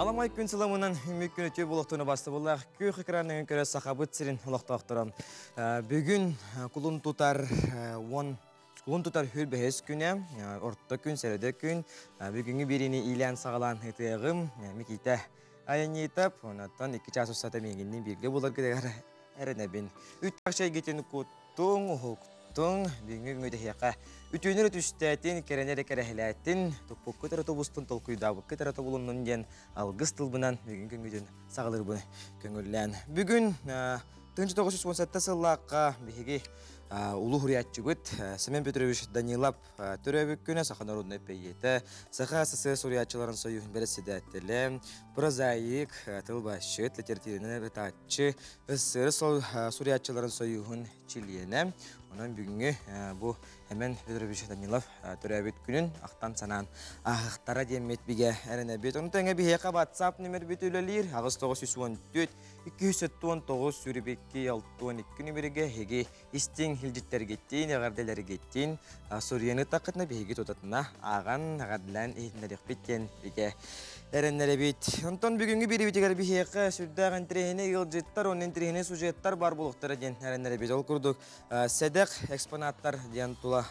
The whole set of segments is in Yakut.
Аламай күн сыламынан үмүк күн үтүө буолуохтуна бастыбыллаах күөх экранын көрө сахабыт сирин олохтоохторо. Бүгүн кулун тутар 10 кулун тутар хүр бэһис күнэ, орто күн, сэрэдэ күн. Бүгүҥҥү бириини иилээн саҕалаан ытыаҕым Микиитэ Аянитов, онтон 2 чаас устата миигинни бииргэ буларгытыгар эрэнэбин. Үт чэйгитин куттуҥ, уһуктуҥ, бүгүҥҥү күҥҥү үтүөнү түстээтин, кэрэни эрэ кэрэһилээтин, туппуккут эрэ тобустун, толкуйдаабыккыт эрэ тобулуннун диэн алгыс тылбынан бүгүн күҥҥүтүн саҕалыырбын көҥүллээн. Бүгүн 1917 сыллаахха биһиги улуу суруйааччыбыт Семен Петрович Данилов төрөөбүт күнэ саха народнай бэйиэтэ, Саха СССР суруйааччыларын союһун бэрэссэдээтэлэ, прозаик, тылбаасчыт, литературнай ырытааччы, СССР суруйааччыларын союһун чилиэнэ. Онон бүгүҥҥү бу Семен Петрович Данилов төрөөбүт күнүн ахтан санаан ааһыахтара диэммит бигэ эрэнэбит. Ону тэҥэ биһиэхэ WhatsApp нөмербит үлэлиир 8914 279 22 62 нөмерге эһиги истиҥ илдьиттэргиттин, эҕэрдэлэргиттин суруйаны таххытына биһиги тутатына ааҕан, эҕэрдэлээн иһитиннэриэхпит диэн бигэ эрэннэрэбит. Онтон бүгүҥҥү биэриибитигэр биһиэхэ сүрдээх интэриэһинэй ыалдьыттар уонна интэриэһинэй сюжеттар бар буолуохтара диэн эрэннэрэбит. Ол курдук сэдэх экспонаттар диэн тула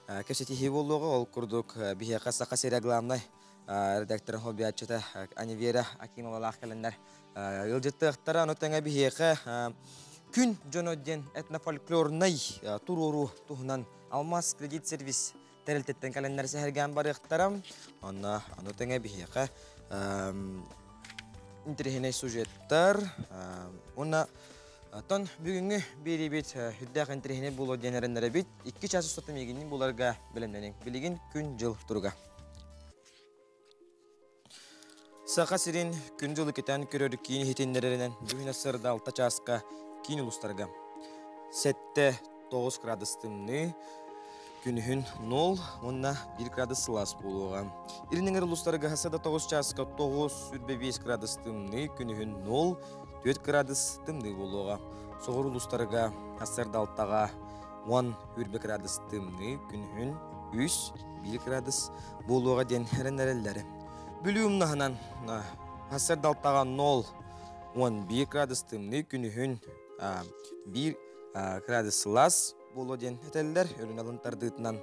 кэпсэтиһии буолуоҕа. Ол курдук биһиэхэ Саха сирэ главнай редактор хоббиаччыта Анивера Акимовалаах кэлэннэр ыалдьыттыахтара. Ону тэҥэ биһиэхэ Күн дьоно диэн этнофольклорнай туруоруу туһунан Алмаз кредит сервис тэрилтэттэн кэлэннэр сэһэргээн барыахтара. Онно ону тэҥэ биһиэхэ интэриэһинэй сюжеттар уонна Оттон бүгүҥҥү биэриибит үрдээх интэриэһинэй буолуо диэн эрэннэрэбит. 2 чаас устата миигинниин буларга бэлэмнэниҥ. Билигин күн-дьыл туруга. Саха сирин күн-дьылы кэтээн көрөр киин иһитиннэрэринэн бүгүн сарда 6 чааска киин улуустарга 7-9 градус тымныы, күнүһүн 0 уонна 1 градус сылаас буолуоҕа. Илин эҥэр улуустарга сада 9 чааска 9,5 градус тымныы, күнүһүн 0, 4 градус тымныы буолуоҕа. Соҕуруу улуустарга сарда 6-ҕа 10 градус тымныы, күнүһүн 3, 1 градус буолуоҕа диэн эрэннэрэллэр. Бүлүү умнаһынан сарсыарда алтаҕа 0 11 градус тымныы, күнүһүн 1 градус сылаас буолуо диэн этэллэр. Өрүн алын тардыытынан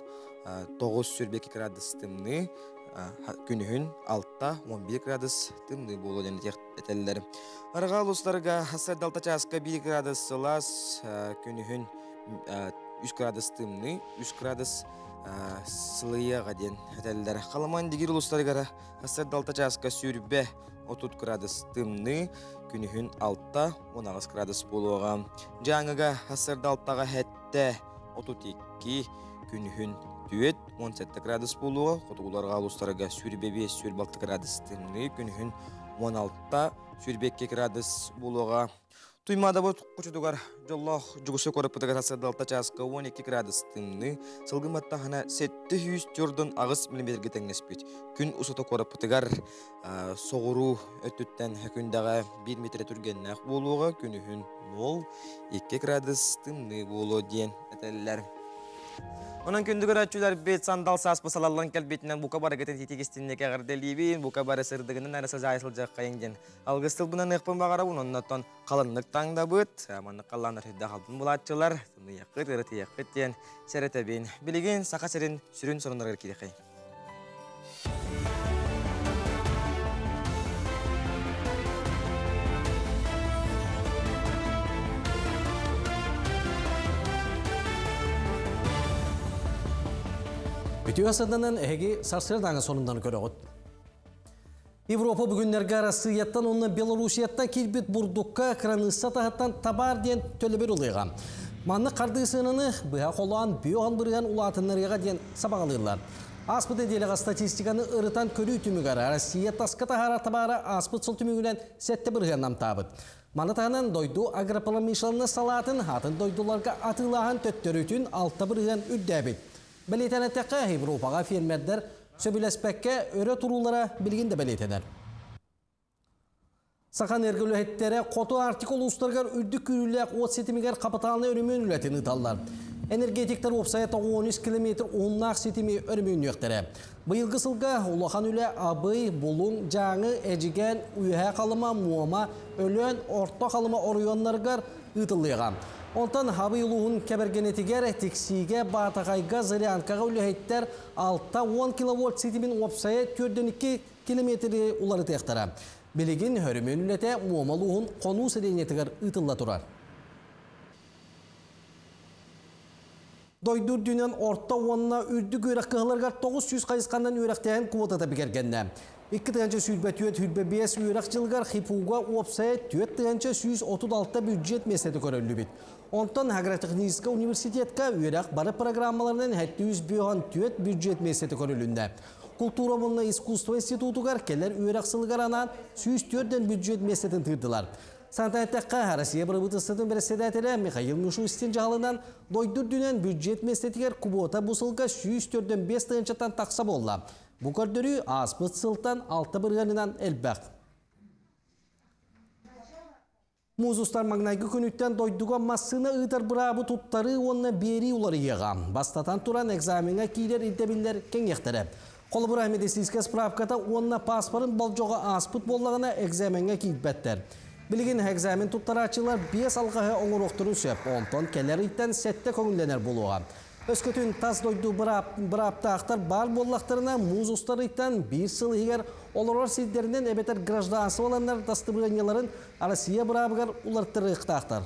9 22 градус тымныы, күнүһүн 6 11 градус тымныы буолуо диэн этэллэр. Арҕаа улуустарга сарсыарда алта чааска 1 градус сылаас, күнүһүн 3 градус тымныы, 3 градус сылыйыаҕа диэн этэллэр. Халыман дигир улуустарыгар сарсыарда алта чааска сүүрбэ 30 градус тымныы, күнүһүн 6 18 градус буолуоҕа. Дьааҥыга сарсыарда алтаҕа сэттэ 32, күнүһүн 4 17 градус буолуоҕа. Хотугуларга улуустарга сүүрбэ 5 сүүрбэ 6 градус тымныы, күнүһүн 16 сүүрбэ 2 градус буолуоҕа. Туймаадабыт хочотугар дьоллоох Дьугуша куораппытыгар сарсыарда алта чааска 12 градус тымныы, сылгы баттаһына 748 миллиметргэ тэҥнэспит. Күн устата куораппытыгар соҕуруу өттүттэн күндэҕэ 1 метр түргэннээх буолуоҕа, күнүһүн 0, 2 градус тымныы буолуо диэн этэллэр. Онон күндү көрөөччүлэрбит сандал сааспы салаллан кэлбитинэн бука барыгытын титигистинник эҕэрдэлиибин, бука бары сырдыгынан эрэ сазаайа сылдьыаххайыҥ диэн алгыс тылбынан ыахпын баҕарабын, оннотон халыннык таҥдабыт, маннык халлааннар үрдэх алтын булааччылар, тымныйаххыт, ырытыйаххыт диэн сэрэтэбин. Билигин Саха сирин сүрүн сонуннарыгар киириэхэй. Үтүө сырданан эһиги сарсыардааҥы сонуннары көрөҕүт. Европа бүгүннэргэ Арассыыйаттан уонна Белоруссияттан киирбит бурдукка кыраныысса таһыттан табаар диэн төлөбүр ылыаҕа. Маннык хардыы сыананы быһа холоон бүөҕүн бырыһан улаатыннарыаҕа диэн сабаҕалыыллар. Ааспыт нэдиэлэҕэ статистиканы ырытан көрүү түмүгэр Россия таска таһаарар табаара ааспыт сыл түмүгүнэн 7% намтаабыт. Маны таһынан дойду агропромышленность салаатын атын дойдуларга атыылааһын төттөрүтүн 6% үрдээбит. Бэлиэтэн эттэххэ, Европаҕа фермердэр сөбүлэспэккэ өрө туруулара билигин да бэлиэтэнэр. Саха энергоүлэһиттэрэ Хоту Арктика улуустарыгар үрдүк күүрүүлээх уот ситимигэр хапытаалынай өрөмүөн үлэтин ыыталлар. Энергетиктэр уопсайа 93 километр уһуннаах ситими өрөмүөннүөхтэрэ. Быйылгы сылга улахан үлэ Абый, Булуҥ, Дьааҥы, Эдьигээн, Үөһээ Халыма, Муома, Өлөөн, Орто Халыма оройуоннарыгар ыытыллыаҕа. Онтон Абый улууһун Кэбэргэнэтигэр, Тиксиигэ, Баатаҕайга, Зырянкаҕа үлэһиттэр 60 киловольт ситимин уопсайа 4,2 километры уларытыахтара. Билигин өрөмүөн үлэтэ Муома улууһун Хонуу сэлиэнньэтигэр ыытылла турар. Дойду үрдүнэн орто уонна үрдүк үөрэх кыһаларыгар 900 хайысханан үөрэхтээһин квотата бигэргэннэ. 2024-25 үөрэх дьылыгар ХИФУга уопсайа 4136 бюджет миэстэтэ көрүллүбүт. Онтон Агротехническай университетка үөрэх бары программаларынан 754 бюджет миэстэтэ көрүлүннэ. Култуура уонна искусство институтугар кэлэр үөрэх сылыгар анаан 104 бюджет миэстэтин тыырдылар. Санатан эттэххэ, Россия бырабыыталыстыбатын бэрэссэдээтэлэ Михаил Мишустин дьаһалынан дойду үрдүнэн бюджет миэстэтигэр квота бу сылга 145 тыһыынчаттан тахса буолла. Бу көрдөрүү ааспыт сылтан 6 бырыһыанынан элбэх. Муус устар маҥнайгы күнүттэн дойдуга массыына ыытар быраабы туттарыы уонна биэрии уларыйыаҕа. Бастатан туран, экзамеҥҥа киирэр ирдэбиллэр кэҥиэхтэрэ. Холобура, медицинскэй справката уонна пааспарын болдьоҕо ааспыт буоллаҕына, экзамеҥҥа киирбэттэр. Билигин экзамен туттарааччылар биэс алҕаһы оҥоруохтарын сөп, онтон кэлэр ыйтан сэттэ көҥүллэнэр буолуоҕа. Өскөтүн тас дойду бырааптаахтар баар буоллахтарына, муус устар ыйтан биир сыл иһигэр олорор сирдэринэн эбэтэр гражданстволаннар дастыбырыанньаларын Россия быраабыгар уларыттарыахтаахтар.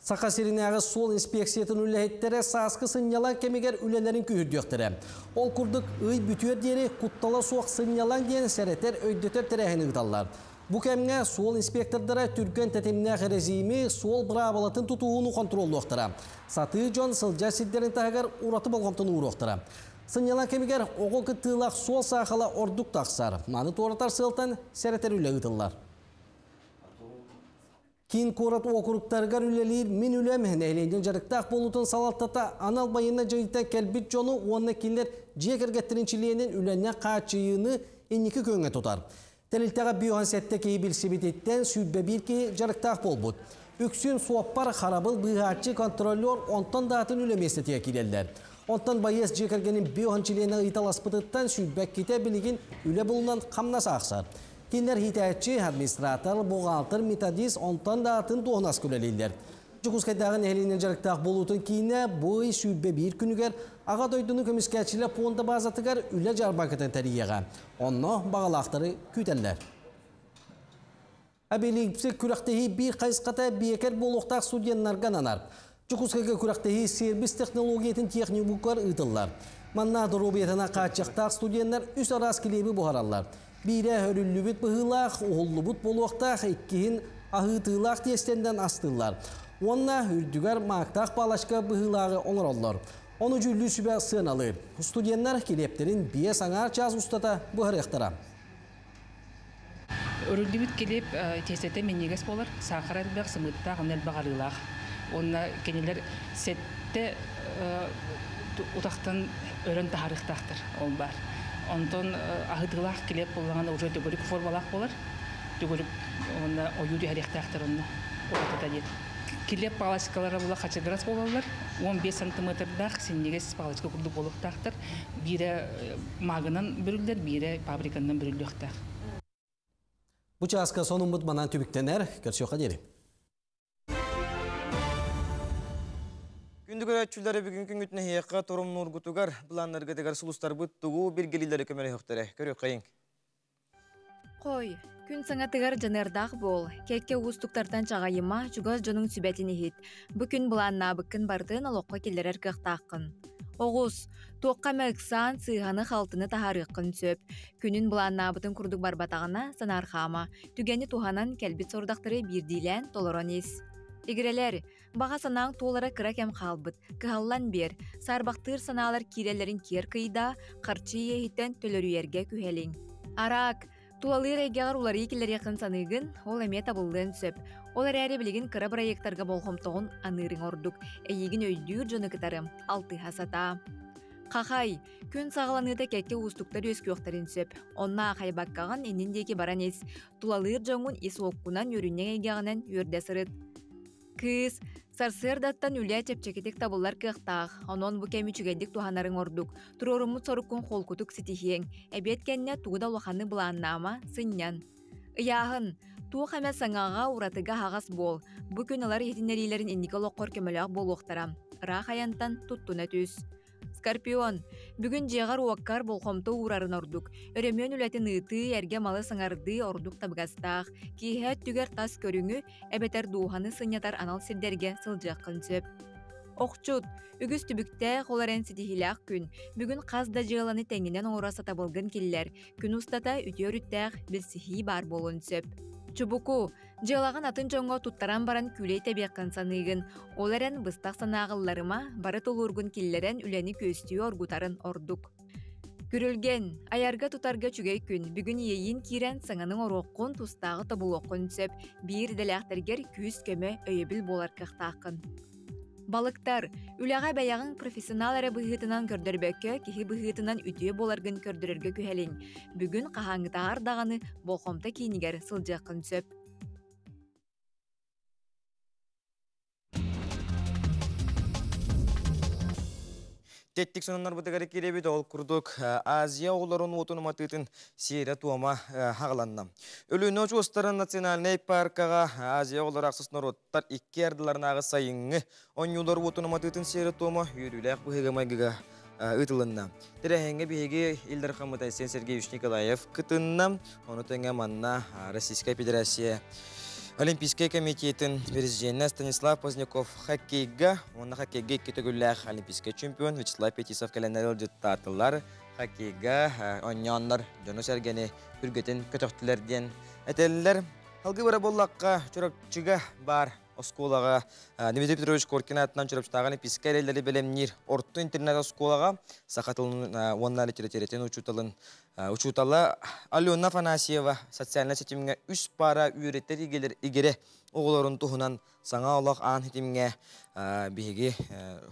Саха сиринээҕи суол инспекциятын үлэһиттэрэ сааскы сынньалаҥ кэмигэр үлэлэрин күүһүрдүөхтэрэ. Ол курдук, ый бүтүөр диэри куттала суох сынньалаҥ диэн сэрэтэр, өйдөтөр тэрээһин ыыталлар. Бу кэмҥэ суол инспектордара түргэн тэтимнээх эрэжиими, суол быраабылатын тутуһууну хонтуруоллуохтара. Сатыы дьон сылдьар сирдэрин таһыгар ураты болҕомтону ууруохтара. Сынньалаҥ кэмигэр оҕо кыттыылаах суол саахала ордук тахсар. Маны туоратар сыалтан сэрэтэр үлэ ыытыллар. Киин куорат уокуруктарыгар үлэлиир Мин үлэм нэһилиэнньэ дьарыктаах буолуутун салалтата анал байыаннай дьайыыттан кэлбит дьону уонна кинилэр дьиэ кэргэттэрин чилиэнин үлэннэн хааччыйыыны инники күөҥҥэ тутар. Тэрилтэҕэ 57 киһи билсибититтэн 21 киһи дьарыктаах буолбут. Үксүн суоппар, харабыл, быыһааччы, контролер, онтон да атын үлэ миэстэтигэр киирэллэр. Онтон байыас дьиэ кэргэнин 50 чилиэнэ ыйыталаспытыттан 22-тэ билигин үлэ булунан хамнас аахсар. Кинилэр иитээччи, администратор, бухгалтер, методист, онтон да атын дуоһунаска үлэлииллэр. Дьокуускайдааҕы нэһилиэнньэ дьарыктаах буолуутун киинэ бу ый 21 күнүгэр Аҕа дойдуну көмүскээччилэр пуонда баазатыгар үлэ дьаарбаҥкатын тэрийиэҕэ. Онно баҕалаахтары күүтэллэр. Абилимпсик күрэхтэһии биир хайысхата биэкэр буолуохтаах студеннарга ананар. Дьокуускайга күрэхтэһии сервис технологиятын техникумугар ыытыллар. Манна доруобуйатынан хааччахтаах студеннар үс араас килиэби буһараллар. Биирэ өрүллүбүт быһыылаах, уһуллубут буолуохтаах, иккиһин аһыытыылаах тиэстэннэн астыыллар. Уонна үрдүгэр маактаах палочка быһыылааҕы оҥороллор. Ону дьүүллүүр сүбэ сыаналыыр. Студеннар килиэптэрин биэс аҥаар чаас устата буһарыахтара. Өрүллүбүт килиэп тиэстэтэ минньигэс буолар, саахара элбэх, сымыыттаах, онно элбэх арыылаах. Уонна кинилэр сэттэ утахтан өрөн таһаарыахтаахтар, ол баар. Онтон аһытыылаах килиэп буоллаҕына уже төгүрүк формалаах буолар. Төгүрүк уонна ойуу түһэриэхтээхтэр онно уратыта диэн. Килиэп палочкалара була хачыгырас буолаллар. 15 сантиметрдаах синньигэс палочка курдук буолуохтаахтар. Биирэ маагынан бүрүллэр, биирэ паприканнан бүрүллүөхтээх. Бу чааска сонуммут манан түбүктэнэр. Көрсүөххэ диэри. Күндү көрөөччүлэри бүгүн күнгүт нэһиэххэ торумнуургутугар, былааннаргытыгар сулустарбыт тугу билгэлиилэри көмөлөһөхтөрө. Көрүөххэйиҥ. Хой, күн саҥатыгар дьаныардаах буол, кэккэ уустуктартан чаҕайыма, чугас дьонуҥ сүбэтин иһит. Бу күн былааннаабыккын барытын олоххо киллэрэр кыахтааххын. Оҕус, туохха эмэ ыксаан, сыыһаны-халтыны таһаарыаххын сөп. Күнүн былааннаабытын курдук барбатаҕына, санаархаама. Түгэни туһанан, кэлбит сорудахтары биирдиилээн толорон ис. Игирэлэр, баҕа санааҥ туолара кыра кэм хаалбыт. Кыһаллан биэр. Саарбахтыыр санаалар киирэллэрин киэр кыйдаа, харчы иэһиттэн төлөрүйэргэ күһэлиҥ. Араак, тулалыыр эйгэҕэр уларыйыы киллэриэххин саныыгын, ол эмиэ табыллыан сөп. Ол эрээри билигин кыра бырайыактарга болҕомтоҕун аныырыҥ ордук. Эйигин өйдүүр дьону кытары алтыһа сатаа. Хахай, күн саҕаланыыта кэккэ уустуктар үөскүөхтэрин сөп. Онно аахайбаккаҕын иннин диэки баран ис. Тулалыыр дьоҥҥун ис уоккунан, үөрүнньэҥ эйгэҕинэн үөрдэ сырыт. Кыыс, сарсыардаттан үлэ чэпчэкитик табыллар кыахтаах, онон бу кэми үчүгэйдик туһанарыҥ ордук. Туруоруммут соруккун холкутук ситиһиэҥ. Эбиэт кэннэ тугу да улаханы былааннаама, сынньан. Ыйааһын. Туох эмэ саҥаҕа, уратыга аһаҕас буол. Бу күн ылар иһитиннэриилэрин инники олоххор көмөлөөх буолуохтара. Ыраах айантан туттуна түс. Скорпион, бүгүн дьиэҕэр-уоккар болҕомто уурарын ордук. Өрөмүөн үлэтин ыытыы, эргэ малы саҥардыы ордук табыгастаах. Киэһэ өттүгэр тас көрүҥү эбэтэр дууһаны сынньатар анал сирдэргэ сылдьыаххын сөп. Охчут, үгүс түбүктээх, ол эрэн ситиһиилээх күн. Бүгүн хас да дьыаланы тэҥинэн оҥоро сатабылгын киллэр. Күн устата үтүө өрүттээх билсиһии баар буолуон сөп. Чубуку, Дьыалаҕын атын дьоҥҥо туттаран баран күүлэй тэбиэххин саныыгын. Ол эрэн быстах санааҕылларыма, бары тулуургун киллэрэн үлэни күөстүү оргутарын ордук. Күрүлгэн, айарга-тутарга үчүгэй күн. Бүгүн иэйиин киирэн саҥаны оҥоруоххун, тустааҕы тобулуоххун сөп. Биир идэлээхтэргэр күүс-көмө, өйөбүл буолар кыахтааххын. Балыктар, үлэҕэ бэйэҕиҥ профессионал эрэ быһыытынан көрдөрбөккө, киһи быһыытынан үтүө буоларгын көрдөрөргө күһэлиҥ. Бүгүн хаһааҥҥытааҕар даҕаны болҕомто киинигэр сылдьыаххын сөп. Тэттик сонуннарбытыгар киирэбит ол курдук Азия оҕолорун уотун уматыытын сиэрэ-туома хаҕыланна. Өлүөнэ очуостарын национальнай паркаҕа Азия оҕолоро ахсыс норуоттар икки ардыларынааҕы сайыҥҥы оонньуулар уотун уматыытын сиэрэ-туома үөрүүлээх быһыыга-майгыга ыытылынна. Тэрээһиҥҥэ биһиги Ил Дархаммыт Айсен Сергеевич Николаев кытынна. Ону тэҥэ манна Российская Федерация Олимпийскай комитетын президенэ Станислав Поздняков хоккейга уонна хоккейга икки төгүллээх олимпийскай чемпион Вячеслав Петисов кэлэннэр ыалдьыттаатылар. Хоккейга оонньооннор дьону-сэргэни үргэтин көтөхтүлэр диэн этэллэр. Алгы бара буоллахха, Чурапчыга баар оскуолаҕа Дмитрий Петрович Коркин аатынан Чурапчытааҕы Олимпийскай эрэллэри бэлэмниир орто интернат оскуолаҕа саха тылын уонна литературатын учууталын учуутала Алена Афанасьева социальнай ситимҥэ үс пара үөрэтэр игирэ оҕолорун туһунан саҥа олох аан ситимҥэ биһиги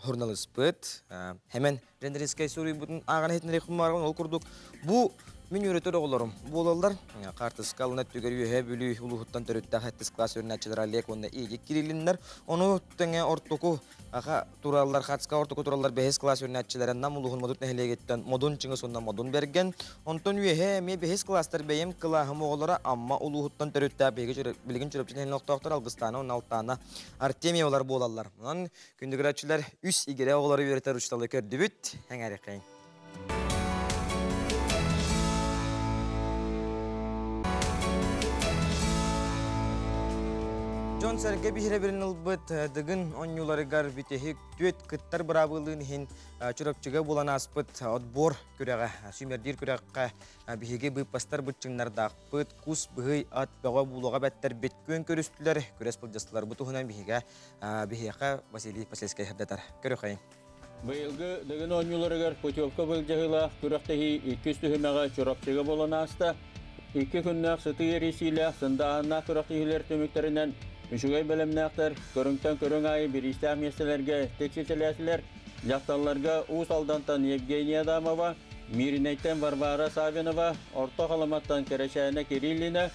журналиспыт Хэмэн Рендеринскэй суруйбутун ааҕан иһитиннэриэхпин баҕарабын. Ол курдук бу мин үөрэтэр оҕолорум буолаллар. Хаартыска алына өттүгэр Үөһээ Бүлүү улууһуттан төрүттээх сэттис класс үөрэнээччилэр Олег уонна Игик кириллиннэр. Ону тэҥэ ортоку аха тураллар, хаартыска ортоку тураллар бэһис класс үөрэнээччилэрэ Нам улууһун Модут нэһилиэгиттэн Модун Чыҥыс уонна Модун Бэргэн. Онтон үөһээ эмиэ бэһис класстар бэйэм кылааһым оҕолоро Амма улууһуттан төрүттээх биһиги билигин Чурапчы нэһилиэгин олохтоохторо Алгыстаана уонна Алтаана Артемьевалар буолаллар. Онон Күндү көрөөччүлэр, үс игирэ оҕолору үөрэтэр учууталы көрдүбүт. Эҥээриэххэйиҥ. Дьон-сэргэ биһирэбилин ылбыт Дыгын оонньууларыгар бүтэһик түөрт кыттар быраабылыын иһин Чурапчыга буолан ааспыт отбор күрэҕэ, сүүмэрдиир күрэххэ биһиги быыппастар быччыҥнардаахпыт, кус быһый ат бөҕө буулаҕа бэттэрбит күөн көрүстүлэр, күрэс былдьастылар. Бу туһунан биһигэ биһиэхэ Василий Посельскай сырдатар. Көрүөххэйиҥ. Быйылгы Дыгын оонньууларыгар путевка былдьаһыылаах күрэхтэһии иккис түһүмэҕэ Чурапчыга буолан ааста. Икки күннээх сытыы эрийсиилээх, сындааһыннаах күрэхтэһиилэр түмүктэринэн үчүгэй бэлэмнээхтэр көрүҥтэн көрүҥ аайы бириистээх миэстэлэргэ тикситэлээтилэр. Дьахталларга Уус Алдантан Евгения Адамова, Мииринэйтэн Варвара Саввинова, Орто Халыматтан Кэрэчээнэ Кириллина,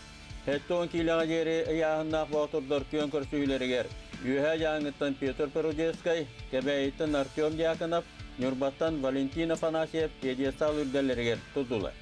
70 киилэҕэ диэри ыйааһыннаах боотурдар күөн көрсүһүүлэригэр Үөһээ Дьааҥыттан Петр Перудецкай, Кэбээйиттэн Артем Дьяконов, Ньурбаттан Валентин Афанасьев пьедестал үрдэллэригэр турдулар.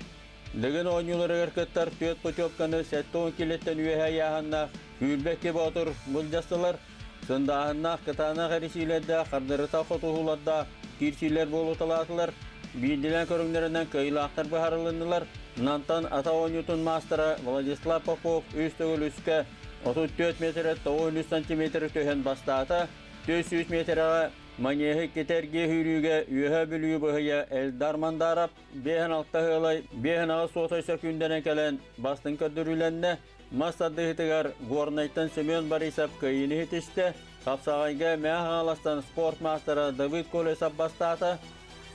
Дыгын оонньууларыгар кыттар түөрт путевканы 70 киилэттэн үөһээ ыйааһыннаах 22 боотур былдьастылар. Сындааһыннаах кытаанах эрисиилэрдээх хардарыта хотуһуулардаах киирсиилэр буолуталаатылар. Биирдилээн көрүҥнэринэн кыайыылаахтар быһаарылыннылар. Нантан ата оонньуутун маастара Владислав Попов үс төгүл үскэ 34 метрэ 93 сантиметр түһэн бастаата. 400 метрэҕэ манеһы китэргиэ сүүрүүгэ Үөһээ Бүлүү быһыйа Эльдар Мандаров 56 ыалай 58 суотай сөкүүндэнэн кэлэн бастыҥ көрдөрүүлэннэ. Мас тардыһыытыгар Горнайтан Семен Борисов кыайыыны ситистэ. Хапсаҕайга Мэҥэ Хаҥаластан спорт маастара Давыд Колесов бастаата.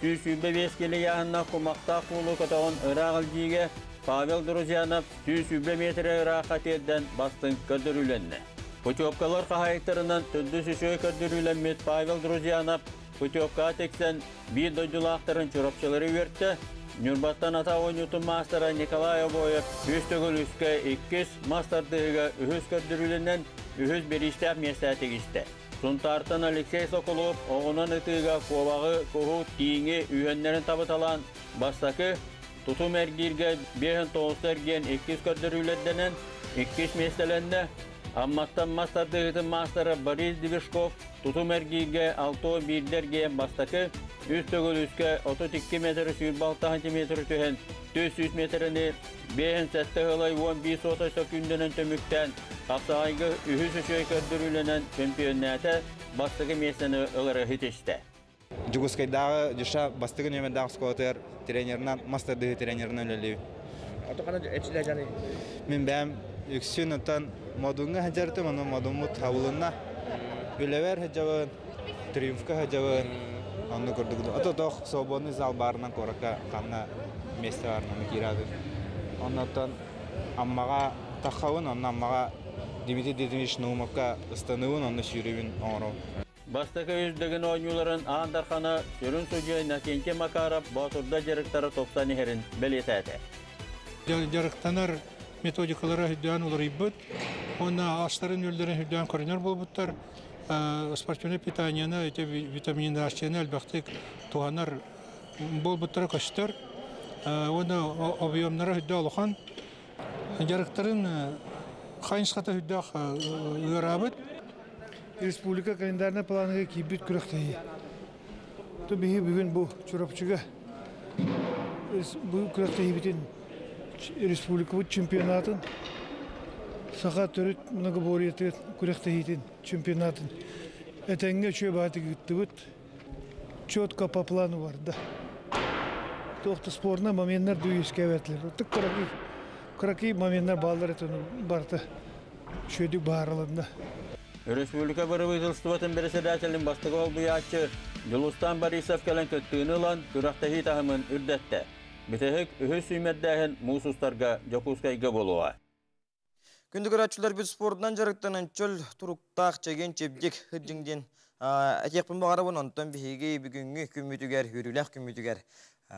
125 килэ ыйааһыннаах кумахтаах куулу көтөҕөн ыраах илдьиигэ Павел Друзьянов 120 миэтэрэ ыраахха тиэрдэн бастыҥ көрдөрүүлэннэ. Путевкалар хаһаайыттарынан төрдүс үчүгэй көрдөрүүлэммит Павел Друзьянов путевкаҕа тиксэн биир дойдулаахтарын Чурапчылары үөртэ. Ньурбаттан ата оонньуутун маастара Николай Обоев үс төгүл үскэ иккис, мас тардыһыыга үһүс көрдөрүүлэнэн, үһүс бириистээх миэстэ тигистэ. Сунтаартан Алексей Соколов оҕунан ытыыга куобаҕы, куһу, тииҥи үһүөннэрин табыталаан бастакы, тутум эргииргэ 59 эргиэн иккис көрдөрүүлэрдэнэн иккис миэстэлэннэ. Амматтан мас тардыһыытын маастара Борис Движков тутум эргииргэ 61 эргиэн бастакы, үс төгүл үскэ 32 метр 26 сантиметр түһэн 400 метрини 57 ылай 11 сотай сөкүүндэнэн түмүктээн хапсаҕайга үһүс үчүгэй көрдөрүүлэнэн чөмпүйүөннээтэ, бастакы миэстэни ылары ситистэ. Дьокуускайдааҕы ДЮСШ бастакы нүөмэрдээх оскуолатыгар тренеринэн, мас тардыһыы тренеринэн үлэлиибин. Мин бэйэм үксүн оттон Модуҥҥа сылдьартым, ону Модуммут хабылынна. Үлэбэр сылдьабын, Триумфка сылдьабын, оннук курдук. Ото тох свободный зал баарынан куоракка ханна место баарынан киирээбин. Оннуттан Аммаҕа таххабын, онно Аммаҕа Дмитрий Дмитриевич Наумовка ыстаныбын, онно сүүрүүбүн оҥоробун. Бастакы үс Дыгын оонньууларын Аан Дархана сүрүн судьуйа Иннокентий Макаров Боотурда дьарыктара тупсан иһэрин бэлиэтээтэ. Дьарыктанар методикалара үрдээн уларыйбыт уонна астарын-үөллэрин үрдээн көрүнэр буолбуттар. Спортивное питаниены, эти витаминизацияны элбэхтик туһанар буолбуттара көстөр. Уонна объемнара үрдэ улахан. Дьарыктарын хайысхата үрдээх ыараабыт. Республика календарнай планыгар киирбит күрэхтэһии. То биһи бүгүн бу Чурапчыга бу күрэхтэһиибитин республикабыт чемпионатын саха төрүт многоборьетыгар күрэхтэһиитин чемпионатын этэҥҥэ үчүгэй баҕайытык ыыттыбыт. Четко по плану барда. Туох да спорный моменнар да үөскээбэтилэр. Тык кыракый, кыракый моменнар бааллар этэ барыта үчүгэйдик быһаарылынна. Республика бырабыыталыстыбатын бэрэссэдээтэлин бастакы солбуйааччы Дьулустаан Борисов кэлэн кыттыыны ылан, күрэхтэһии таһымын үрдэттэ. Бүтэһик үһүс сүүмэрдээһин муус устарга Дьокуускайга буолуоҕа. Күндү көрөөччүлэрбит спордунан дьарыктанан чөл туруктаах чэгиэн-чэбдик сылдьыҥ диэн этиэхпин баҕарабын. Онтон биһиги бүгүҥҥү күммүтүгэр, үөрүүлээх күммүтүгэр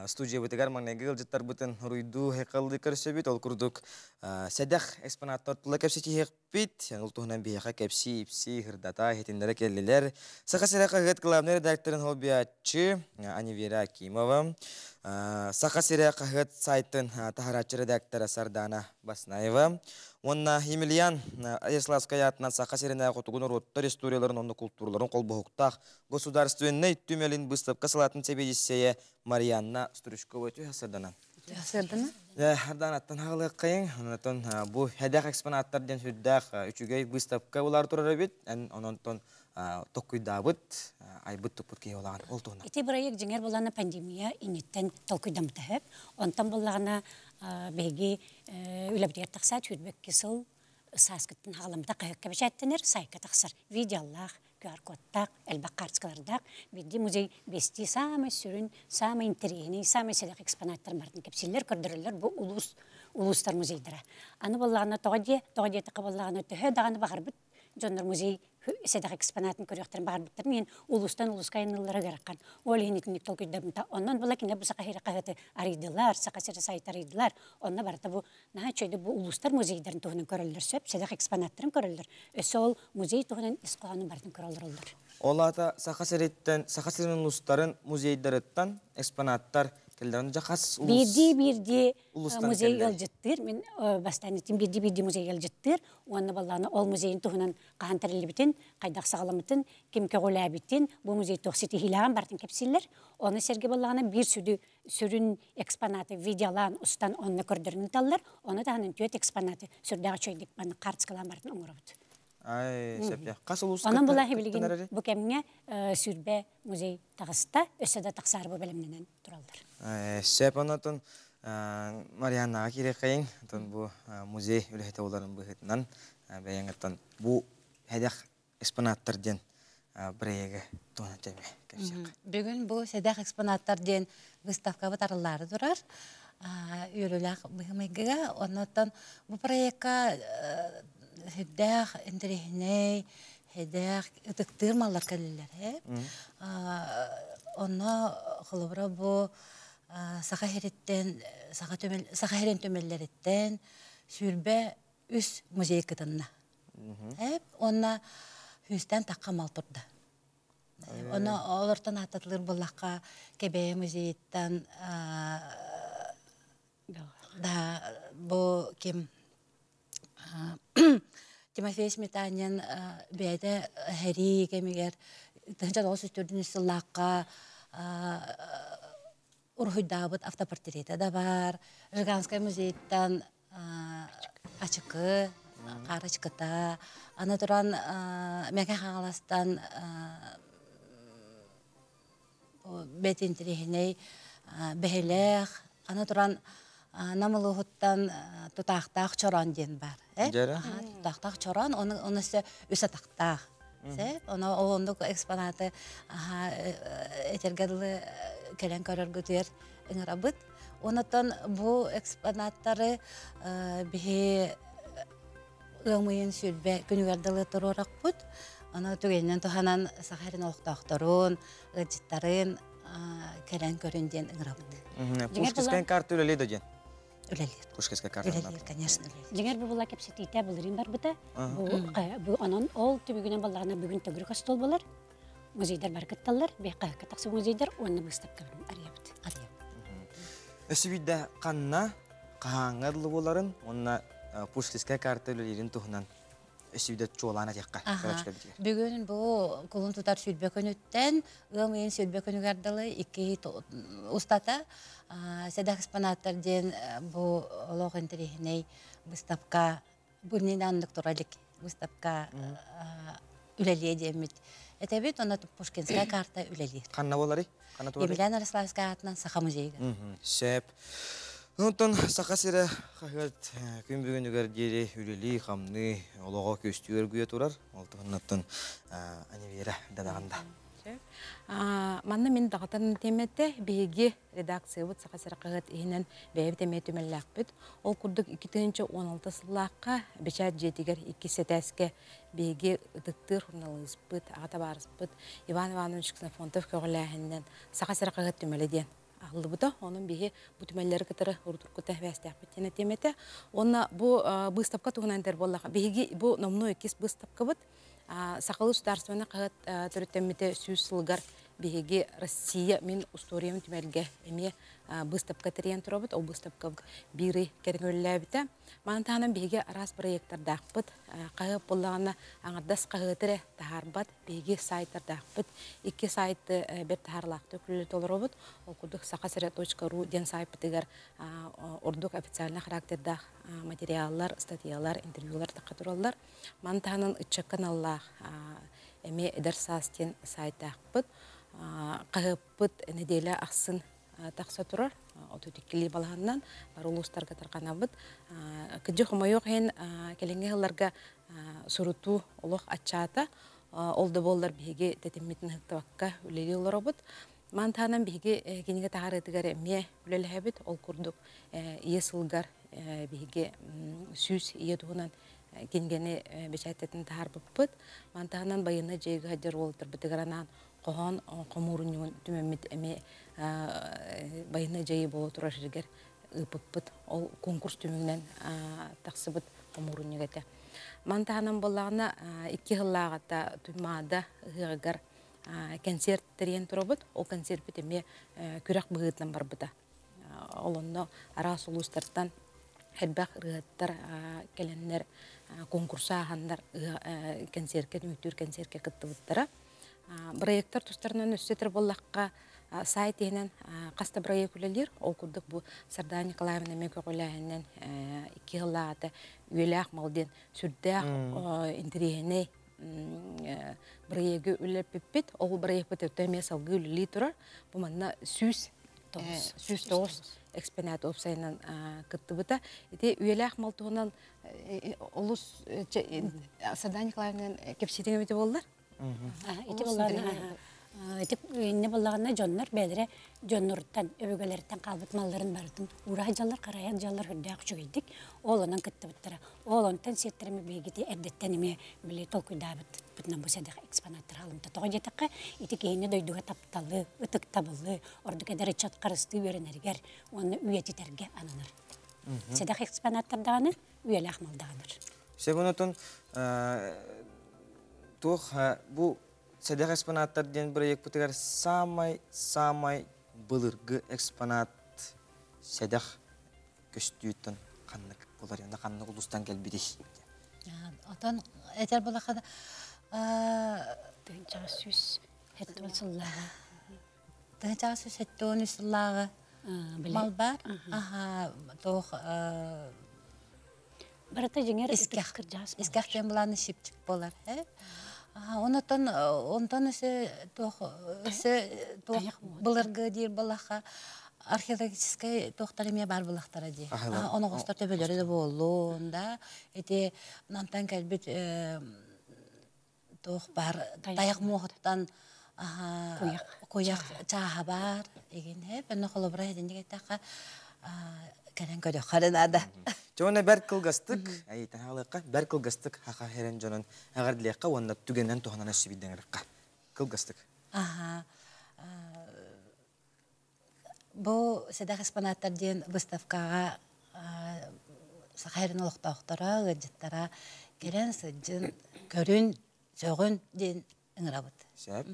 студиябытыгар маҥнайгы ыалдьыттарбытын уруйдуу айхаллыы көрсөбүт. Ол курдук сэдэх экспонаттар тула кэпсэтиһиэхпит. Ол туһунан биһиэхэ кэпсии-ипсии, сырдата, иһитиннэрэ кэллилэр. Саха сирэ хаһыат главнай редакторын солбуйааччы Анивера Акимова, Саха сирэ хаһыат сайтын таһарааччы редактора Сардана Баснаева уонна Емельян Ярославскай аатынан Саха сиринээҕи хотугу норуоттар историяларын уонна култуураларын холбоһуктаах государственнай түмэлин быыстапка салаатын сэбиэдиссэйэ Марианна Стручкова түһэ сырданан. Сырдана? Ардаанаттан хаалыаххайыҥ. Онон бу хэдэх экспонаттар диэн сүрдээх үчүгэй быыстапка улаар турар эбит. Эн ононтон токкуйдаабыт, айбыт туппут киһи олаҕар ол туһунан. Ити бырайыак дьиҥэр булана пандемия инниттэн толкуйдаммыта сөп. Онтон буллаҕына биһиги үлэбитигэр тахсаат сүүрбэкки сыл сааскыттан хаҕаламмыта хаһыакка бэчээттэнэр, сайтка тахсар видеолаах, QR-кодтаах, элбэх карточкалардаах биирдии музей биэстии саамай сүрүн, саамай интэриэһинэй, саамай сэдэх экспонаттарын барытын кэпсииллэр, көрдөрөллөр бу улуус улуустар музейдара. Аны буоллаҕына тоҕо диэ, тоҕо диэтэххэ буоллаҕына төһө даҕаны баҕарбыт дьоннор музей сэдэх экспонатын көрүөхтэрин баҕарбыттарын иһин улуустан улууска айанныыллара ыарахан. Ол иһин итинник толкуйдаммыта. Онон була кинилэр бу Саха сирэ хаһыаты арыйдылар, Саха сирэ сайт арыйдылар. Онно барыта бу наһаа үчүгэйдик бу улуустар музейдарын туһунан көрөллөр сөп, сэдэх экспонаттарын көрөллөр. Өссө ол музей туһунан ис хоһоонун барытын көрө олороллор. Ол аата Саха сириттэн, Саха сирин улуустарын музейдарыттан экспонаттар кэллэрин дьэ хас улуус Биирдии-биирдии музей ыалдьыттыыр. Мин бастаан этим биирдии-биирдии музей ыалдьыттыыр. Уонна баллааны ол музейын туһунан хаһан тэриллибитин, хайдах саҕаламмытын, ким көҕүлээбитин, бу музей туох ситиһиилээҕин барытын кэпсииллэр. Ону сэргэ буоллаҕына биир сүдү сүрүн экспонаты видеолаан устан онно көрдөрөн ыыталлар. Ону таһынан түөрт экспонаты сүрдээх үчүгэйдик маннык хаартыскалаан барытын оҥоробут. Ай, сөп. Хас улууска Онон була билигин бу кэмҥэ сүрбэ музей таҕыста, өссө да тахсаары бу бэлэмнэнэн тураллар. Сөп, онотон Марианнаҕа киириэххэйиҥ. Отон бу музей үлэһитэ буоларын быһыытынан бэйэҥ оттон бу сэдэх экспонаттар диэн бырайыагы туһунан тэбэ кэпсиэххэ. Бүгүн бу сэдэх экспонаттар диэн выставкабыт арыллаары турар. Үөрүүлээх быһымайгыга. Оннуттан бу проекка сүрдээх интэриэһинэй, сэдэх, ытыктыыр маллар кэллилэр. Онно холобура бу саха сириттэн, саха түмэл, саха сирин түмэллэриттэн 23 музей кытынна. Онна хүстен таққа мал турда. Оны олортон ататылыр буллаққа Кебе музейттан да бу ким Тимофей Сметанин бәйді хәри кемигер 1904 сыллаққа урхуйдабыт автопортреті да бар. Жиганскай музейттан ачыкы, қарычкыта, аны туран Мәкә Хаңаластан бет интерехиней бәһелех, аны туран намылуһуттан тутаахтаах чорон диэн бар. Тутаахтаах чорон, оны үсэ тахтаах. Оны ондук экспонаты этергадылы кэлэн көрөргүтүер ыҥырабыт. Онотон бу экспонаттары биһи ыамыйын сүрбэ күнүгэрдылы туруоракпыт. Аны түгеннен туханан сахарын олохтоохторун, ыдьыттарын кэлэн көрүн диэн ыҥырабыт. Пушкинская карта үлэлей да диэн? Үлэлиир. Пушкинская карта. Үлэлиир, конечно, үлэлиир. Дьиҥэр бу була кэпсэтиитэ былырыын барбыта. Бу онон ол түбүгүнэн баллаҕына бүгүн төгүрүк остуол болар. Музейдар бар кытталлар, бэйқаһыкка тахсы музейдар уонна выставка арыйабыт. Өссө биирдэ ханна хаһааҥҥа дылы буоларын уонна Пушкинская карта үлэлиирин туһунан өссө биирдэ чуолаан этиэххэ. Бүгүн бу кулун тутар сүрбэ күнүттэн ыам ыйын сүрбэ күнүгэр дылы икки устата сэдэх экспонаттар диэн бу олох интэриэһинэй выставка бу аннык туралик выставка үлэлиэ диэммит. Этэбит, онно Пушкинская карта үлэлиир. Ханна буоларый? Ханна туоларый? Емельян Ярославскай аатынан Саха музейга. Сөп. Онтон Саха сирэ хаһыат күн бүгүнүгэр диэри үлэлии, хамныы, олоҕо күөстүү өргүйэ турар. Ол туһуннаттан Анивера дадаҕанда. Манна мин даҕатан темете биһиги редакциябыт Саха сирэ хаһыат иһинэн бэйэбит эмиэ түмэллээхпит. Ол курдук 2016 сыллаахха бэчээт дьиэтигэр икки сэтээскэ биһиги ытыктыыр журналыыспыт, аҕа табаарыспыт Иван Иванович Ксенофонтов көҕүлээһининэн Саха сирэ хаһыат түмэлэ диэн аһыллыбыта. Онон биһи бу түмэллэри кытары урутуркута эбээстээхпит диэн этиэм этэ. Уонна бу выставка туһунан этэр буоллаха. Биһиги бу номнуо иккис выставкабыт. Сахалыы судаарыстыбаннай хаһыат төрүттэммитэ сүүс сылыгар биһиги Россия мин историям түмэлгэ эмиэ выставка тэрийэн турабыт. Ол выставка биир кэриҥ Манан таһынан биһиги араас проекттардаахпыт. Хаһыат буоллаҕына аҥардас хаһыаты эрэ таһаарбат. Биһиги сайттардаахпыт. Икки сайты бэрт таһаарылаахтык үлэлэтэ толоробут. Ол курдук сахасирэ.ру диэн сайпытыгар ордук официальный характердаах материаллар, статьялар, интервьюлар тахха тураллар. Манан таһынан ыччакка каналлаах эмиэ эдэр саас диэн сайттаахпыт. Хаһыаппыт нэдиэлэ ахсын тахса турар. 32 балаһаннан бар улуустарга тарҕанабыт. Кыдьы хомойуох иһин кэлиҥҥи сылларга сурутуу олох аччаата. Ол да буоллар биһиги тэтиммитин ыһыктыбакка үлэлии олоробут. Маны таһынан биһиги кинигэ таһаарыытыгар эмиэ үлэлэһэбит. Ол курдук ийэ сылгар биһиги 100 ийэ туһунан кинигэни бэчээттэтин таһаарбыппыт. Маны таһынан байыаннай дьайыыга сылдьар уолаттарбытыгар анаан хоһоон хомуурунньугун түмэммит эмиэ байыаннай дьайыы буола турар сиригэр ыыппыппыт. Ол конкурс түмүгүнэн тахсыбыт хомуурунньук этэ. Маны таһынан буоллаҕына икки сыллааҕыта Туймаада ыһыаҕыгар концерт тэрийэн турабыт. Ол концертпит эмиэ күрэх быһыытынан барбыта. Ол онно араас улуустартан элбэх ырыаһыттар кэлэннэр конкурсу ааһаннар концертка түмүктүүр концертка кыттыбыттара. Проекттар тустарынан өссө этэр буоллахха сайт иһинэн хас да проект үлэлиир. Ол курдук бу Сардана Николаевна эмиэ көҕүлээһининэн икки сыллааҕыта Үйэлээх мал диэн сүрдээх интэриэһинэй проегы үлэлэппиппит. Ол проекпыт өттө эмиэ салгыы үлэлии турар. Бу манна 109 экспонат уопсайынан кыттыбыта. Ити үйэлээх мал туһунан олус Сардана Николаевна кэпсиитиҥ эбитэ буоллар. Ити буоллаҕына ити инне буоллаҕына дьоннор бэйэлэрэ дьонноруттан өбүгэлэриттэн хаалбыт малларын барытын уураһа дьаллар харайан дьаллар үрдээх үчүгэйдик ол онон кыттыбыттара. Ол онтон сиэттэрэми биһигити эрдэттэн эмиэ били толкуйдаабыт бутунан бу сэдэх экспонаттар халымта. Тоҕо диэтэххэ ити киһини дойдуга тапталы, ытыктабылы, ордук эдэр ыччат харыстыы үөрэнэригэр уонна үйэтитэргэ ананар. Сэдэх экспонаттар даҕаны, үйэлээх мал даҕанар. Себонотон туох бу сэдэх экспонаттар диэн проектпытыгар самай-самай былыргы экспонат сэдэх көстүүттэн ханнык болар, яна ханнык улустан келбитий? Отон этер булаха Тыынча 170 сыллааҕы. Тыынча 173 сыллааҕы малбар. Аха, тоох Барата жеңер искэх искэх тем буланы шипчик болар. Онотон онтон өсө тоох өсө тоох былыргы диир балаха археологическай тохтар эмиэ бар булахтара ди. Оноҕостор төбөлөрү да буоллун да. Эти нантан кэлбит туох бар таяк муохуттан куйах чааха бар эгин хеп энне холобура хединник эттэхха кэлэн көрөххөрүн ада. Чона бэр кылгастык, айтан халыкка бэр кылгастык хаха херен жонон агардлекка онна түгеннен туханана сибидеңерка. Кылгастык. Аха. Бу сэдэх экспонаттар диэн выставкаҕа сахайрын олохтоохторо, ыалдьыттара кэлэн сылдьын, көрүн, сөҕүн диэн ыҥырабыт. Сөп.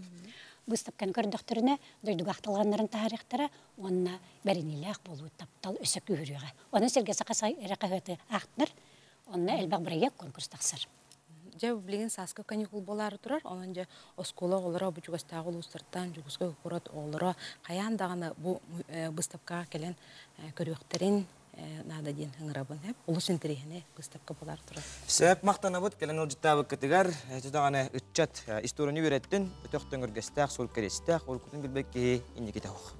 Выставканы көрдөхтөрүнэ дойдуга ахталганнарын таһарыахтара уонна бэринилээх болуу таптал өсө күүһүрүөҕэ. Онон сиргэ саха эрэ хаһыаты аахтар, онно элбэх проект конкурс тахсар. Дьэ билигин сааскы каникул болаары турар, онон дьэ оскуола оҕолоро бу чугастааҕы улуустартан Дьокуускай куорат оҕолоро хайаан даҕаны бу выставкаҕа кэлэн көрүөхтэрин наада диэн ыҥырабын. Улус интэриэһинэй выставка болаары турар. Сөп мактанабыт кэлэн ылдьыттаабыккытыгар, даҕаны ыччат историяны үөрэттин, өтөх төҥүргэстээх, суол кэриэстээх, уруккутун билбэт киһи инниките хух.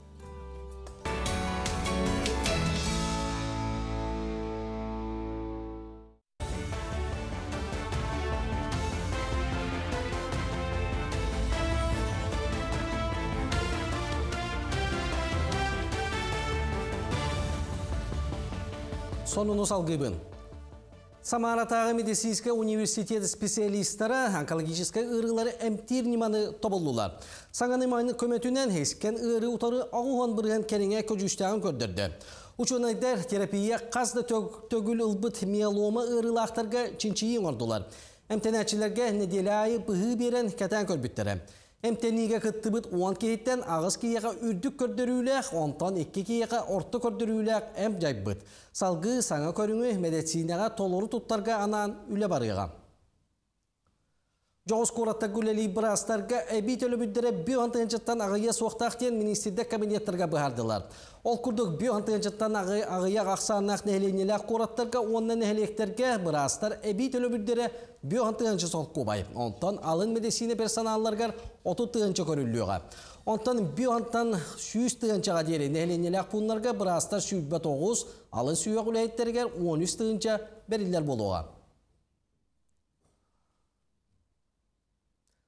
Сонуну салгыбын. Самаратағы медицинская университет специалисттары онкологическай ырылары эмтиир ниманы тоболлулар. Саңа ниманы көмөтүнен хескен ыры утары ағуған бірген кәріңе көжүштәғін көрдірді. Ученыйдар терапия қазды төгіл ылбыт миелома ырылақтарға чинчиин ордулар. Эмтенәчилерге неделя айы быһыы берен кәтән көрбүттері. Эмтениге кыттыбыт 10 кейттен ағыз кейеға үрдік көрдірүүләқ, онтан 2 кейеға орты көрдірүүләқ әм жайбыт. Салгы саңа көріңі медицинаға толору туттарға анан үле барыға. Жоғыз коратта гүлели бірастарға әбей төлөбүддері биохантыгынчыттан ағыя суақтақтен министрде кабинеттерге бұхардылар. Ол күрдік биохантыгынчыттан ағыя ақсанақ нәхеленелер кораттарға, онна нәхелектерге бірастар әбей төлөбүддері биохантыгынчы сол кубай. Онтан алын медицина персоналларгар 30 тыгынчы көрүлүөҕэ. Онтан биохантан 100 тыгынчаға дейін нәхеленелер пуннарға бірастар 9, алын сүйек үләйттергер 13 тыгынча берилер болуға.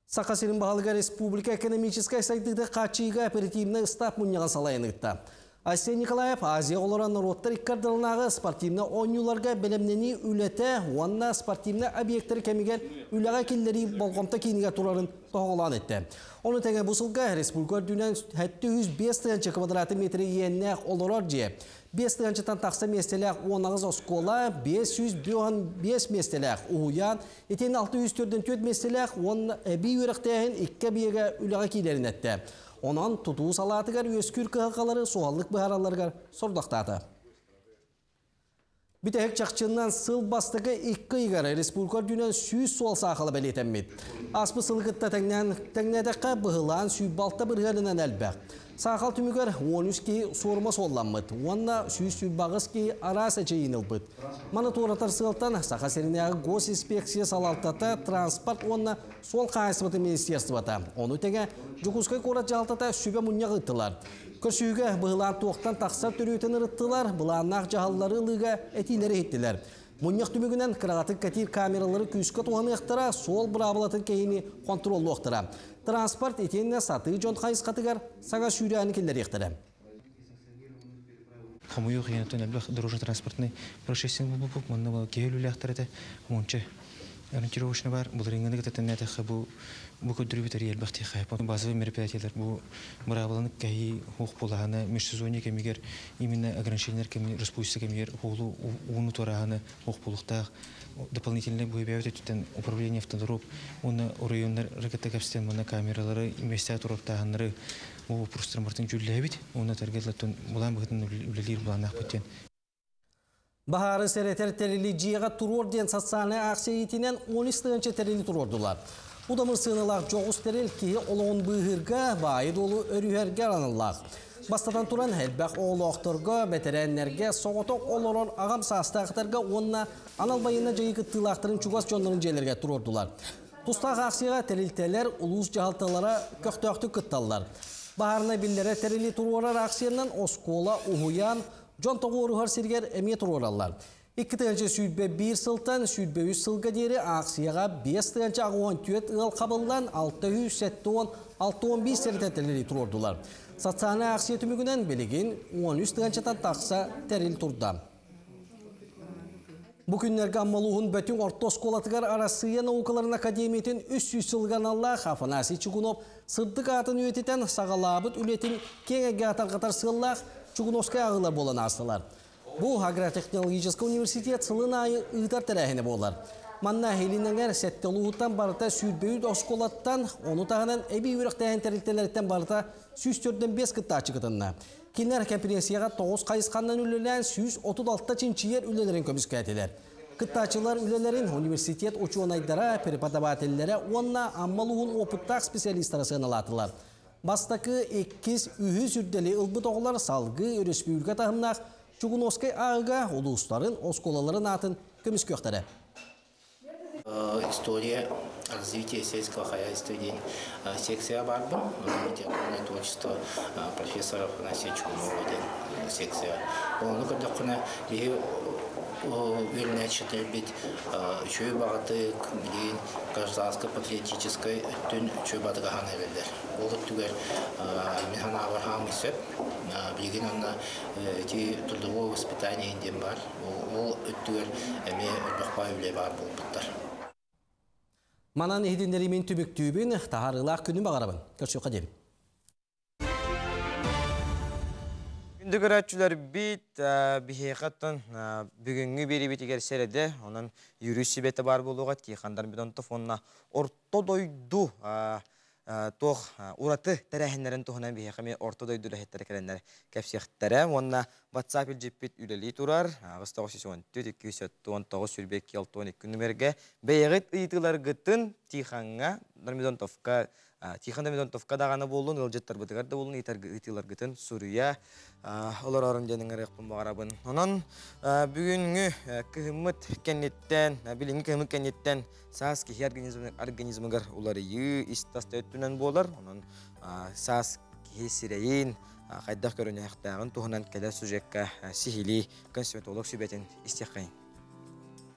Сақасырын бағалыға Республика экономическая сайдыды қачыға оперативный стап мұнияға салайынықта. Айсен Николаев Азия оларан народтар иккардылынағы спортивный ойнуларға белемнени үлете, онна спортивный объекттері кемеген үлеға келлері болғомта кейініге турарын тоғылан етті. Оны тәңе бұсылға Республика дүнен 705 тыгынчы квадраты метрі еннәқ олорор же. 5 тыгынчытан тақса местеләқ 10 оскола, 505 местеләқ уян, етен 604 местеләқ 10 әбей өріқтәйін 2 бейге үлеға кейлерін әтті. Онан тутуу салатыгар өскүр кыһакалары суаллык быһараларгар сордактааты. Бүтәһек чакчыннан сыл бастыгы 2 ыйгары республика дүйнен сүүс суал саахала белетеммит. Аспы сылгытта тәңнәдәккә быһылаан сүй балта быргалынан әлбәк. Саахал түмүгөр 13 ки суорма солламмыт. Онна сүүс сүй багыс ки арас әчейинилбыт. Маны туратар сылтан Саха Серинәгы госинспекция салалтата транспорт онна сол қайсыбыты министерствота. Оны теге Жукускай корат жалтата сүбе муньяг ыттылар. Көрсүйгө быһылаан туохтан тахсар төрүтен ырыттылар, былааннаах жаһаллары ылыга этилери хиттилер. Муньяк түмүгүнэн кырагатык катир камералары күүскө туһаныахтара, сол бырабылатын кейини контроллуохтара. Транспорт этенне саты жон хайысқатыгар саңа сүүрәни келлер ехтері. Хамуюх янтон әлбәх дорожно-транспортный происшествие булып, монда келүләхтәрдә монча ориентировочный бар, булырыңны гәтәтәнә тәхә бу бу көдүрү битәр елбәх тәхә. Базовый мероприятиеләр бу мурабыланы кәһи хук буланы межсезонье кемигер именно ограничениеләр кеми распустится кемигер хугулу уну тораханы хук булыктак Дополнительный бу бэйэбит өттүттэн управление автодорог уонна оройуоннары кытта кэпсэтэн манна камералары миэстэ туруортааһыннары бу вопростарын бартын дьүүллэһэбит уонна таргетлаттан булаан быһытын үлэлиир былааннаахпыт диэн. Баһаары сэрэтэр тэрили дьиэҕэ туруор диэн социальнай акция иитинэн 13 тыһыынча тэрили туруордулар. Удамыр сыаналаах дьоҕус тэрил киһи олоҕун быыһыырга, баайы-дуолу өрүһэргэ аналлаах. Бастатан туран, элбэх оҕолоохторго, бэтэрээннэргэ, соҕотох олорор аҕам саастаахтарга уонна анал байыаннай дьайыы кыттыылаахтарын чугас дьоннорун дьиэлэригэр туруордулар. Тустаах акцияҕа тэрилтэлэр, улуус дьаһалталара көхтөөхтүк кытталлар. Баһаарынай биллэрэр тэрили туруорар акциянан оскуола, уһуйаан, дьон тоҕуоруһар сиригэр эмиэ туруораллар. 2 121 сылтан 23 сылга диэри акцияҕа 5 084 ыал хабыллан 670 61 сэрэтэр тэрили туруордулар. Социальнай акция түмүгүнэн билигин 13 тыһыынчаттан тахса тэрил турда. Бу күннэргэ Амма улууһун Бөтүҥ орто оскуолатыгар Арассыыйа наукаларын академиятын 300 сылыгар аналлаах Афанасий Чугунов сырдык аатын үйэтитэн саҕалаабыт үлэтин киэҥ эйгэҕэ тарҕатар сыаллаах Чугуновскай ааҕыылар буолан аастылар. Бу агротехнологическай университет сылын аайы ыытар тэрээһинэ буолар. Манна Илин эҥэр сэттэ улууһуттан барыта 23 оскуолаттан, ону таһынан эбии үөрэхтээһин тэрилтэлэриттэн барыта 145 кыттааччы кытынна. Кинилэр конференцияҕа тоҕус хайысханнан үлэлээн 136 чинчийэр үлэлэрин көмүскээтилэр. Кыттааччылар үлэлэрин университет учуонайдара, преподавателлэрэ уонна Амма улууһун опыттаах специалистара сыаналаатылар. Бастакы, иккис, үһүс үрдэли ылбыт оҕолор салгыы өрөспүүбүлүкэ таһымнаах Чугуновскай ааҕыыга улуустарын, оскуолаларын аатын көмүскүөхтэрэ. История развития сельского хозяйства диэн секция баарбын. Литературное творчество профессора Афанасия Чугунова диэн секция. Ону көрдөххүнэ, биһи үөрэнээччилэрбит үчүгэй баҕатык, билигин гражданско-патриотическай өттүн үчүгэй баҕатык аһаан эрэллэр. Ол өттүгэр мин санаабар хаамый сөп. Билигин онно ити трудовое воспитание диэн баар. Ол өттүгэр эмиэ элбэх үлэ баар буолбуттар. Манан иһитиннэриибин түмүктүүбүн, таһаарыылаах күнү баҕарабын. Көрсүөххэ диэри. Күндү көрөөччүлэрбит, биһиэхэ бүгүҥҥү биэриибитигэр сэрэдэ, онон юрист сүбэтэ баар буолуоҕа Тихон Дормидонтов уонна Орто дойду туох ураты тэрээһиннэрин туһунан биһиэхэ эмиэ Орто дойду үлэһиттэрэ кэлэннэр кэпсиэхтэрэ уонна WhatsApp илдьиппит үлэлии турар 8 914 219 22 62 нүмергэ бэйэҕит ыйытыыларгытын Тихоҥҥа Дормидонтовка, Тихон Дормидонтовка даҕаны буоллун, ыалдьыттарбытыгар да буоллун ыйытыыларгытын суруйа олорорун диэн ыҥырыахпын баҕарабын. Онон бүгүҥҥү кыһыммыт кэнниттэн, билиҥҥи кыһыммыт кэнниттэн саас киһи организмыгар уларыйыы ис-тас өттүнэн буолар. Онон саас киһи сирэйин хайдах көрүнүөхтээҕин туһунан кэлэр сюжекка сиһилии косметолог сүбэтин истиэххэйиҥ.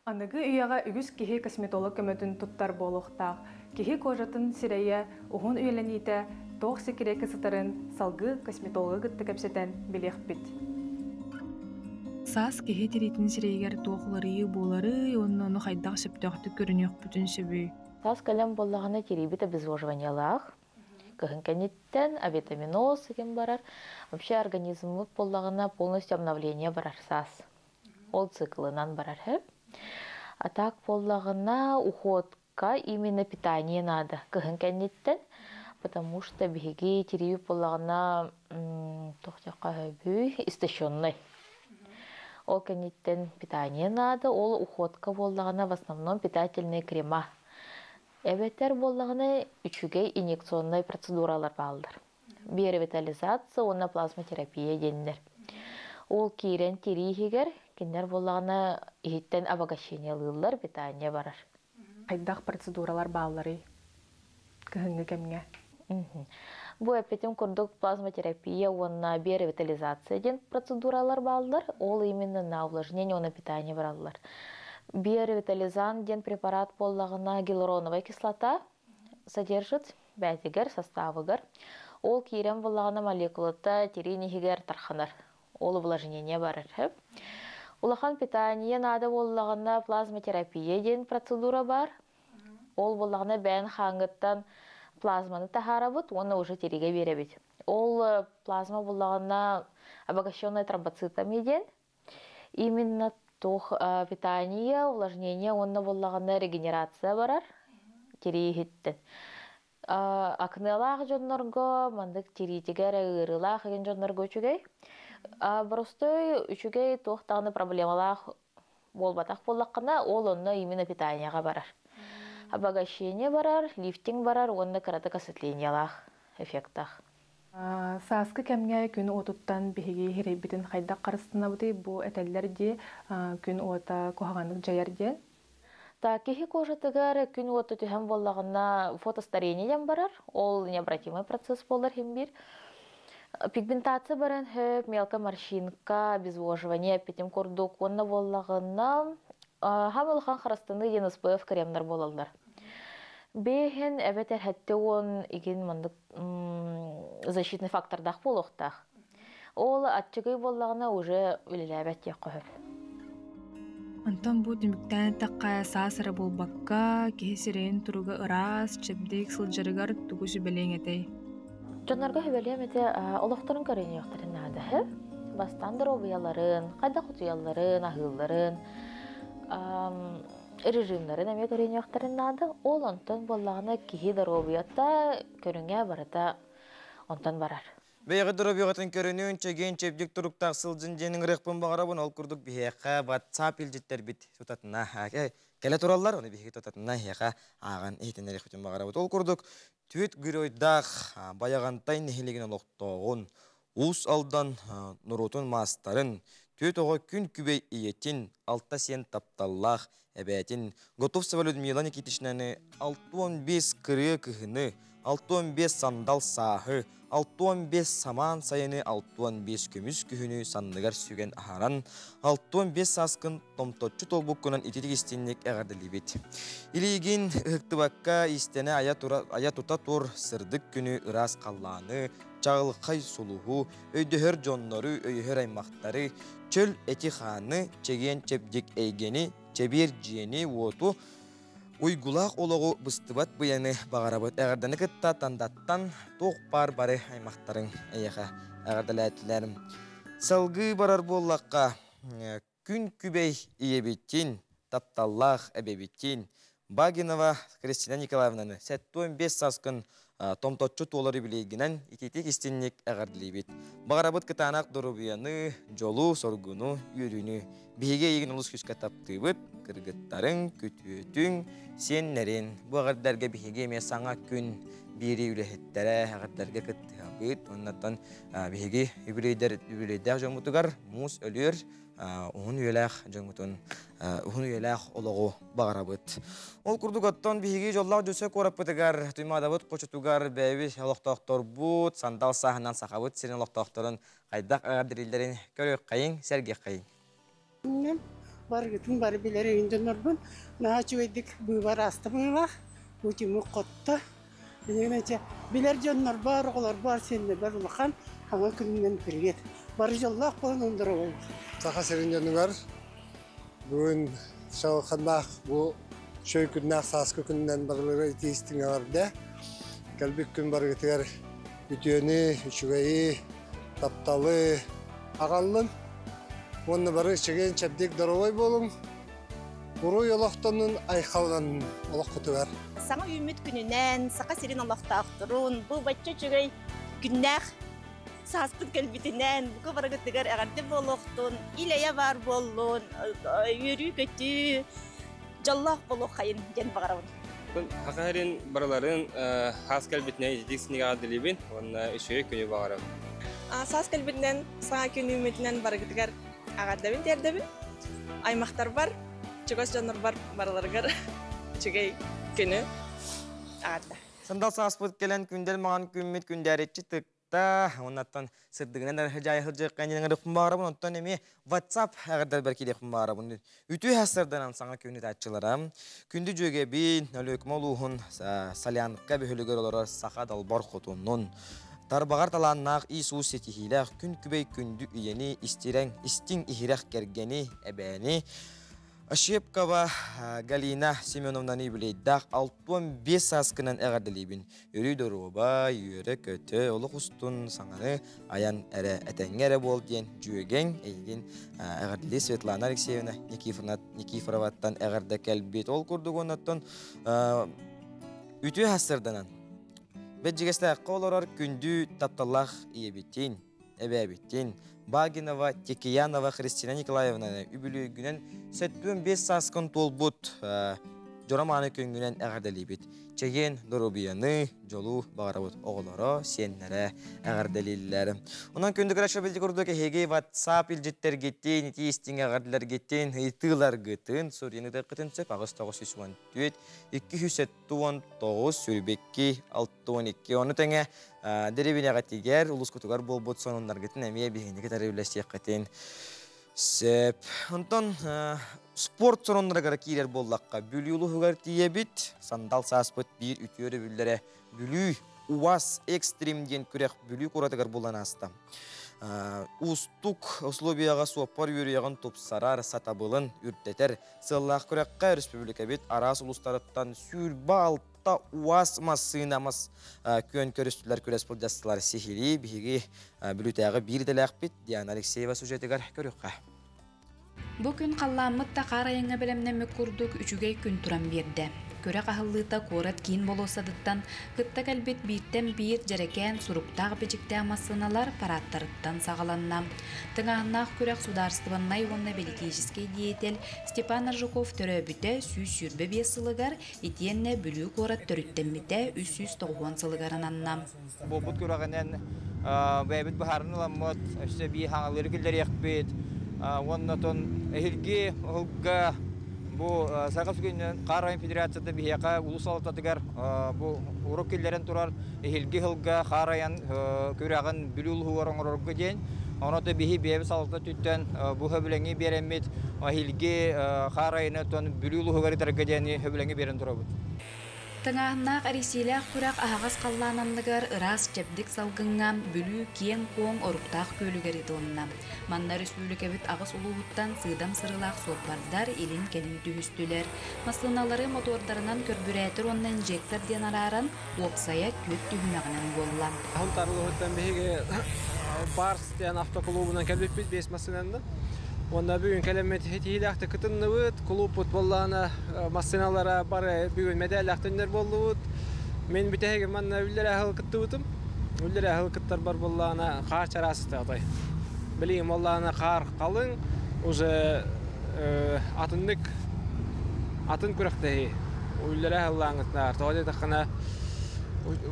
Аныгы үйэҕэ үгүс киһи косметолог көмөтүн туттар буолуохтаах. Киһи кожатын, сирэйэ уһун үйэлэниитэ туох секреккэ сытарын салгыы косметологы кытта кэпсэтэн билиэхпит. Саас киһи тириитин сирэйигэр туох уларыйыы буоларый уонна ону хайдах сөптөөхтүк көрүнүөхпүтүн сөбүй? Саас кэлэн буоллаҕына тириибит обезвоживаниелаах. Кыһын кэнниттэн авитаминоз ким барар. Вообще организммыт буоллаҕына полностью обновление барар саас. Ол циклынан барар. А так буоллаҕына уходка именно питание надо кыһын кэнниттэн. Потому что биһиги тириибит буоллаҕына туох диэххэ истощенный. Ол кэнниттэн питание надо, ол уходка буоллаҕына в основном питательные крема. Эбэтэр буоллаҕына үчүгэй инъекционнай процедуралар бааллар. Биоревитализация уонна плазмотерапия диэннэр. Ол киирэн тирииһигэр кинилэр буоллаҕына иһиттэн обогащениелыыллар, питание барар. Хайдах процедуралар баалларый кыһыҥҥы кэмҥэ? Бу эппитим курдук плазмотерапия уонна биоревитализация диэн процедуралар бааллар. Ол именно на увлажнение уонна питание бараллар. Биоревитализант диэн препарат буоллаҕына гиалуроновая кислота содержит бээтигэр, составыгар. Ол киирэн буоллаҕына молекулата тириин иһигэр тарханар. Ол увлажнение барар. Улахан питание надо буоллаҕына плазмотерапия диэн процедура бар. Ол буоллаҕына бэйэн хааҥҥыттан плазманы таһаарабыт уонна уже тириигэ биэрэбит. Ол плазма буоллаҕына обогащенная тромбоцитами диэн именно. Туох питание, увлажнение уонна буоллаҕына регенерация барар тирииһиттэн. Акнелаах дьоннорго маннык тириитигэр ыарыылаах игин дьоннорго үчүгэй. Боростуой үчүгэй туох даҕаны проблемалаах буолбатах буоллаххына, ол онно именно питанияҕа барар. Обогащение барар, лифтинг барар уонна кыратык осветлениелаах эффектаах. Сааскы кэмҥэ күн уотуттан биһиги иһирэйбитин хайдах харыстанабытый бу этэллэр дии күн уота куһаҕаннык дьайар диэн. Так, киһи кожатыгар күн уота түһэн буоллаҕына фотостарение диэн барар. Ол необратимый процесс буолар иһин биир. Пигментация баран хөп, мелкая морщинка, обезвоживание эппитим курдук. Уонна буоллаҕына хам улахан харастыны диэн СПФ кремнар буолаллар. Бэһин эбэтэр 70 игин маннык защитный фактордаах буолуохтаах. Ол аччыгый буоллаҕына уже үлэлээбэт диэххэ сөп. Онтон бу түмүктээн эттэххэ, саас эрэ буолбакка, киһи сирэйин туруга ыраас, чэбдик сылдьарыгар тугу сүбэлиэҥ этэй? Дьоннорго сүбэлиэм этэ, олохторун көрүнүөхтэрин наада. Бастаан доруобуйаларын, хайдах утуйалларын, аһыылларын, режимнарын эмиэ көрүнүөхтэрин наада. Ол онтон буоллаҕына киһи доруобуйата, көрүҥэ барыта онтон барар. Бэйэҕит доруобуйаҕытын көрүнүн, чэгиэн чэбдик туруктаах сылдьын диэн ыҥырыахпын баҕарабын. Ол курдук биһиэхэ WhatsApp илдьиттэрбит тутатына кэлэ тураллар. Ону биһиги тутатына эһиэхэ ааҕан иһитиннэриэхпитин баҕарабыт. Ол курдук Түөт Геройдаах Байаҕантай нэһилиэгин олохтооҕун, Уус Алдан норуотун маастарын, түөрт оҕо күн күбэй ийэтин, алта сиэн тапталлаах эбээтин Готовцева Людмила Никитичнаны 65 кырыа кыһыны, 65 сандал сааһы, 65 самаан сайыны, 65 көмүс күһүнү санныгар сүгэн аһаран, 65 сааскын томточчу туолбуккунан ититик истинник эҕэрдэлиибит. Илиигин ыһыктыбакка истэнэ айа, тура, айа тута тур, сырдык күнү, ыраас халлааны, чаҕылхай сулуһу, өйдөһөр дьоннору, өйөһөр аймахтары, чөл эти-хааны, чэгиэн-чэбдик эйгэни, чэбиэр дьиэни, уоту, уйгулаах олоҕу быстыбат быйаны баҕарабыт. Эҕэрдэни кытта Тандаттан туох баар бары аймахтарыҥ эйиэхэ эҕэрдэлээтилэр. Салгыы барар буоллахха, күн күбэй ийэбитин, тапталлаах эбэбитин Багинова Кристина Николаевнаны 75 сааскын томточчу туолар юбилейгинэн итиитик истинник эҕэрдэлиибит. Баҕарабыт кытаанах доруобуйаны, дьолу, соргуну, үөрүүнү. Биһиги эйигин олус күүскэ таптыыбыт, кыргыттарыҥ, күтүөтүҥ, сиэннэрин. Бу эҕэрдэлэргэ биһиги эмиэ саҥа күн биэрии үлэһиттэрэ эҕэрдэлэргэ кыттыһабыт. Оннуттан биһиги юбилейдэр юбилейдээх дьоммутугар муус өлүөр уһун үйэлээх дьоҥҥутун уһун үйэлээх олоҕу баҕарабыт. Ол курдук оттон биһиги дьоллоох Дьөсө куораппытыгар Туймаадабыт хочотугар бэйэбит олохтоохторбут сандал сааһынан Сахабыт сирин олохтоохторун хайдах эҕэрдэлииллэрин көрүөххэйиҥ, сэргиэххэйиҥ. Барыгытын бары билэр өйүн дьоннорбун наһаа үчүгэйдик быыбар ааста быһыылаах. Путиммыт хотто. Билигин билэр дьоннор бар, оҕолор бар, сиэннэр улахан хаҥа күнүнэн привет. Бары дьоллоох буолан ондоробун. Саха сирин дьонугар бүгүн шалханнаах бу шөй күннээх сааскы күнүнэн барылары итии эҕэрдэ. Кэлбит күн барыгытыгар үтүөнү, үчүгэйи, тапталы аҕаллын. Уонна бары чэгиэн чэбдик доровой буолуҥ. Уруй олохтонун айхалланын олоххутугар. Саҥа үүммүт күнүнэн Саха сирин олохтоохторун бу бачча үчүгэй күннээх сааспыт кэлбитинэн бука барыгытыгар эҕэрдэ буолуохтун, ил-эйэ баар буоллун, үөрүү-көтүү, дьоллоох буолуоххайын диэн баҕарабын. Саха сирин барыларын хаас кэлбитинэн ититик синигэҕэ дилибин уонна үчүгэй күнү баҕарабын. Саас кэлбитинэн, саҥа күн үүммүтүнэн барыгытыгар эҕэрдэбин тиэрдэбин. Аймахтарбар, чугас дьоннорбор барыларыгар үчүгэй күнү эҕэрдэ. Сандал сааспыт кэлэн күндэл маҥан күммүт күндээриччи тыкта. Оннаттан сырдыгынан эрэ сылдьыахха иннинэ баарабын. Онтон эмиэ WhatsApp эҕэрдэлбэр киириэхпин баарабын. Үтүө сарсыарданан саҥа күн ытааччылара. Күндү дьүөгэбин, Өлүөхүмэ улууһун Солянка бөһүлүгэр олорор саха далбар хотуннун. Тарбаҕар талааннаах Иисус ситиһиилээх күн күбэй күндү ийэни, истирэҥ, истиҥ иһирэх кэргэни, эбээни, Ощепкова Галина Семеновнаны юбилейдаах 65 сааскынан эҕэрдэлиибин. Өрүү доруобай, үөрэ-көтө, олох устун саҥаны айан эрэ этэҥҥэ эрэ буол диэн дьүөгэҥ эйигин эҕэрдэлии Светлана Алексеевна Никифороваттан эҕэрдэ кэлбит. Ол курдук оннуттан үтүө сарсыарданан Бэдьигэстээххэ олорор күндү тапталлаах ийэбитин, эбээбитин Багинова Текеянова Христина Николаевнаны үбүлүөйгүнэн 75 сааскын туолбут дьоро мааны күҥҥүнэн эҕэрдэлиибит. Чэгиэн доруобуйаны, дьолу баҕарабыт оҕолоро, сиэннэрэ эҕэрдэлииллэр. Онон күндү көрөөччү курдук эһиги WhatsApp илдьиттэргитин, итии истиҥ эҕэрдэлэргитин, ыйытыыларгытын суруйан ыытыаххытын сөп 8914 279 22 62. Ону тэҥэ дэриэбинэҕитигэр, улуускутугар буолбут сонуннаргытын эмиэ биһигини кытары үллэстиэххитин сөп. Онтон спорт сонуннарыгар киирэр буоллахха, Бүлүү улууһугар тиийэбит. Сандал сааспыт биир үтүө өрөбүллэрэ Бүлүү УАЗ Экстрим диэн күрэх Бүлүү куоратыгар булан ааста. Уустук условияҕа суоппар үөрүйэҕин тупсарар, сатабылын үрдэтэр сыаллаах күрэххэ республикабыт араас улуустарыттан 26 УАЗ массыына мас күөн көрүстүлэр күрэс былдьастылар сиһилии биһиги Бүлүүтээҕи биир идэлээхпит Диана Алексеева сюжетыгар көрүөххэ. Бу күн халлааммыт да хаар айаҥҥа бэлэмнэммит курдук үчүгэй күн туран биэрдэ. Күрэх аһыллыыта куорат киин болуоссатыттан кытта кэлбит бииртэн биир дьэрэкээн суруктаах-бичиктээх массыыналар парааттарыттан саҕаланна. Тыҥааһыннаах күрэх судаарыстыбаннай уонна бэлитиичэскэй деятель Степан Аржаков төрөөбүтэ 125 сылыгар итиэннэ Бүлүү куорат төрүттэммитэ 390 сылыгар ананна. Буолбут күрэҕинэн бэйэбит быһааран ыламмыт, өссө эбии хаҥалыыры киллэриэхпит. Уонна отон эһилги ыһылга бу Саха сүгүнүнэн Хаар айан федерацията биһиэхэ улуус салалтатыгар бу урук киллэрэн турар эһилги ыһылга хаар айан күрэҕин Бүлүү улууһугар оҥорорго диэн. Онон биһи бэйэбит салалта өттүттэн бу сөбүлэҥи биэрэммит эһилги хаар айаны отон Бүлүү улууһугар ыытарга диэни сөбүлэҥи биэрэн турабыт. Тыҥааһыннаах эрийсиилээх күрэх аһаҕас халлаан анныгар ыраас чэбдик салгыҥҥа Бүлүү киэҥ-куоҥ Оруктаах күөлүгэр ыытылынна. Манна өрөспүүбүлүкэбит аҕыс улууһуттан сыыдам сырыылаах суоппардар илин-кэлин түһүстүлэр. Массыыналары мотуордарынан көрбүрээтэр уонна инжектор диэн арааран, уопсайа түөрт түһүмэҕинэн буолла. Сунтаар улууһуттан биһиги Барс диэн автокулуубунан кэлбиппит биэс массыынанан. Уонна бүгүн кэлэммит итиилээхтик кытынныбыт. Кулууппут буоллаҕына массыыналара бары бүгүн мэдээллээх төннөр буоллубут. Мин бүтэһигим манна үллэрэ аһыл кыттыбытым. Үллэрэ аһыл кыттарбар буоллаҕына хаар чараас этэ отой. Билигин буоллаҕына хаар халыҥ, уже атыннык атын күрэхтэһии. Үллэрэ аһыллааҥҥытынаар. Тоҕо диэтэххинэ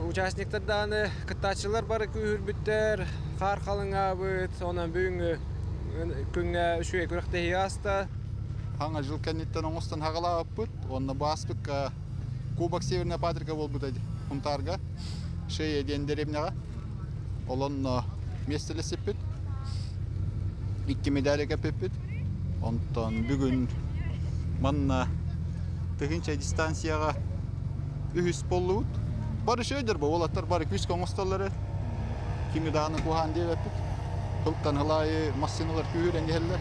участниктар даҕаны кыттааччылар бары күүһүрбүттэр, хаар халыҥаабыт, онон бүгүҥҥү күҥҥэ үчүгэй күрэхтэһии ааста. Хаҥа жыл кэнниттэн оҥостон хаҕалаабыппыт. Уонна бу ааспыкка Кубок Северная Патрика буолбута Хунтаарга, Шея диэн дэриэбинэҕэ. Ол онно миэстэлэсиппит. Икки медали кэппиппит. Онтон бүгүн манна тыһыынча дистанцияҕа үһүс буоллубут. Бары үчүгэйдэр бу уолаттар бары күүскэ оҥостоллор Кими даҕаны куһаан диэбэппит. Тылтан ылаайы массыыналар күүһүрэн иһэллэр,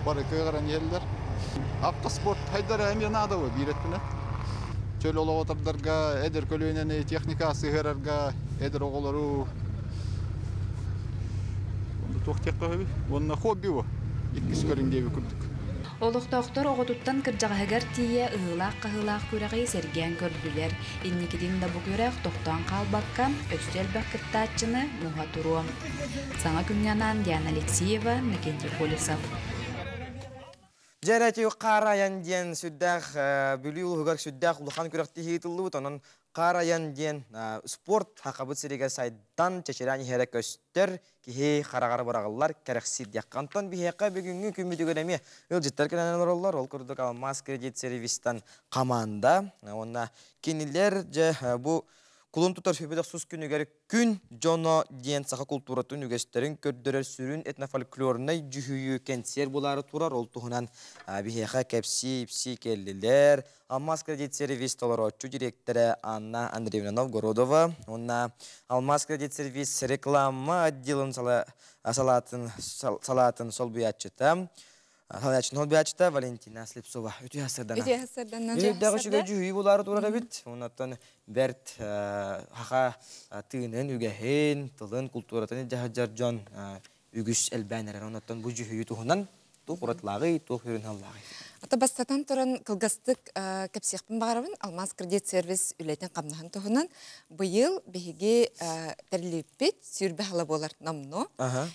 бары кыаҕыран иһэллэр. Автоспорт хайдара эмиэ наада бу биир өттүнэн. Чөл олоҕу тардарга, эдэр көлүөнэни техника сыһыарарга, эдэр оҕолору туох диэххэ үһү? Уонна хобби бу. Иккис көрүҥ диэби курдук. Олохтоохтор оҕотуттан кырдьаҕаһыгар тиийэ ыһыылаах-хаһыылаах күрэҕи сэргээн көрдүлэр. Инникитин да бу күрэх тохтоон хаалбакка, өссө элбэх кыттааччыны муһа туруо. Саҥа күҥҥэ анаан Диана Алексеева, Иннокентий Колесов. Дьэ эрэ хаар айан диэн сүрдээх Бүлүү улууһугар сүрдээх улахан күрэхтэһии ыытыллыбыт. Онон хаар айан диэн спорт Хахабыт сиригэр сайдан, чэчирээн иһэрэ көстөр, киһи хараҕар быраҕыллар, кэрэхсиир диэххэ. Онтон биһиэхэ бүгүҥҥү күммүтүгэр эмиэ ыалдьыттар кэлэн олороллор. Ол курдук Алмаз кредит сервистан команда уонна кинилэр дьэ бу кулун тутар сүбэ сус күнүгэр Күн дьоно диэн саха култууратын үгэстэрин көрдөрөр сүрүн этнофольклорнай дьүһүйүү кэнсиэр булаары турар. Ол туһунан биһиэхэ кэпсии-ипсии кэллилэр. Алмаз кредит сервис толорооччу дириэктэрэ Анна Андреевна Новгородова уонна Алмаз кредит сервис реклама отделын салаатын, салаатын солбуйааччыта. Салайааччы Нолбячта Валентина Слепцова. Үтүө сарсыарданан. Үтүө сарсыарданан. Үтүө үчүгэй дьүһүй булаары турар эбит. Оннуттан бэрт хаха тыынын, үгэһин, тылын, култууратын дьаһадьар дьон үгүс элбээн эрэр. Оннуттан бу дьүһүйүү туһунан туох уратылааҕый, туох үрүн-халлааҕый? Ата бастатан туран кылгастык кэпсиэхпин баҕарабын. Алмаз кредит сервис үлэтин-хамнаһын туһунан быйыл биһиги тэриллибиппит сүүрбэ сыла буолар номнуо.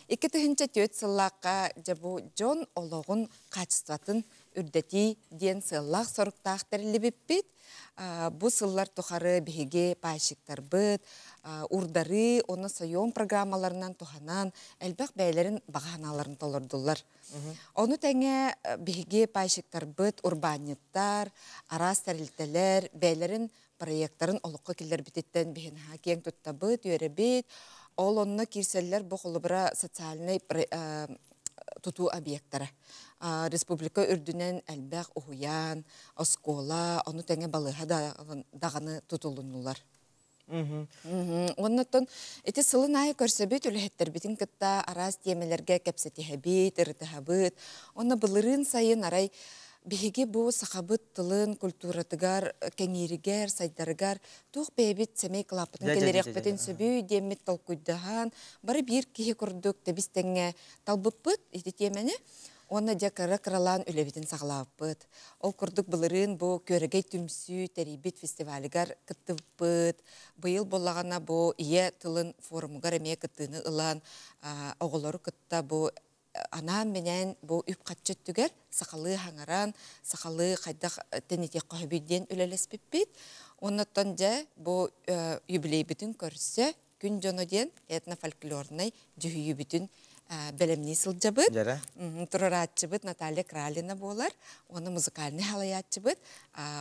2004 сыллаахха дьэ бу дьон олоҕун хаачыстыбатын үрдэтии диэн сыаллаах-соруктаах тэриллибиппит. Бу сыллар тухары биһиги пайщиктарбыт урдарыы уонна сойуом программаларынан туһанан элбэх бэйэлэрин баҕа санааларын толордулар. Ону тэҥэ биһиги пайщиктарбыт, урбаанньыттар, араас тэрилтэлэр бэйэлэрин проекттарын олоххо киллэрбититтэн биһи наһаа киэҥ туттабыт, үөрэбит. Ол онно киирсэллэр бу холобура социальнай тутуу объектара. Республика үрдүнэн элбэх уһуйаан, оскуола, ону тэҥэ балыыһа даҕаны тутулуннулар. Оннуттан ити сылын аайы көрсөбүт үлэһиттэрбитин кытта араас тиэмэлэргэ кэпсэтиһэбит, ырытыһабыт. Онно былырыын сайын арай биһиги бу сахабыт тылын культуратыгар, кэҥииригэр, сайдарыгар туох бэйэбит сэмэй кылааппытын кэлэриэхпитин сөбүй диэммит толкуйдаһан, бары биир киһи курдук тэбис тэҥҥэ талбыппыт ити тиэмэни. Уонна дьэ кыра-кыралаан үлэбитин саҕалаабыппыт. Ол курдук былырыын бу Күөрэгэй түмсүү тэрийбит фестивалыгар кыттыбыппыт. Быйыл буоллаҕына бу ийэ тылын форумугар эмиэ кыттыыны ылан, оҕолору кытта бу анаан-минээн бу үп-харчы өттүгэр сахалыы хаҥаран, сахалыы хайдах тэнитиэххэ сөбүй диэн үлэлэспиппит. Оннуттан дьэ бу юбилейбитин көрсө Күн дьоно диэн этнофольклорнай дьүһүйүүбүтүн бэлэмнии сылдьабыт. Турарааччыбыт Наталья Кралина буолар. Уонна музыкальнай халайааччыбыт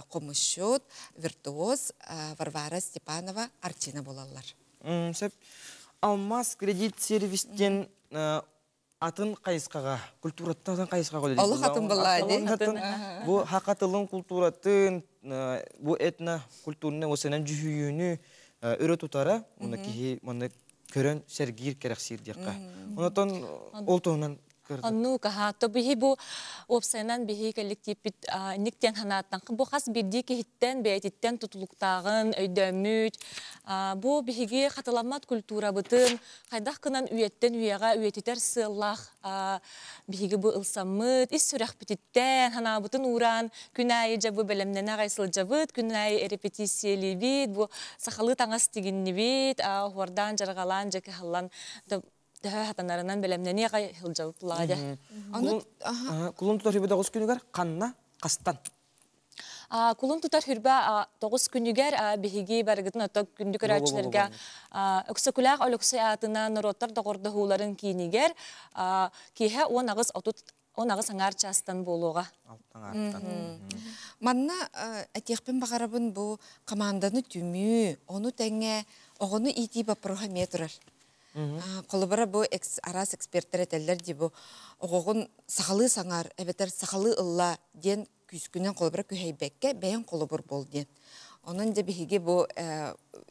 хомусчут, виртуоз Варвара Степанова Артина буолаллар. Сөп. Алмаз кредит сервис диэн атын хайысхаҕа, культураттан атын хайысхаҕа үлэлиир. Олох атын былаа дии. Бу хака тылын культуратын, бу этно-культурнай осынан дьүһүйүүнү өрө тутара, уонна киһи манна көрөн сэргиир, кэрэхсиир диэххэ. Онотон ол туһунан Оннук, аха, то биһи бу уопсайынан биһи коллективпит никтен ханааттан бу хас биирдии киһиттэн бэйэтиттэн тутулуктааҕын өйдөөммүт. Бу биһиги хатыламмат культурабытын хайдах гынан үйэттэн үйэҕэ үйэтитэр сыаллаах биһиги бу ылсаммыт, ис сүрэхпититтэн ханаабытын уураан күн аайы дьэ бу бэлэмнэнэ аҕай сылдьабыт, күн аайы репетициялиибит, бу сахалыы таҥас тигиннибит, оһуордаан, дьарҕалаан, дьэ кыһаллан төһө хатанарынан бэлэмнэниэ аҕай сылдьабыт булаҕа дьэ. Кулун тутар хүрбэ тоҕус күнүгэр ханна хастан? Кулун тутар хүрбэ тоҕус күнүгэр биһиги барыгытын ото күндү көрөөччүлэргэ Өксөкүлээх Өлөксөй аатынан норуоттар доҕордоһууларын киинигэр киэһэ 18.30 18 аҥаар чаастан буолуоҕа. Манна этиэхпин баҕарабын бу команданы түмүү, ону тэҥэ оҕону иитии боппуруоһа эмиэ турар. Холобура бу араас эксперттэр этэллэр дии бу оҕоҕун сахалыы саҥар эбэтэр сахалыы ылла диэн күүскүнэн холобура күһэйбэккэ бэйэҥ холобур буол диэн. Онон дьэ биһиги бу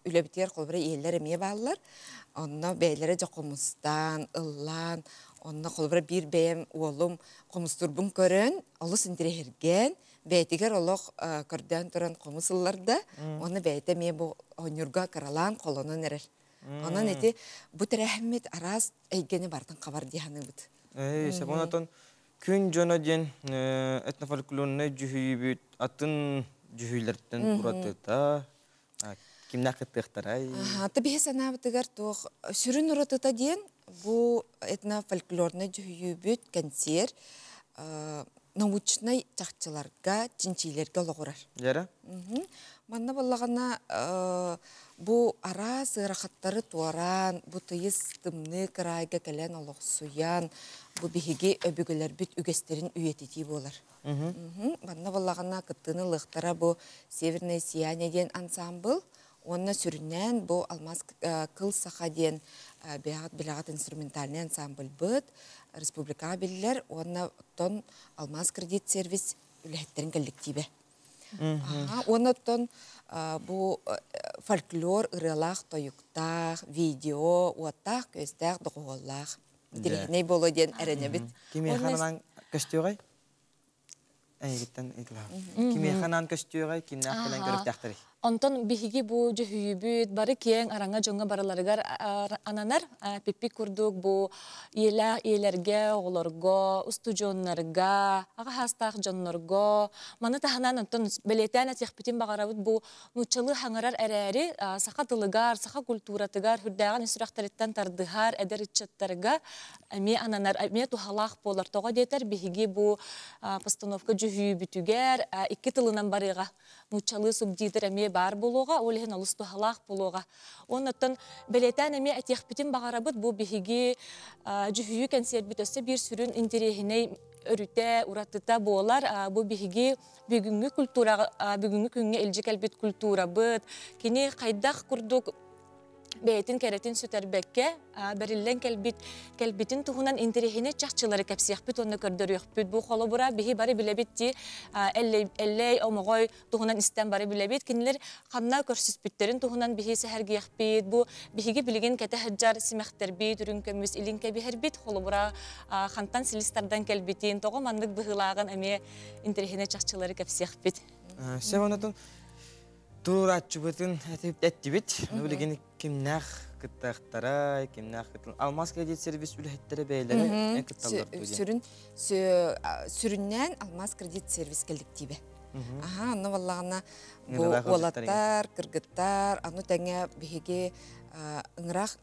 үлэбитигэр холобура ийэлэр эмиэ бааллар. Онно бэйэлэрэ дьэ хомустаан, ыллаан, онно холобура биир бэйэм уолум хомустуурбун көрөн, олус интириэһиргээн, бэйэтигэр олох көрдөөн туран хомус ылларда. Уонна бэйэтэ эмиэ бу оонньуурга кыралаан холонон эрэр. Онон ити бу тэрээһиммит араас эйгэни барытын хабар дии саныыбыт. Сөп онотон Күн дьоно диэн этнофольклорнай дьүһүйүүбүт атын дьүһүйүүлэртэн уратыта кимнээх кыттыахтарай? Аты биһи санаабытыгар туох сүрүн уратыта диэн бу этнофольклорнай дьүһүйүүбүт кэнсиэр научнай чахчыларга, чинчиилэргэ олоҕурар. Дьэрэ? Манна буоллаҕына бу араас ыарахаттары туораан, бу тыйыс тымныы кыраайга кэлэн олохсуйан, бу биһиги өбүгэлэрбит үгэстэрин үйэтитии буолар. Манна буоллаҕына кыттыыны ылыахтара бу «Северное сияние» диэн ансаамбыл уонна сүрүннээн бу «Алмаз кыл саха» диэн бэйэҕит билэҕит инструментальнай ансаамбылбыт республикаҕа биллэр уонна оттон «Алмаз кредит сервис» үлэһиттэрин коллективэ. Уонна оттон бу фольклор ырыалаах тойуктаах, видео, уоттаах-күөстээх доҕуһуоллаах интэриэһинэй буолуо диэн эрэнэбит. Кимиэхэ ананан көстүөҕэй? Эйигиттэн ыйыталаһам. Кимиэхэ анаан көстүөҕэй, кимнээх кэлэн көрүөхтээхтэрий? Онтон биһиги бу дьүһүйүүбүт бары киэҥ араҥа дьоҥҥо барыларыгар ананар. Пиппи курдук бу ийэлээх ийэлэргэ, оҕолорго, устудьуоннарга, аҕа саастаах дьоннорго. Маны таһынан онтон бэлиэтээн этиэхпитин баҕарабыт бу нууччалыы хаҥарар эрээри саха тылыгар, саха культуратыгар сүрдээҕин сүрэхтэриттэн тардыһар эдэр ыччаттарга эмиэ ананар, эмиэ туһалаах буолар. Тоҕо диэтэр биһиги бу постановка дьүһүйүүбүтүгэр икки тылынан барыаҕа. Нууччалыы субтитр эмиэ баар буолуоҕа, ол иһин олус туһалаах буолуоҕа. Оннуттан бэлиэтээн эмиэ этиэхпитин баҕарабыт, бу биһиги дьүһүйүү кэнсиэрбит өссө биир сүрүн интэриэһинэй өрүтэ, уратыта буолар. Бу биһиги бүгүҥҥү культураҕа, бүгүҥҥү күҥҥэ илдьэ кэлбит культурабыт, кини хайдах курдук бэйэтин кэрэтин сүтэрбэккэ бэриллэн кэлбит кэлбитин туһунан интэриэһинэй чахчылары кэпсиэхпит уонна көрдөрүөхпүт. Бу холобура биһи бары билэбит дии Эллэй Омоҕой туһунан истэн бары билэбит. Кинилэр ханна көрсүспүттэрин туһунан биһи сэһэргиэхпит. Бу биһиги билигин кэтэ сылдьар симэхтэрбит, үрүҥ көмүс илин кэбиһэрбит. Холобура хантан силис тардан кэлбитин, тоҕо маннык быһыылааҕын эмиэ интэриэһинэй чахчылары кэпсиэхпит. Сөп онотун туруорааччыбытын эттибит. Билигин кимнээх кыттыахтара, кимнээх кыттан Алмаз кредит сервис үлэһиттэрэ бэйэлэрэ кытталлар Сүрүн сүрүннээн Алмаз кредит сервис коллективэ. Аха, онно баллаҕына бу уолаттар, кыргыттар, аны тэҥэ биһиги ыҥырах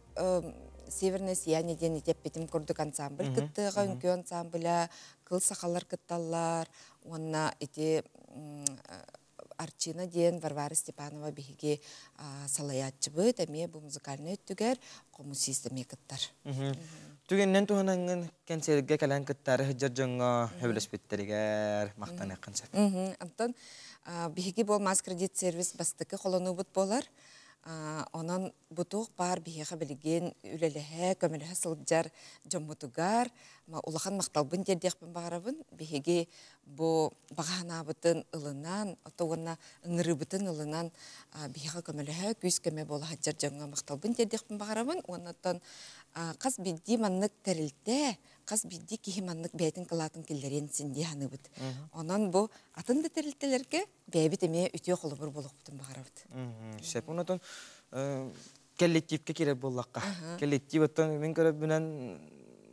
Северное сияние диэн итеппитим курдук ансамбль кыттыаҕа, үҥкүү ансамбля, кыл сахалар кытталлар уонна ити Арчина диэн Варвара Степанова биһиги салайааччыбыт, эмиэ бу музыкальнай өттүгэр хомусист эмиэ кыттар. Түгэнинэн туһанаҥҥын кэнсиэргэ кэлэн кыттаары сылдьар дьоҥҥо сөбүлэспиттэригэр махтаныаххын сөп. Онтон биһиги бу Алмаз кредит сервис бастакы холонуубут буолар. Онон бу туох баар биһиэхэ билигин үлэлэһэ, көмөлөһө сылдьар дьоммутугар улахан махталбын тиэрдиэхпин баҕарабын. Биһиги бу баҕа санаабытын ылынан, ото уонна ыҥырыыбытын ылынан биһиэхэ көмөлөһө, күүс-көмө буола сылдьар дьоҥҥо махталбын тиэрдиэхпин баҕарабын. Уонна хас биирдии маннык тэрилтэ, хас биирдии киһи маннык бэйэтин кылаатын киллэриэн син дии саныыбыт. Онон бу атын да тэрилтэлэргэ бэйэбит эмиэ үтүө холобур буолуохпутун баҕарабыт. Сөп. Онотон коллективка киирэр буоллахха. Коллектив оттон мин көрөрбүнэн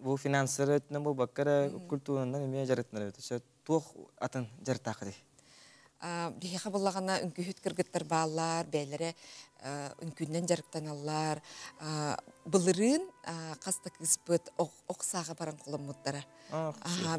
бу финансер өттүнэн буолбакка эрэ культуранан эмиэ дьарыктанар эбит. Туох атын дьарыктааххытый? Биһиэхэ буллаҕына үҥкүүһүт кыргыттар бааллар, бэйэлэрэ үҥкүүнэн дьарыктаналлар. Былырыын хас да кыыспыт ох сааҕа баран холоммуттара.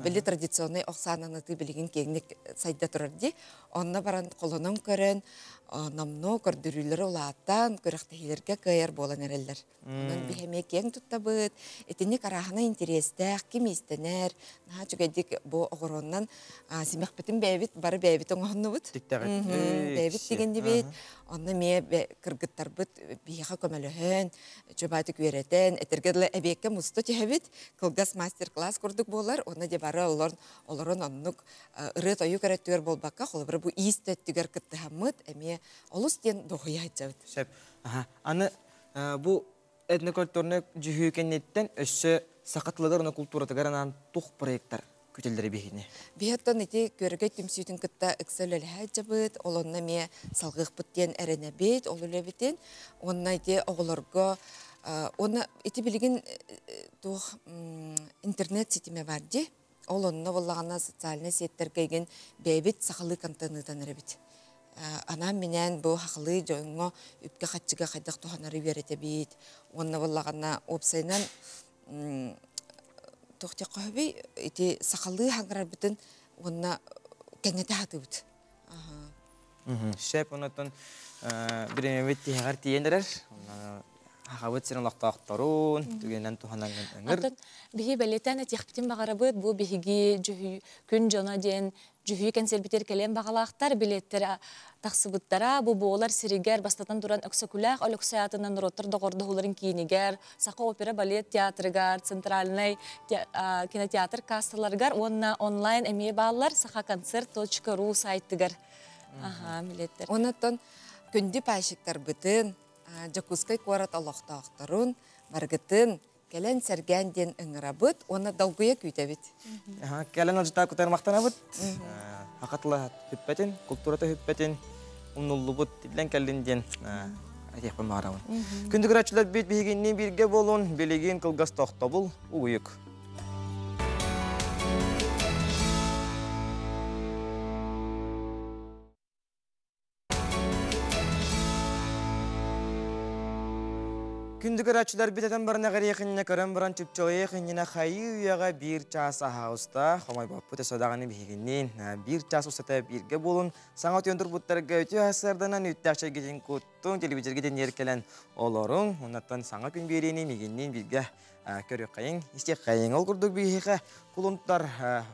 Били традиционный ох саанан ытыы билигин киэҥник сайда турар дии. Онно баран холонон көрөн, номнуо көрдөрүүлэри улаатан, күрэхтэһиилэргэ кыайар буолан эрэллэр. Онон биһи эмиэ киэҥ туттабыт. Итинник арааһына интэриэстээх, ким иистэнэр, наһаа үчүгэйдик бу оҕуруоннан симэхпитин бэйэбит бары бэйэбит оҥоһуннубут. Бэйэбит тигиннибит. Онно эмиэ кыргыттарбыт биһиэхэ көмөлөһөн, чубаатык үөрэтэн, этэргэ дылы эбиэккэ муста түһэбит. Кылгас мастер-класс курдук буолар. Онно дьэ бары олорон, олорон оннук ырыа-тойук эрэ өттүгэр буолбакка, холобура бу иис да өттүгэр кыттыһаммыт эмиэ олус диэн дуоһуйа сылдьабыт. Сөп. Аны бу этнокультурнай дьүһүү кэнниттэн өссө саха тылыгар уонна култууратыгар анаан туох проекттар күтэллэрэ биһигини? Биһиэттэн ити Күөрэгэй түмсүүтүн кытта ыкса үлэлэһэ сылдьабыт, ол онно эмиэ салҕыахпыт диэн эрэнэбит, ол үлэбитин. Уонна ити оҕолорго уонна ити билигин туох интернет ситимэ бар дии. Ол онно буоллаҕына социальнай сеттэргэ игин бэйэбит сахалыы контент ыытан эрэбит. Анаан-минээн бу сахалыы дьоҥҥо үпкэ-харчыга хайдах туһанары үөрэтэбит. Уонна буоллаҕына уопсайынан туох диэххэ сөбүй ити сахалыы хаҥырарбытын уонна кэҥэтэ сатыыбыт. Сөп, онтон бириэмэбит тиһэҕэр тиийэн эрэр. Хахабыт сирин олохтоохторун түгэнэн туһанан ыҥыр. Антон биһи бэлиэтээн этиэхпитин баҕарабыт бу биһиги дьүһүй күн дьоно диэн дьүһүй кэнсиэрбитигэр кэлиэн баҕалаахтар билиэттэр тахсыбыттара бу буолар сиригэр бастатан туран Өксөкүлээх Өлөксөй аатынан норуоттар доҕордоһууларын киинигэр Саха опера балет театрыгар Центральнай кинотеатр кассаларыгар уонна онлайн эмиэ бааллар сахаконцерт.ру сайтыгар аха билиэттэр. Онон күндү пайщиктарбытын Дьокуускай куорат олохтоохторун барыгытын. Кэлэн сэргээн диэн ыҥырабыт уонна долгуйа күүтэбит. Кэлэн алжытаа кутар мактанабыт. Хакатыла хүппэтин, култуурата хүппэтин, умнуллубут, тиллэн кэллин диэн этиэхпин баҕарабын. Күндү көрөөччүлэр бит биһигинни бииргэ буолун, билигин кылгас тохтобул угуйук. Күндү көрөөччүлэр бүтэтэн баран эҕириэхиннэ көрөн баран чупчалыйыах иннинэ хайыы үйэҕэ биир чаас аһаҕыста хомойбоппут өссө даҕаны биһигинниин биир чаас устата бииргэ буолун саҥа утуйан турбуттарга үтүө сарсыарданан үүттээх чэйгитин куттуҥ телевизоргитин кэлэн олоруҥ оннуттан саҥа күн биэриини мигинниин бииргэ көрүөххэйиҥ истиэххэйиҥ ол курдук биһиэхэ кулунтар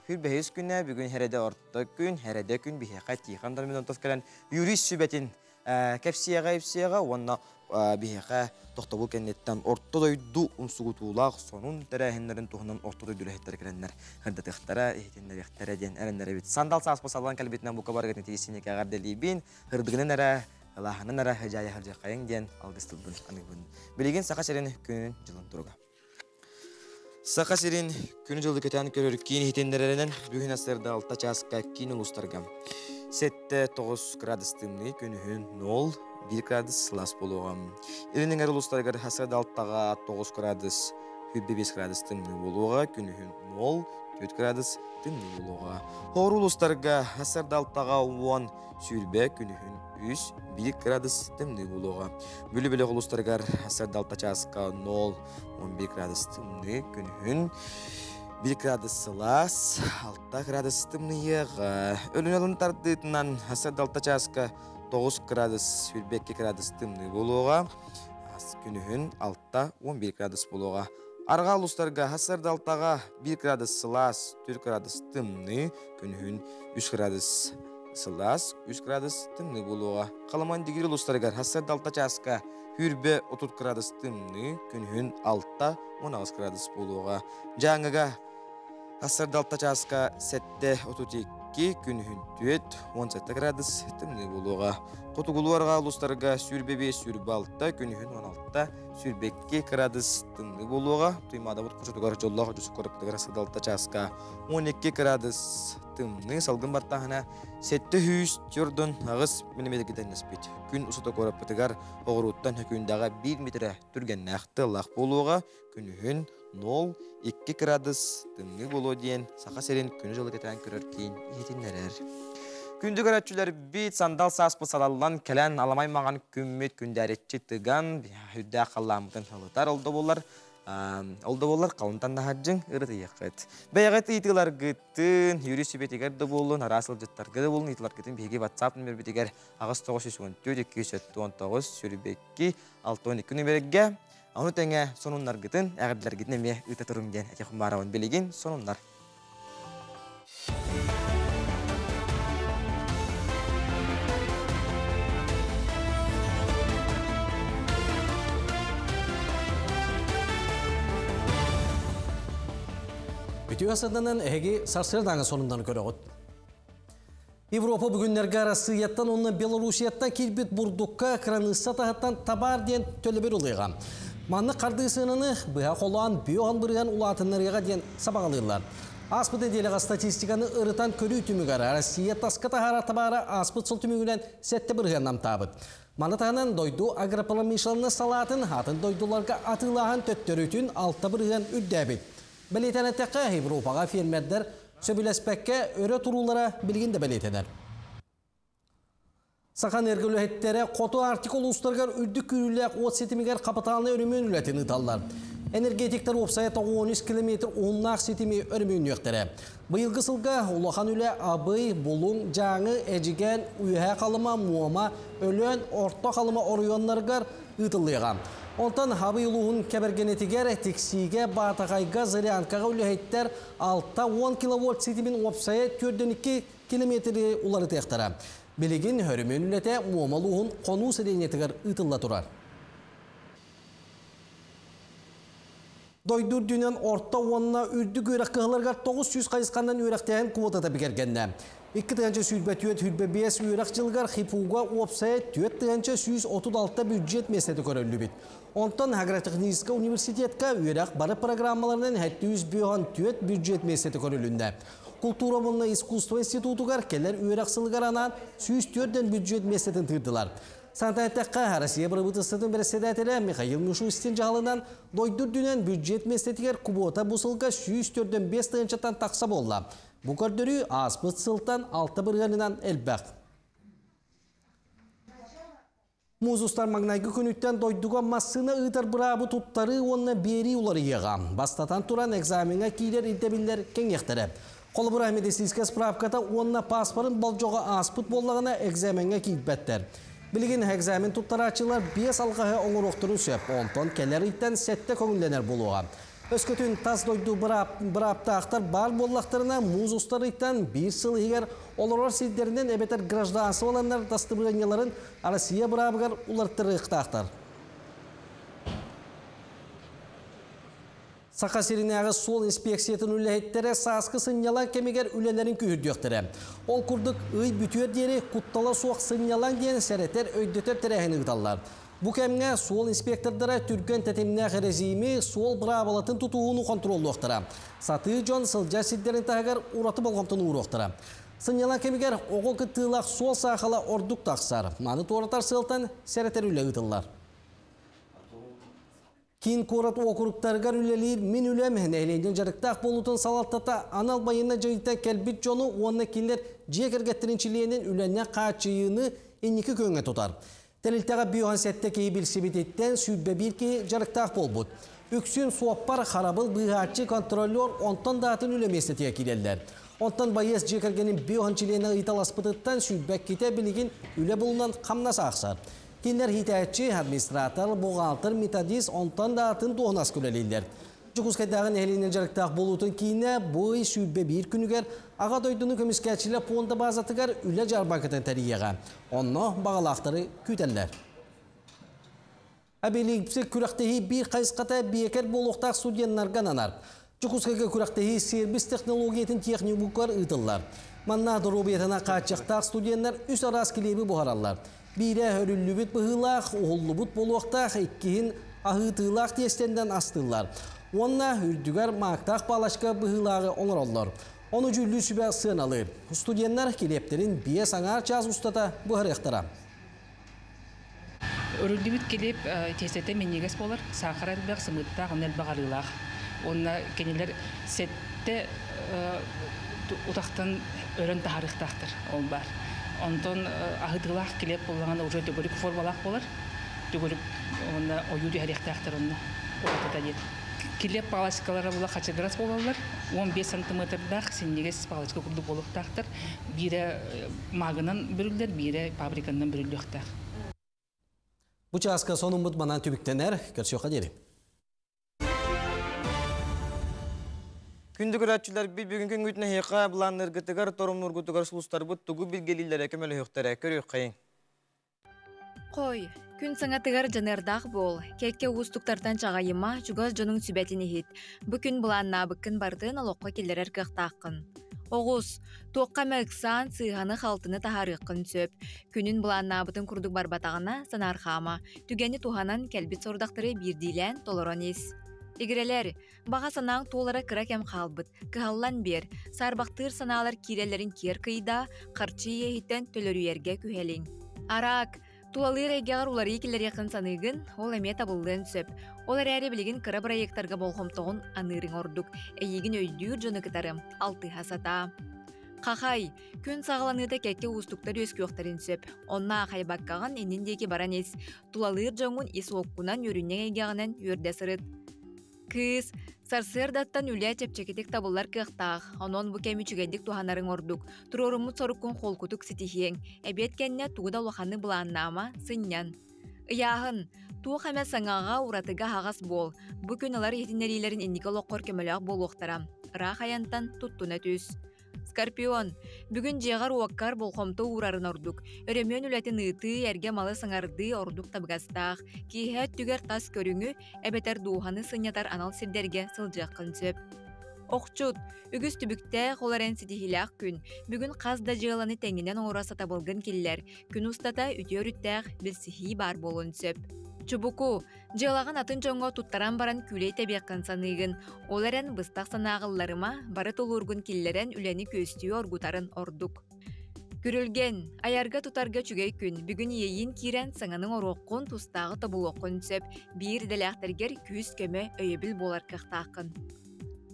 хүрбэһис күнэ бүгүн хэрэдэ орто күн хэрэдэ күн биһиэхэ Тихон Дормидонтов кэлэн юрист сүбэтин кэпсиэҕэ-ипсиэҕэ уонна биһиэхэ тохтобул кэнниттэн орто дойду умсугутуулаах сонун тэрээһиннэрин туһунан орто дойду үлэһиттэрэ кэлэннэр ырдатыахтара, иһитиннэриэхтэрэ диэн эрэннэрэбит. Сандал сааспы саллан кэлбитинэн бука барыгытын тиийсиникэ эҕэрдэлиибин, ырдыгынан эрэ, ылааһынан эрэ хыдьаайа сылдьыаххайыҥ диэн алгыс тылбын аныыбын. Билигин Саха сирин күнүн дьылын туруга. Саха сирин күнү-дьылы кэтээн көрөр киин иһитиннэрэринэн бүгүн сарсыарда 6 чааска киин улуустарга 7-9 градус тымныы, күнүһүн 0 1 градус сылаас буолуоҕа. Илин эҥэр улуустарыгар сарсыарда 6-га 9 градус, 25 градус тымныы буолуоҕа, күнүһүн 0 4 градус тымныы буолуоҕа. Хоору улуустарга сарсыарда 6-га 10 сүүрбэ күнүһүн 3 1 градус тымныы буолуоҕа. Бүлүү бөлөх улуустарыгар сарсыарда 6 чааска 0 11 градус тымныы, күнүһүн 1 градус сылаас, 6 градус тымныйыаҕа. Өлүн алын тардыытынан сарсыарда 6 чааска 9 градус, 22 градус тымныы буолуоҕа. Күнүһүн 6 11 градус буолуоҕа. Арҕаа улуустарга сарсыарда 6-га 1 градус сылаас, 4 градус тымныы, күнүһүн 3 градус сылаас, 3 градус тымныы буолуоҕа. Халаман Дигир улуустарыгар сарсыарда 6 чааска Хүрбэ 30 градус тымныы, күнүһүн 6-18 градус буолуоҕа. Дьааҥыга сарсыарда 6 чааска 7-32, күнүһүн 4-17 градус тымныы буолуоҕа. Хотугулуу арҕаа улуустарга 25-26, күнүһүн 16-22 градус тымныы буолуоҕа. Туймаадабыт хочотугар дьоллоох дьусу куораппытыгар сарсыарда 6 чааска 12 градус тымныы, салгын баттааһына 748 миллиметргэ тэҥнэспит. Күн устата куораппытыгар оҕуруоттан Хөкүүндэҕэ 1 метрэ түргэннээх тыаллаах буолуоҕа, күнүһүн 0-2 градус тымныы буолуо диэн Саха сирин күнү-дьылы кэтээн көрөр киин иһитиннэрэр. Күндү көрөөччүлэрбит сандал сааспыт салаллан кэлэн аламай маҥан күммүт күндээриччи тыган үрдээх халлааммытын ылытар ол да буоллар Ол да буоллар халынтан наһаджыҥ ырытыйыаххыт. Бэйэҕит ыйытыыларгытын Юрий сүбэтигэр да буоллун, араас сылдьыттарга да буоллун ыйытыыларгытын биһиги WhatsApp нөмербитигэр 8914 279 22 62 нөмергэ ону тэҥэ сонуннаргытын, эҕэрдэлэргитин эмиэ ыыта туруҥ диэн этиэхпин баарабын. Билигин сонуннар. Үтүө саданан эһиги сарсыардааҥы сонуннарын көрөҕүт. Европа бүгүннэргэ Арассыыйаттан уонна Белоруссияттан киирбит бурдукка кыраныысса таһыттан табаар диэн төлөбүр ылыаҕа. Маннык хардыы сыананы быһа холоон бүөн бырыһан улаатыннарыаҕа диэн сабаҕалыыллар. Ааспыт нэдиэлэҕэ статистиканы ырытан көрүү түмүгэр Россия таска таһаарар табаара ааспыт сыл түмүгүнэн 7 бырыһыан намтаабыт. Маны таһынан дойду агропромышленность салаатын атын дойдуларга атыылааһын төттөрүтүн 6 бырыһыан үрдээбит. Бэлиэтэн эттэххэ, Европаҕа фермердэр сөбүлэспэккэ өрө туруулара билигин да бэлиэтэнэр. Саха энергоүлэһиттэрэ Хоту Арктика улуустарыгар үрдүк күүрүүлээх уот ситимигэр хапытаалынай өрөмүөн үлэтин ыыталлар. Энергетиктэр уопсайа 93 километр уһуннаах ситими өрөмүөннүөхтэрэ. Быйылгы сылга улахан үлэ Абый, Булуҥ, Дьааҥы, Эдьигээн, Үөһээ Халыма, Муома, Өлөөн, Орто Халыма оройуоннарыгар ыытыллыаҕа. Онтон Абый улууһун Кэбэргэнэтигэр, Тиксиигэ, Баатаҕайга, Зырянкаҕа үлэһиттэр 60 киловольт ситимин уопсайа 42 километры уларытыахтара. Билигин өрөмүөн үлэтэ Муома улууһун Хонуу сэлиэнньэтигэр ыытылла турар. Дойду үрдүнэн орто уонна үрдүк үөрэх кыһаларыгар 900 хайысханан үөрэхтээһин квотата бигэргэннэ. 2024-25 үөрэх дьылыгар ХИФУга уопсайа 4136 бюджет миэстэтэ көрүллүбүт. Онтон Агротехническай университетка үөрэх бары программаларынан 754 бюджет миэстэтэ көрүлүннэ. Култуура уонна искусство институтугар кэлэр үөрэх сылыгар анаан 104 бюджет миэстэтин тыырдылар. Санатан эттэххэ, Россия бырабыыталыстыбатын бэрэссэдээтэлэ Михаил Мишустин дьаһалынан дойду үрдүнэн бюджет миэстэтигэр кубуота бу сылга 104 тыһыынчаттан тахса буолла. Бу көрдөрүү ааспыт сылтан 6 бырыһыанынан элбэх. Муус устар маҥнайгы күнүттэн дойдуга массыына ыытар быраабы туттарыы уонна биэрии уларыйыаҕа. Бастатан туран экзамеҥҥа киирэр ирдэбиллэр кэҥиэхтэрэ. Холобура, медицинскэй справката уонна пааспарын болдьоҕо ааспыт буоллаҕына экзамеҥҥа киирбэттэр. Билигин экзамен туттарааччылар биэс алҕаһы оҥоруохтарын сөп, онтон кэлэр ыйтан сэттэ көҥүллэнэр буолуоҕа. Өскөтүн тас дойду бырааптаахтар баар буоллахтарына, муус устар ыйтан биир сыл иһигэр олорор сирдэринэн эбэтэр гражданстволаннар дастыбыанньаларын Россия быраабыгар уларыттарыахтаахтар. Саха сиринээҕи суол инспекциятын үлэһиттэрэ сааскы сынньалаҥ кэмигэр үлэлэрин күүһүрдүөхтэрэ. Ол курдук, ый бүтүөр диэри куттала суох сынньалаҥ диэн сэрэтэр, өйдөтөр тэрээһини ыыталлар. Бу кэмҥэ суол инспектордара түргэн тэтимнээх эрэжиими, суол быраабылатын тутуһууну хонтуруоллуохтара. Сатыы дьон сылдьар сирдэрин таһыгар ураты болҕомтону ууруохтара. Сынньалаҥ кэмигэр оҕо кыттыылаах суол саахала ордук тахсар. Маны туоратар сыалтан сэрэтэр үлэ ыытыллар. Киин куорат уокуруктарыгар үлэлиир Мин үлэм нэһилиэнньэ дьарыктаах буолуутун салалтата анал байыаннай дьайыыттан кэлбит дьону уонна кинилэр дьиэ кэргэттэрин чилиэнин үлэннэн хааччыйыыны инники күөҥҥэ тутар. Тэрилтэҕэ 57 киһи билсибититтэн 21 киһи дьарыктаах буолбут. Үксүн суоппар, харабыл, быыһааччы, контролер, онтон да атын үлэ миэстэтигэр киирэллэр. Онтон байыас дьиэ кэргэнин 50 чилиэнэ ыйыталаспытыттан сүүрбэккитэ билигин үлэ булунан хамнас аахсар. Кинилэр иитээччи, администратор, бухгалтер, методист, онтон да атын дуоһунаска үлэлииллэр. Дьокуускайдааҕы нэһилиэнньэ дьарыктаах буолуутун киинэ бу ый 21 күнүгэр Аҕа дойдуну көмүскээччилэр пуонда баазатыгар үлэ дьаарбаҥкатын тэрийиэҕэ. Онно баҕалаахтары күүтэллэр. Абилимпсик күрэхтэһии биир хайысхата биэкэр буолуохтаах студеннарга ананар. Дьокуускайга күрэхтэһии сервис технологиятын техникумугар ыытыллар. Манна доруобуйатынан хааччахтаах студеннар үс араас килиэби буһараллар. Биирэ өрүллүбүт быһыылаах, уһуллубут буолуохтаах, иккиһин аһыытыылаах тиэстэннэн астыыллар. Уонна үрдүгэр маактаах палочка быһыылааҕы оҥороллор. Ону дьүүллүүр сүбэ сыаналыыр. Студеннар килиэптэрин биэс аҥаар чаас устата буһарыахтара. Өрүллүбүт килиэп тиэстэтэ минньигэс буолар, саахара элбэх, сымыыттаах, онно элбэх арыылаах. Уонна кинилэр сэттэ утахтан өрөн таһаарыахтаахтар, ол баар. Онтон аһытыылаах килиэп буоллаҕына уже төгүрүк формалаах буолар. Төгүрүк уонна ойуу түһэриэхтээхтэр онно уратыта диэн. Килиэп палочкалара була хачыгырас буолаллар. 15 сантиметрдаах синньигэс палочка курдук буолуохтаахтар. Биирэ маагынан бүрүллэр, биирэ паприканнан бүрүллүөхтээх. Бу чааска сонуммут манан түбүктэнэр. Көрсүөххэ диэри. Күндү көрөөччүлэрбит бүгүн күнгүтүн эһиэхэ былаанныргытыгар, торумнургутугар сулустарбыт тугу билгэлииллэрэ көмөлөһүөхтэрэ көрүөххэйиҥ. Хой, күн саҥатыгар дьаныардаах буол, кэккэ уустуктартан чаҕайыма, чугас дьонуҥ сүбэтин иһит. Бу күн былааннаабыккын барытын олоххо киллэрэр кыахтааххын. Оҕус, туохха эмэ ыксаан, сыыһаны-халтыны таһаарыаххын сөп. Күнүн былааннаабытын курдук барбатаҕына, санаархаама. Түгэни туһанан, кэлбит сорудахтары биирдиилээн толорон ис. Игирэлэр, баҕа санааҥ туолара кыра кэм хаалбыт. Кыһаллан биэр. Саарбахтыыр санаалар киирэллэрин киэр кыйдаа, харчы иэһиттэн төлөрүйэргэ күһэлиҥ. Араак, Тулалыыр эйгэҕэр уларыйыы киллэриэххин саныыгын, ол эмиэ табыллыан сөп. Ол эрээри билигин кыра бырайыактарга болҕомтоҕун аныырыҥ ордук. Эйигин өйдүүр дьону кытары алтыһа сатаа. Хахай, күн саҕаланыыта кэккэ уустуктар үөскүөхтэрин сөп. Онно аахайбаккаҕын иннин диэки баран ис. Тулалыыр дьоҥҥун ис уоккунан, үөрүнньэҥ эйгэҕинэн үөрдэ сырыт. Кыыс, сарсыардаттан үлэ чэпчэкитик табыллар кыахтаах, онон бу кэми үчүгэйдик туһанарыҥ ордук. Туруоруммут соруккун холкутук ситиһиэҥ. Эбиэт кэннэ тугу да улаханы былааннаама, сынньан. Ыйааһын. Туох эмэ саҥаҕа, уратыга аһаҕас буол. Бу күн ылар иһитиннэриилэрин инники олоххор көмөлөөх буолуохтара. Ыраах айантан туттуна түс. Скорпион, бүгүн дьиэҕэр-уоккар болҕомто уурарын ордук. Өрөмүөн үлэтин ыытыы, эргэ малы саҥардыы ордук табыгастаах. Киэһэ өттүгэр тас көрүҥү эбэтэр дууһаны сынньатар анал сирдэргэ сылдьыаххын сөп. Охчут, үгүс түбүктээх, ол эрэн ситиһиилээх күн. Бүгүн хас да дьыаланы тэҥинэн оҥоро сатабылгын киллэр. Күн устата үтүө өрүттээх билсиһии баар буолуон сөп. Чубуку, дьыалаҕын атын дьоҥҥо туттаран баран күүлэй тэбиэххин саныыгын. Ол эрэн быстах санааҕылларыма, бары тулуургун киллэрэн үлэни күөстүү оргутарын ордук. Күрүлгэн, айарга-тутарга үчүгэй күн. Бүгүн иэйиин киирэн саҥаны оҥоруоххун, тустааҕы тобулуоххун сөп. Биир идэлээхтэргэр күүс-көмө, өйөбүл буолар кыахтааххын.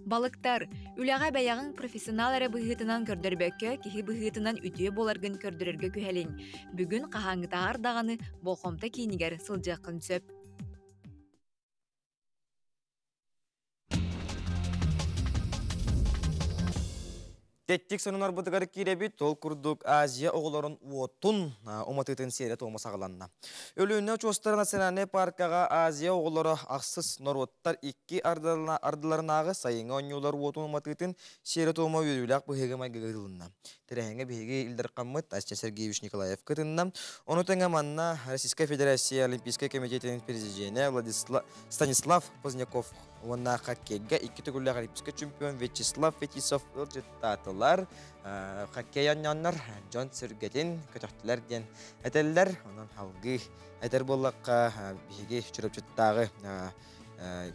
Балыктар, үлэҕэ бэйэҕиҥ профессионал эрэ быһыытынан көрдөрбөккө, киһи быһыытынан үтүө буоларгын көрдөрөргө күһэлиҥ. Бүгүн хаһааҥҥытааҕар даҕаны болҕомто киинигэр сылдьыаххын сөп. Тэттик сонунарбытыгар киирэбит, ол курдук Азия оҕолорун уотун уматыытын сиэрэ-туома саҕаланна. Өлүөнэ очуостара национальнай паркаҕа Азия оҕолоро ахсыс норуоттар икки ардыларынааҕы сайыҥҥы оонньуулар уотун уматыытын сиэрэ-туома үөрүүлээх быһыыга-майгыга ыытылынна. Тэрээһиҥҥэ биһиги Ил Дархаммыт Айсен Сергеевич Николаев кытынна. Ону тэҥэ манна Российскай Федерация Олимпийскай комитетин президенэ Владислав Станислав Поздняков уонна хоккейга икки төгүллээх олимпийскай чемпион Вячеслав Фетисов ыалдьыттаатылар. Хоккей оонньооннор дьон сүргэтин көтөхтүлэр диэн этэллэр. Онон алгыы этэр буоллахха, биһиги Чурапчыттааҕы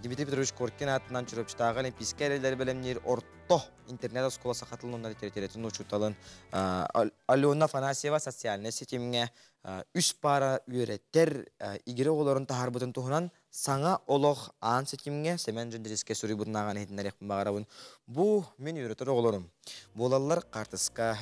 Дмитрий Петрович Коркин аатынан Чурапчытааҕы олимпийскай эрэллэри бэлэмниир орто интернет-оскуола саха тылын уонна литературатын учууталын Алена Афанасьева социальнай ситимҥэ үс паара үөрэтэр игирэ оҕолорун таһаарбытын туһунан Саҥа олох аан ситимҥэ Сэмэн Дьэндьирискэ суруйбутунааҕан иһитиннэриэхпин баҕарабын. Бу мин үөрэтэр оҕолорум. Буолаллар хаартыска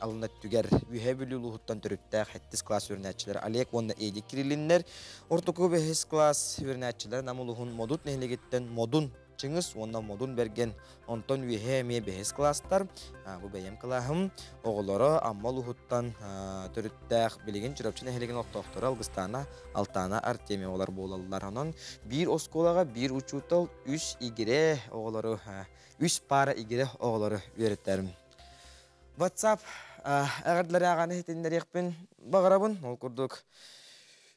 алын өттүгэр Үөһээ Бүлүү улууһуттан төрүттээх сэттис класс үөрэнээччилэрэ Олег уонна Эдик Кириллиннэр, ортоку бэһис класс үөрэнээччилэрэ Нам улууһун Модут нэһилиэгиттэн Модун Чыҥыс уонна Модун Бэргэн, онтон үөһээ эмиэ бэһис кылаастар, бу бэйэм кылааһым оҕолоро Амма улууһуттан төрүттээх билигин Чурапчы нэһилиэгин олохтоохторо Алгыстаана, Алтаана Артемьевалар буолаллар. Онон биир оскуолаҕа биир учуутал үс игирэ оҕолору, үс паара игирэ оҕолору үөрэтэрим. WhatsApp эҕэрдэлэри ааҕан иһитиннэриэхпин баҕарабын. Ол курдук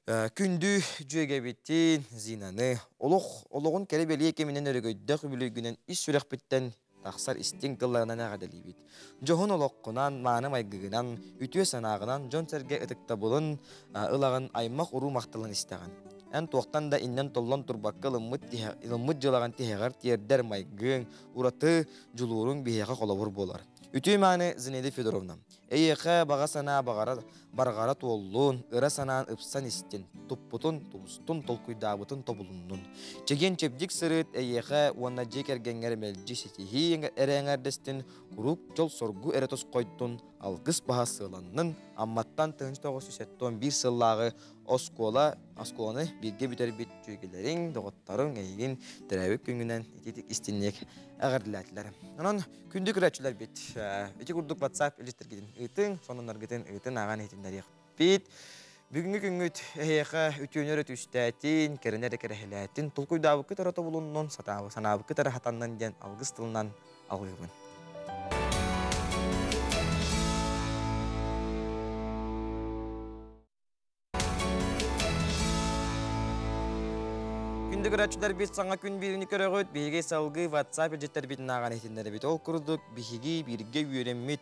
күндү дьүөгэбитин Зинаны олох олоҕун кэрэ бэлиэ кэминэн өрөгөйдөөх үбүлүөйгүнэн ис сүрэхпиттэн тахсар истиҥ тылларынан эҕэрдэлиибит. Дьоһун олоххунан, мааны майгыгынан, үтүө санааҕынан дьон-сэргэ ытыктабылын ылаҕын, аймах-уруу махталын истэҕин. Эн туохтан да иннэн-толлон турбакка ылыммыт, ылыммыт дьыалаҕын тиһэҕэр тиэрдэр майгыҥ, ураты дьулууруҥ биһиэхэ холобур буолар. Үтүө мааны Зинаида Федоровна, эйиэхэ баҕа санаа баҕара, барҕара туоллун, ыра санаан ыпсан истин, туппутун, тубустун, толкуйдаабытын тобулуннун. Чэгиэн-чэбдик сырыт эйиэхэ уонна дьиэ кэргэҥҥэр мэлдьи ситиһии эрэ эҥэрдэстин, куруук дьол-соргу эрэ тосхойдун, алгыс баһа сыаланнын, Амматтан 1971 сыллааҕы оскуола оскуоланы бииргэ бүтэрбит дьүөгэлэриҥ, доҕотторуҥ эйигин төрөөбүт күҥҥүнэн ититик истинник эҕэрдэлээтилэр. Онон күндү көрөөччүлэрбит, ити курдук WhatsApp илдьиттэргитин ыытыҥ, сонуннаргытын ыытын ааҕан иһитиннэриэхпит. Бүгүҥҥү күҥҥүт эһиэхэ үтүөнү эрэ түстээтин, кэрэни эрэ кэрэһилээтин, толкуйдаабыккыт эрэ тобулуннун, санаабыккыт эрэ хатаннын диэн алгыс тылынан алгыыбын. Күндү көрөөччүлэрбит саҥа күн бииrini көрөҕүт. Биһиги салгыы WhatsApp илдьиттэрбитин ааҕан иһитиннэрэбит. Ол курдук биһиги бииргэ үөрэммит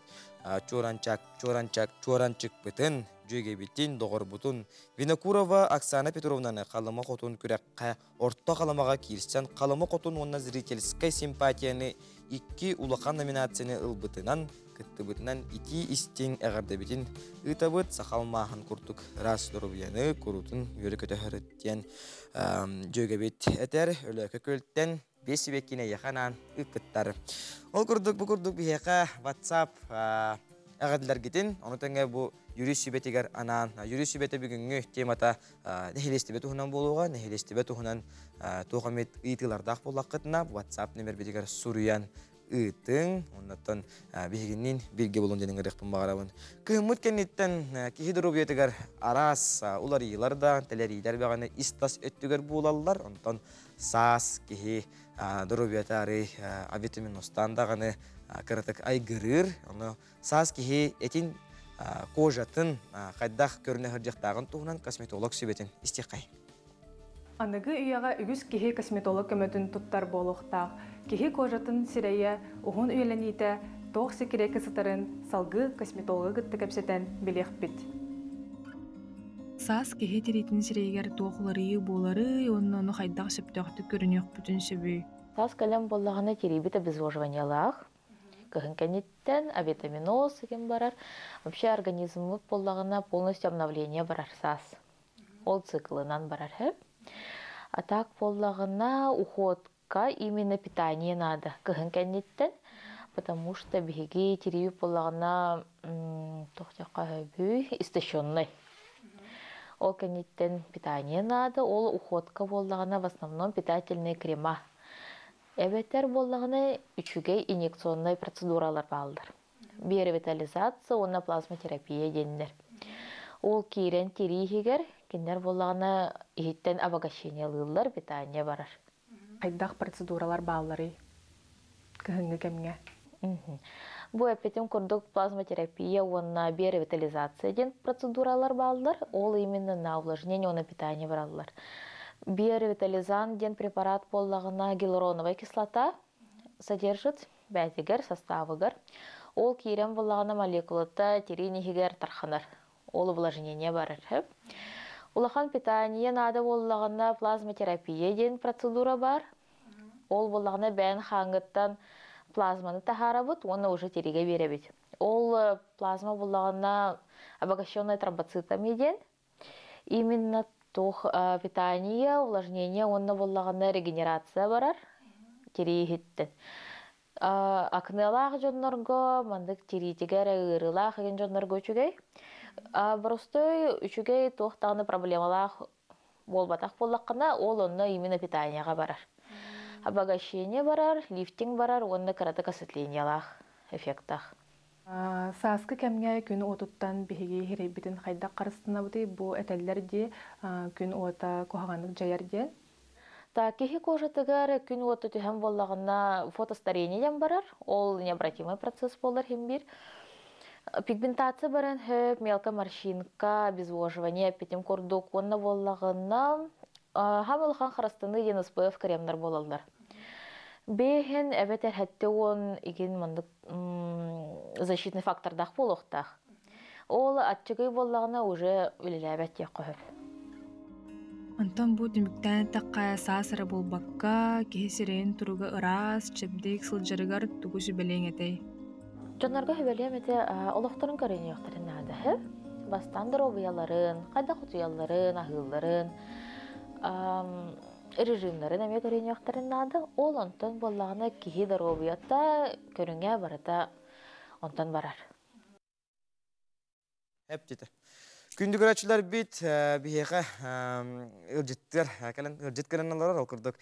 чуоранчак, чуоранчак, чуоранчыкпытын, дьүөгэбитин, доҕорбутун Винокурова Оксана Петровнаны Халыма Хотун күрэххэ Орто Халымаҕа киирсэн Халыма Хотун уонна зрительскай симпатияны икки улахан номинацияны ылбытынан, кыттыбытынан итии-истиҥ эҕэрдэбитин ыытабыт. Саха алмааһын курдук ыраас доруобуйаны куруутун үөрэ-көтө диэн дьүөгэбит этэр. Өлөөкө Күөлтэн биэс сибэккини эйиэхэ анаан ыыппыттар. Ол курдук бу курдук биһиэхэ WhatsApp эҕэрдэлэргитин, ону тэҥэ бу юрист сүбэтигэр анаан, юрист сүбэтэ бүгүҥҥү темата нэһилиэстибэ туһунан буолуоҕа, нэһилиэстибэ туһунан туох эмит ыйытыылардаах буоллаххытына, WhatsApp нөмербитигэр суруйан ыытыҥ, оннуттан биһигинниин бииргэ булун диэн ыҥырыахпын баҕарабын. Кыһыммыт кэнниттэн киһи доруобуйатыгар араас уларыйыылар да, тэлэриилэр бэҕэни ис-тас өттүгэр буолаллар. Онтон саас киһи доруобуйата арый авитаминостаан даҕаны кыратык айгырыыр. Ону саас киһи этин кожатын хайдах көрүнэ сылдьыахтааҕын туһунан косметолог сүбэтин истиэххэй. Аныгы үйэҕэ үгүс киһи косметолог көмөтүн туттар буолуохтаах. Киһи кожатын сирэйэ уһун үйэлэниитэ туох секреккэ сытарын салгыы косметологы кытта кэпсэтэн билиэхпит. Саас киһи тириитин сирэйигэр туох уларыйыы буоларый уонна ону хайдах сөптөөхтүк көрүнүөхпүтүн сөбүй? Саас кэлэн буоллаҕына тириибит обезвоживаниелаах. Кыһын кэнниттэн авитаминоз ким барар. Вообще организммыт буоллаҕына полностью обновление барар саас. Ол циклынан барар. А так буоллаҕына уходка именно питание надо кыһын кэнниттэн. Потому что биһиги тириибит буоллаҕына туох диэххэ сөбүй истощенный. Ол кэнниттэн питание надо, ол уходка буоллаҕына в основном питательные крема. Эбэтэр буоллаҕына үчүгэй инъекционнай процедуралар бааллар. Биоревитализация уонна плазмотерапия диэннэр. Ол киирэн тирии иһигэр кинилэр буоллаҕына иһиттэн обогащениелыыллар, питание барар. Хайдах процедуралар баалларый кыһыҥҥы кэмҥэ? Бу эппитим курдук плазмотерапия уонна биоревитализация диэн процедуралар бааллар. Ол именно на увлажнение уонна питание бараллар. Биоревитализант диэн препарат буоллаҕына гиалуроновая кислота содержит бээтигэр, составыгар. Ол киирэн буоллаҕына молекулата тириин иһигэр тарханар. Ол увлажнение барар. Улахан питание наада буоллаҕына плазмотерапия диэн процедура бар. Ол буоллаҕына бэйэн хааҥҥыттан плазманы таһаарабыт уонна уже тиригэ биэрэбит. Ол плазма буоллаҕына обогащенная тромбоцитами диэн именно туох питание, увлажнение уонна буоллаҕына регенерация барар тирии иһиттэн. Акныалаах дьоннорго маннык тириитигэр ыарыылаах игин дьоннорго үчүгэй. Боростуой үчүгэй туох даҕаны проблемалаах буолбатах буоллаххына, ол онно именно питаниеҕа барар. Обогащение барар, лифтинг барар уонна кыратык осветлениелаах эффектаах. Сааскы кэмҥэ күн уотуттан биһиги иһирэйбитин хайдах харыстанабытый бу этэллэр дии күн уота куһаҕаннык дьайар диэн. Та киһи кожатыгар күн уота түһэн буоллаҕына фотостарение диэн барар. Ол необратимый процесс буолар иһин биир. Пигментация баран хөп, мелкая морщинка, обезвоживание эппитим курдук уонна буоллаҕына хам улахан харыстаныы диэн СПФ кремнар буолаллар. Бэһин эбэтэр хэттэ уон игин маннык защитный фактордаах буолуохтаах. Ол аччыгый буоллаҕына уже үлэлээбэт диэххэ сөп. Онтон бу түмүктээн эттэххэ, саас эрэ буолбакка, киһи сирэйин туруга ыраас, чэбдик сылдьарыгар тугу сүбэлиэҥ этэй? Дьоннорго сүбэлиэм этэ олохторун көрүнүөхтэрин наада. Бастаан доруобуйаларын, хайдах утуйалларын, аһыылларын, режимнарын эмиэ көрүнүөхтэрин наада. Ол онтон буоллаҕына киһи доруобуйата, көрүҥэ барыта онтон барар. Эптите. Күндү көрөөччүлэрбит биһиэхэ ыалдьыттар кэлэн ыалдьыт кэлэн олорор ол курдук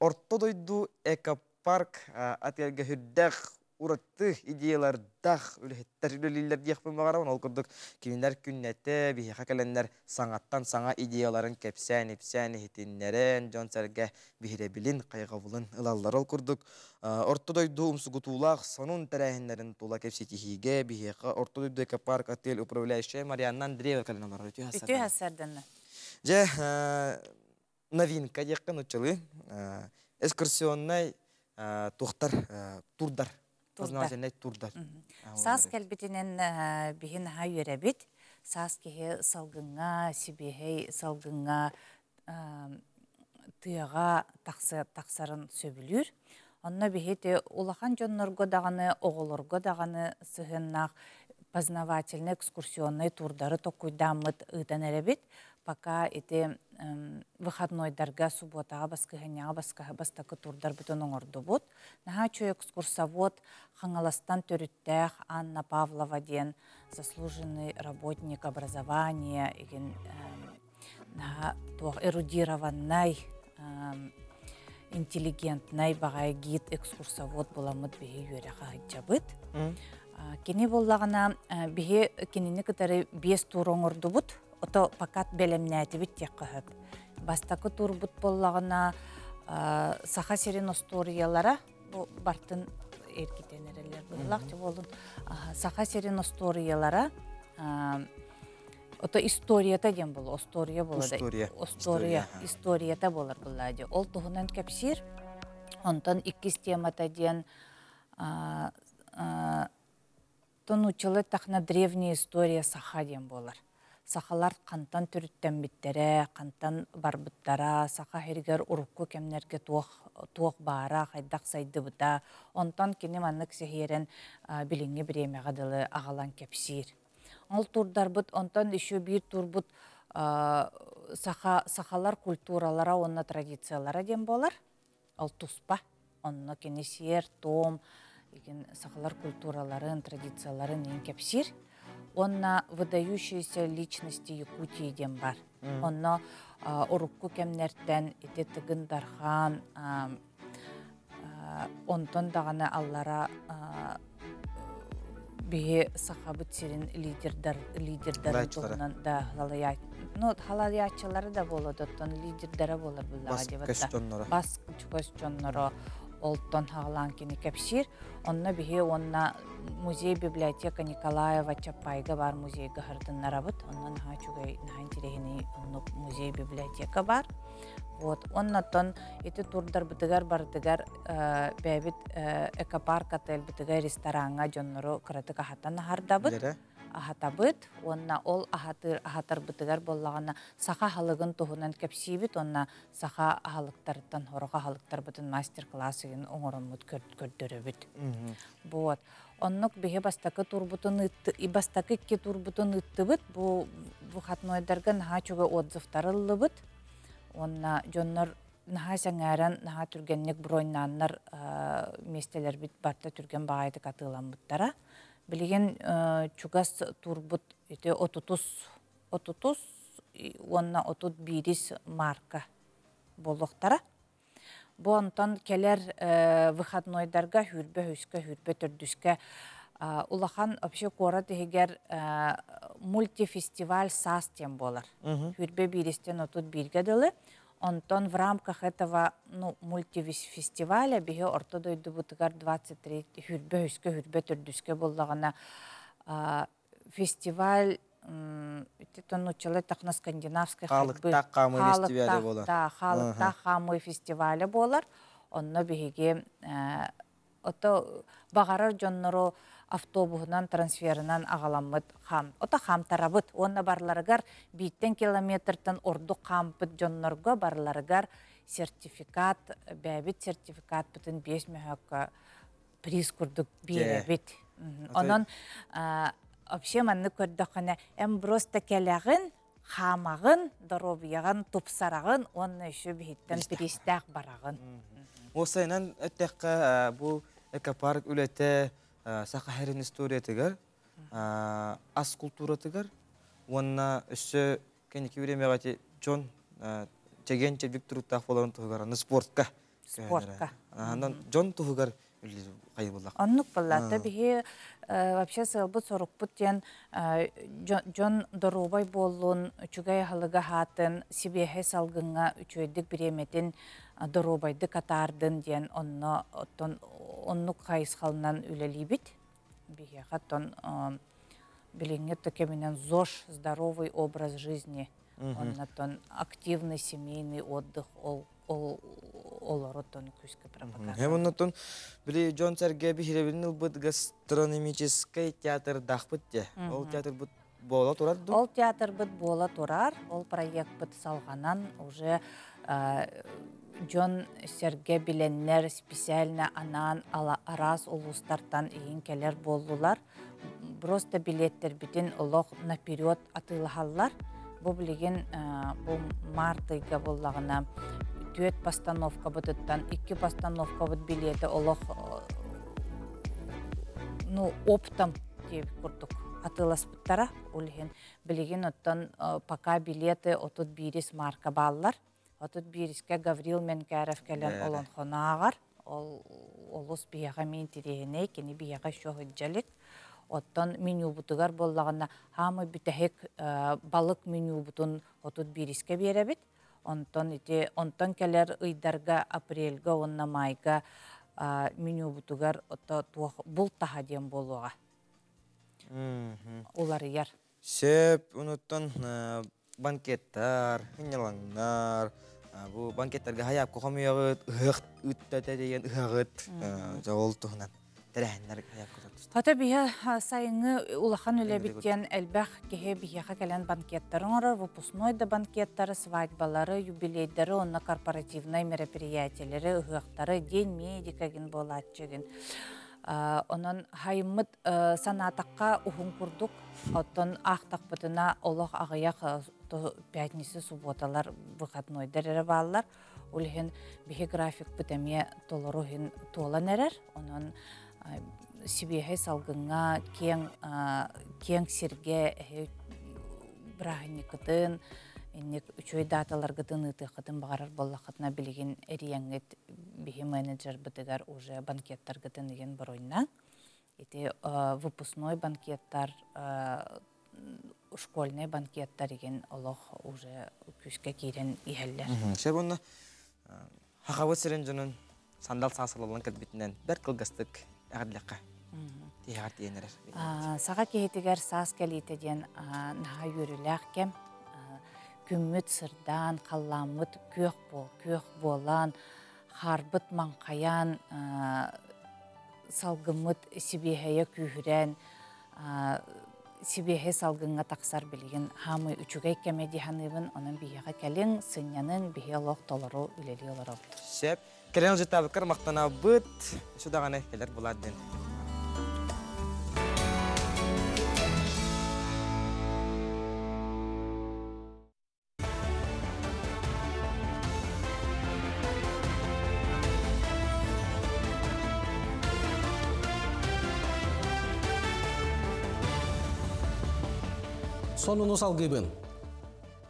Орто дойду экопарк атыырга үрдэх ураты идеялардаах үлэһиттэр үлэлииллэр диэхпин баҕарабын. Ол курдук кинилэр күннэтэ биһиэхэ кэлэннэр саҥаттан саҥа идеяларын кэпсээн-ипсээн иһитиннэрэн, дьон-сэргэ биһирэбилин, хайҕабылын ылаллар. Ол курдук Орто дойду умсугутуулаах сонун тэрээһиннэрин тула кэпсэтиһиигэ биһиэхэ Орто дойду экопарк отель управляющая Марианна Андреева кэлэн олорор. Үтүө Үтүө сарданна. Дьэ, новинка диэххэ нуччалыы экскурсионнай туохтар турдар познавательнай турдар. Саас кэлбитинэн биһи наһаа үөрэбит. Саас киһи салгыҥҥа, сибиэһэй салгыҥҥа тыаҕа тахсарын сөбүлүүр. Онно биһи улахан дьоннорго даҕаны, оҕолорго даҕаны сыһыаннаах познавательнай экскурсионнай турдары токуйдааммыт ыытан эрэбит. Пока ити выходнойдарга, субботаҕа, баскыһынньаҕа бастакы турдарбытын оҥордубут. Наһаа үчүгэй экскурсовод Хаҥаластан төрүттээх Анна Павлова диэн заслуженный работник образования игин наһаа туох эрудированнай интеллигентнай баҕайы гид экскурсовод буламмыт биһи үөрэх аһыдьабыт. Кини буоллаҕына биһи кинини кытары биэс тур оҥордубут. Ото пока бэлэмнээтибит диэххэ сөп. Бастакы турбут буоллаҕына Саха сирин остуоруйалара бу бартын эргитэн эрэллэр быһылаах буолун Саха сирин остуоруйалара Ото историята диэн буолуо, остуоруйа буолар. История. Остуоруйа, историята буолар былаа дии. Ол туһунан кэпсиир. Онтон иккис темата диэн тон тахна древняя история саха диэн буолар. Сахалар хантан төрүттэммиттэрэ, хантан барбыттара, саха сиригэр урукку кэмнэргэ туох туох баара, хайдах сайдыбыта. Онтон кини маннык сэһиэрэн билиҥҥи бириэмэҕэ дылы аҕалан кэпсиир. Ол турдарбыт, онтон еще биир турбут саха сахалар культуралара уонна традициялара диэн буолар. Ол туспа. Онно кини сиэр, туом, сахалар культураларын, традицияларын иин кэпсиир. Онна выдающиеся личности Якутии диэн бар. Онно урукку кэмнэртэн ити Тыгын Дархан, онтон даҕаны аллара биһи Сахабыт сирин лидердар лидердарын туһунан да халайа ну халайааччылары да буолуо оттон лидердара буолар буллаҕа диэбэтта бас көс дьонноро олтон хаҕалаан кини кэпсиир. Онно биһи уонна музей библиотека Николаева Чапайга бар музейга хардыннарабыт. Онно наһаа үчүгэй, наһаа интириэһинэй оннук музей библиотека бар. Вот оннотон ити турдарбытыгар барытыгар бэйэбит экопарк отельбытыгар рестораҥҥа дьоннору кыратык аһатан аһардабыт. Аһатабыт уонна ол аһатыр аһатарбытыгар буоллаҕына саха аһылыгын туһунан кэпсиибит уонна саха аһылыктарыттан сорох аһылыктарбытын мастер-класс ыйын оҥороммут көрдөрөбүт. Вот. Оннук биһи бастакы турбутун бастакы икки турбутун ыыттыбыт. Бу выходнойдарга наһаа үчүгэй отзывтар ыллыбыт. Уонна дьоннор наһаа сэҥээрэн, наһаа түргэнник броньнааннар миэстэлэрбит барта түргэн баҕайытык атыыламмыттара. Билигин чугас турбут ити отутус отутус уонна 31 марка буолуохтара. Бу онтон кэлэр выходнойдарга хүрбэ үскэ, хүрбэ төрдүскэ улахан вообще куорат иһигэр мультифестиваль саас диэн буолар. Хүрбэ бииристэн 31-гэ дылы. Онтон в рамках этого, ну, мультифестиваля биһи орто дойдубутугар 23 хүрбэ үскэ, хүрбэ төрдүскэ буоллаҕына фестиваль ити тахна скандинавской ходьбы. Хаалыктаах хаамыы фестивале буолар. Да, хаалыктаах хаамыы фестивале буолар. Онно биһиги ото баҕарар дьоннору автобуһунан трансферынан аҕаламмыт хам ото хаамтарабыт уонна барларыгар бииртэн километртан ордук хаампыт дьоннорго барларыгар сертификат, бэйэбит сертификатпытын 5 мөһөккө приз курдук биэрэбит. Онон вообще маннык көрдөххүнэ эн просто кэлэҕин, хаамаҕын, доруобуйаҕын тупсараҕын уонна еще биһиттэн приистээх бараҕын. Уопсайынан эттэххэ, бу экопарк үлэтэ саха сирин историятыгар, ас култууратыгар уонна өссө кэнники бириэмэҕэ дьон чэгиэн чэбдик туруктаах буоларын туһугар аны спортка спортка. Анан дьон туһугар хайыбыллах. Оннук буолла. Биһи вообще сыалбыт сорукпут диэн дьон доруобай буоллун, үчүгэй аһылыга хаатын, сибиэһэй салгыҥҥа үчүгэйдик бириэмэтин доруобайдык атаардын диэн онно оттон оннук хайысхалынан үлэлиибит. Биһиэхэ оттон билиҥҥи кэминэн ЗОЖ, здоровый образ жизни, оннотон активный семейный отдых ол ол олоротон күүскэ пропаганда. Hem оннотон били дьон сэргэ биһирэбилин ылбыт гастрономическай театрдаахпыт те. Ол театрбыт буола турар ду? Ол театрбыт буола турар, ол проектпыт салҕанан уже дьон сэргэ биленнер специально анаан араас улуустартан иһин кэлэр буоллулар. Просто билеттербитин олох наперед атыылаһаллар. Бу билигин бу март ыйга буоллаҕына түөрт постановкабытыттан икки постановкабыт билиэтэ олох ну оптом диэбит курдук атыыласпыттара. Ол иһин билигин оттон пока билеты 31 марка бааллар. 31-искэ Гаврил Менкяров кэлэн олонхону ааҕар. Ол олус биһиэхэ мин интириэһинэй, кини биһиэхэ еще сылдьалик. Оттон менюбутугар буоллаҕына хаамай бүтэһик балык менюбутун 31-искэ биэрэбит. Онтон ити онтон кэлэр ыйдарга апрельга уонна майга менюбутугар ото туох булт таһа диэн буолуоҕа. Уларыйар. Сөп, онуттан банкеттар, хынньалаҥнар, Бу банкеттарга хайаап кохомуйаҕыт, ыһыах ыттата деген ыһаҕыт, ол туһунан тэрээһиннэр хайаап Хата биһи сайыҥҥы улахан үлэбит диэн элбэх киһи биһиэхэ кэлэн банкеттары оҥорор, выпускной да банкеттары, свадьбалары, юбилейдары, онно корпоративнай мероприятиелэри, ыһыахтары, день медика гин буолааччы гин. Онон хайыммыт санаатахха уһун курдук, оттон аахтахпытына олох аҕыйах пятница, субботалар, выходнойдар эрэ бааллар. Ол иһин биһи графикпыт эмиэ толору иһин туолан эрэр. Онон сибиэһэй салгыҥҥа киэҥ киэҥ сиргэ эһи бырааһынньыккытын инник үчүгэй дааталаргытын ыытыаххытын баҕарар буоллаххытына билигин эрийэҥҥит биһи менеджербытыгар уже банкеттаргытын ыйан боруйна. Ити выпускной банкеттар школьный банкеттар игин олох уже күүскэ киирэн иһэллэр. Сөп онно Хахабыт сирин дьонун сандал саасалалан кэлбитинэн бэрт кылгастык эҕэрдэлэххэ тиһэҕэр тиийэн эрэр. Саха киһитигэр саас кэлиитэ диэн наһаа үөрүүлээх кэм. Күммүт сырдаан, халлааммыт күөх буол, күөх буолан, хаарбыт маҥхайан, салгыммыт сибиэһэйэ күүһүрэн, сибиэһэй салгыҥҥа тахсар билигин хаамый үчүгэй кэмэ дии саныыбын. Онон биһиэхэ кэлиҥ, сынньаныҥ, биһи олох толору үлэлии олоробут. Сөп. Кэлэн ылдьыттаабыккар махтанабыт. Өссө даҕаны кэлэр булаат диэн. Сонуну салгыыбын.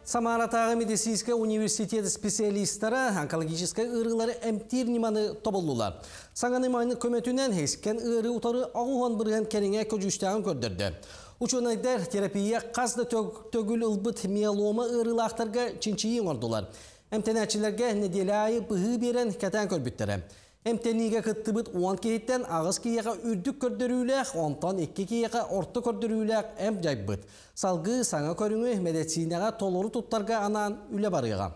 Самаратааҕы медицинскэй университет специалистара онкологическай ыарыылары эмтиир ньыманы тобуллулар. Саҥа ньыманы көмөтүнэн искэн ыарыы утары 90% кэриҥэ көдьүүстээҕин көрдөрдө. Учуонайдар терапия хас да төгүл ылбыт миелома ыарыылаахтарга чинчийии оҥордулар. Эмтэнээччилэргэ нэдиэлэ аайы быһыы биэрэн кэтээн көрбүттэрэ. Эмтэниигэ кыттыбыт 10 киһиттэн аҕыс киһиэхэ үрдүк көрдөрүүлээх, онтон 2 киһиэхэ орто көрдөрүүлээх эмп дьайбыт. Салгыы саҥа көрүҥү мэдиссиинэҕэ толору туттарга анаан үлэ барыаҕа.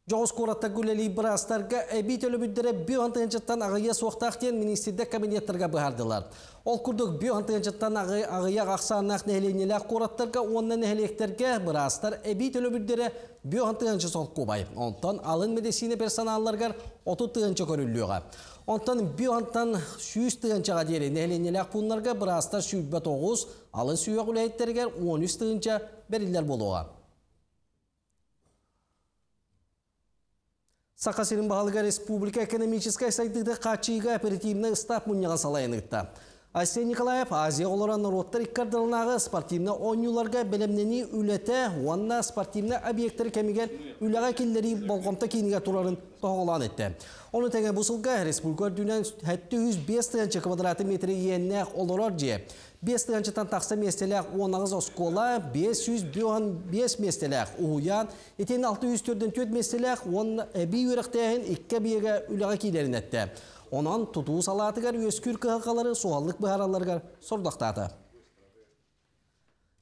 Дьоҕус куораттарга үлэлиир быраастарга эбии төлөбүрдэрэ бүөн тыһыынчаттан аҕыйа суохтаах диэн министрдэр кабинеттарга быһаардылар. Ол курдук бүөн тыһыынчаттан аҕыйах ахсааннаах нэһилиэнньэлээх куораттарга уонна нэһилиэктэргэ быраастар эбии төлөбүрдэрэ бүөн тыһыынча солкуобай. Онтон алын медицина персоналларыгар 30 тыһыынча көрүллүөҕэ. Онтон бүөнтан 100 тыһыынчаҕа диэри нэһилиэнньэлээх пууннарга быраастар 29, алын сүүһэх үлэһиттэригэр 13 тыһыынча бэриллэр буолуоҕа. Саха сирин баһылыга республика экономическай сайдыыта хааччыйыыга оперативнай ыстаап мунньаҕын салайан ыытта. Айсен Николаев Азия олорор норуоттар икки ардыларынааҕы спортивнай оонньууларга бэлэмнэнии үлэтэ уонна спортивнай объектары кэмигэр үлэҕэ киллэрии болҕомто киинигэр турарын тоһоҕолоон эттэ. Ону тэҥэ бу сылга республика үрдүнэн 705 тыһыынча квадрат метр иэннээх олорор дьиэ, 5 тыһыынчаттан тахса миэстэлээх 18 оскуола, 505 миэстэлээх уһуйаан, итиэннэ 644 миэстэлээх уонна эбии үөрэхтээһин икки эбийиэгэ үлэҕэ киирэрин эттэ. Онон тутуу салаатыгар үөскүүр кыһалҕалары суһаллык быһааралларыгар сорудахтаата.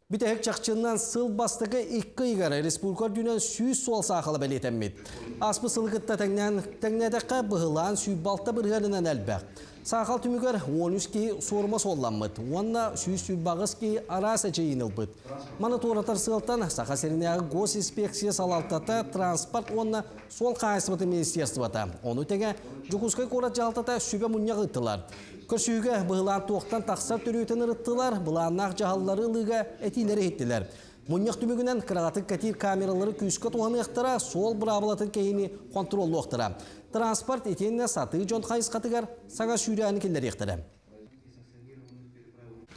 Бүтэһик чахчыннан сыл бастакы икки ыйыгар республика үрдүнэн 100 суол саахала бэлиэтэммит. Ааспыт сылы кытта тэҥнээн тэҥнээтэххэ быһылаан 106 бырыһыанынан элбэх. Саахал түмүгэр 13 киһи суорума суолламмыт уонна 128 киһи араас эчэйиини ылбыт. Маны туоратар сыалтан Саха сиринээҕи госинспекция салалтата, транспорт уонна суол хаһаайыстыбатын министерствота, ону тэҥэ Дьокуускай куорат дьаһалтата сүбэ мунньах ыыттылар. Көрсүһүүгэ быһылаан туохтан тахсар төрүөтүн ырыттылар, былааннаах дьаһаллары ылыыга этиилэри иһиттилэр. Мунньах түмүгүнэн кыраҕатык кэтиир камералары күүскэ туһаныахтара, суол быраабылатын кэһиини хонтуруоллуохтара. Транспорт итиэннэ сатыы дьон хайысхатыгар саҥа сүүрээни киллэриэхтэрэ.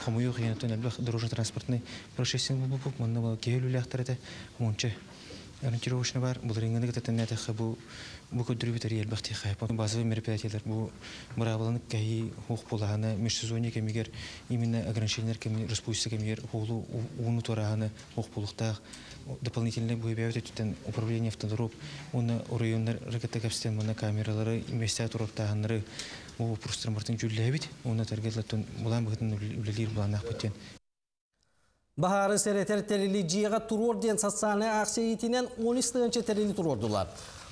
Хомойуох иһин элбэх дорожно-транспортный происшествие буолбуппут. Манна киһи өлүүлээхтэр этэ. Уонча ориентировочно бар. Былырыыҥҥыны кытта тэҥнээтэххэ бу бу көрдөрүүбүт эрий элбэх диэххэ. Базовый мероприятиялар бу быраабыланы кэһии хуох буолаһаны межсезонье кэмигэр именно ограничениелар кэми распустится кэмигэр хуолу ууну туораһаны хуох буолуохтаах. Дополнительный бу бэйэбит өттүттэн управление автодорог уонна оройуоннар кытта кэпсэтэн манна камералары месте туруортааһыннары бу вопростарын бартын дьүүллэһэбит. Уонна таргетлаттан булаан быһытын үлэлиир булааннаахпыт диэн. Баһаары сэрэтэр тэрили дьиэҕэ туруор диэн социальнай акция иитинэн 13 тыһыынча тэрили туруордулар.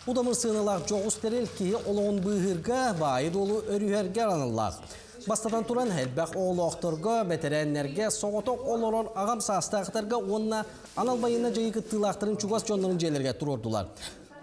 Удамыр сыаналаах дьоҕус тэрил киһи олоҕун быыһыырга, баайы-дуолу өрүһэргэ аналлаах. Бастатан туран, элбэх оҕолоохторго, бэтэрээннэргэ, соҕотох олорор аҕам саастаахтарга уонна анал байыаннай дьайыы кыттыылаахтарын чугас дьоннорун дьиэлэргэ туруордулар.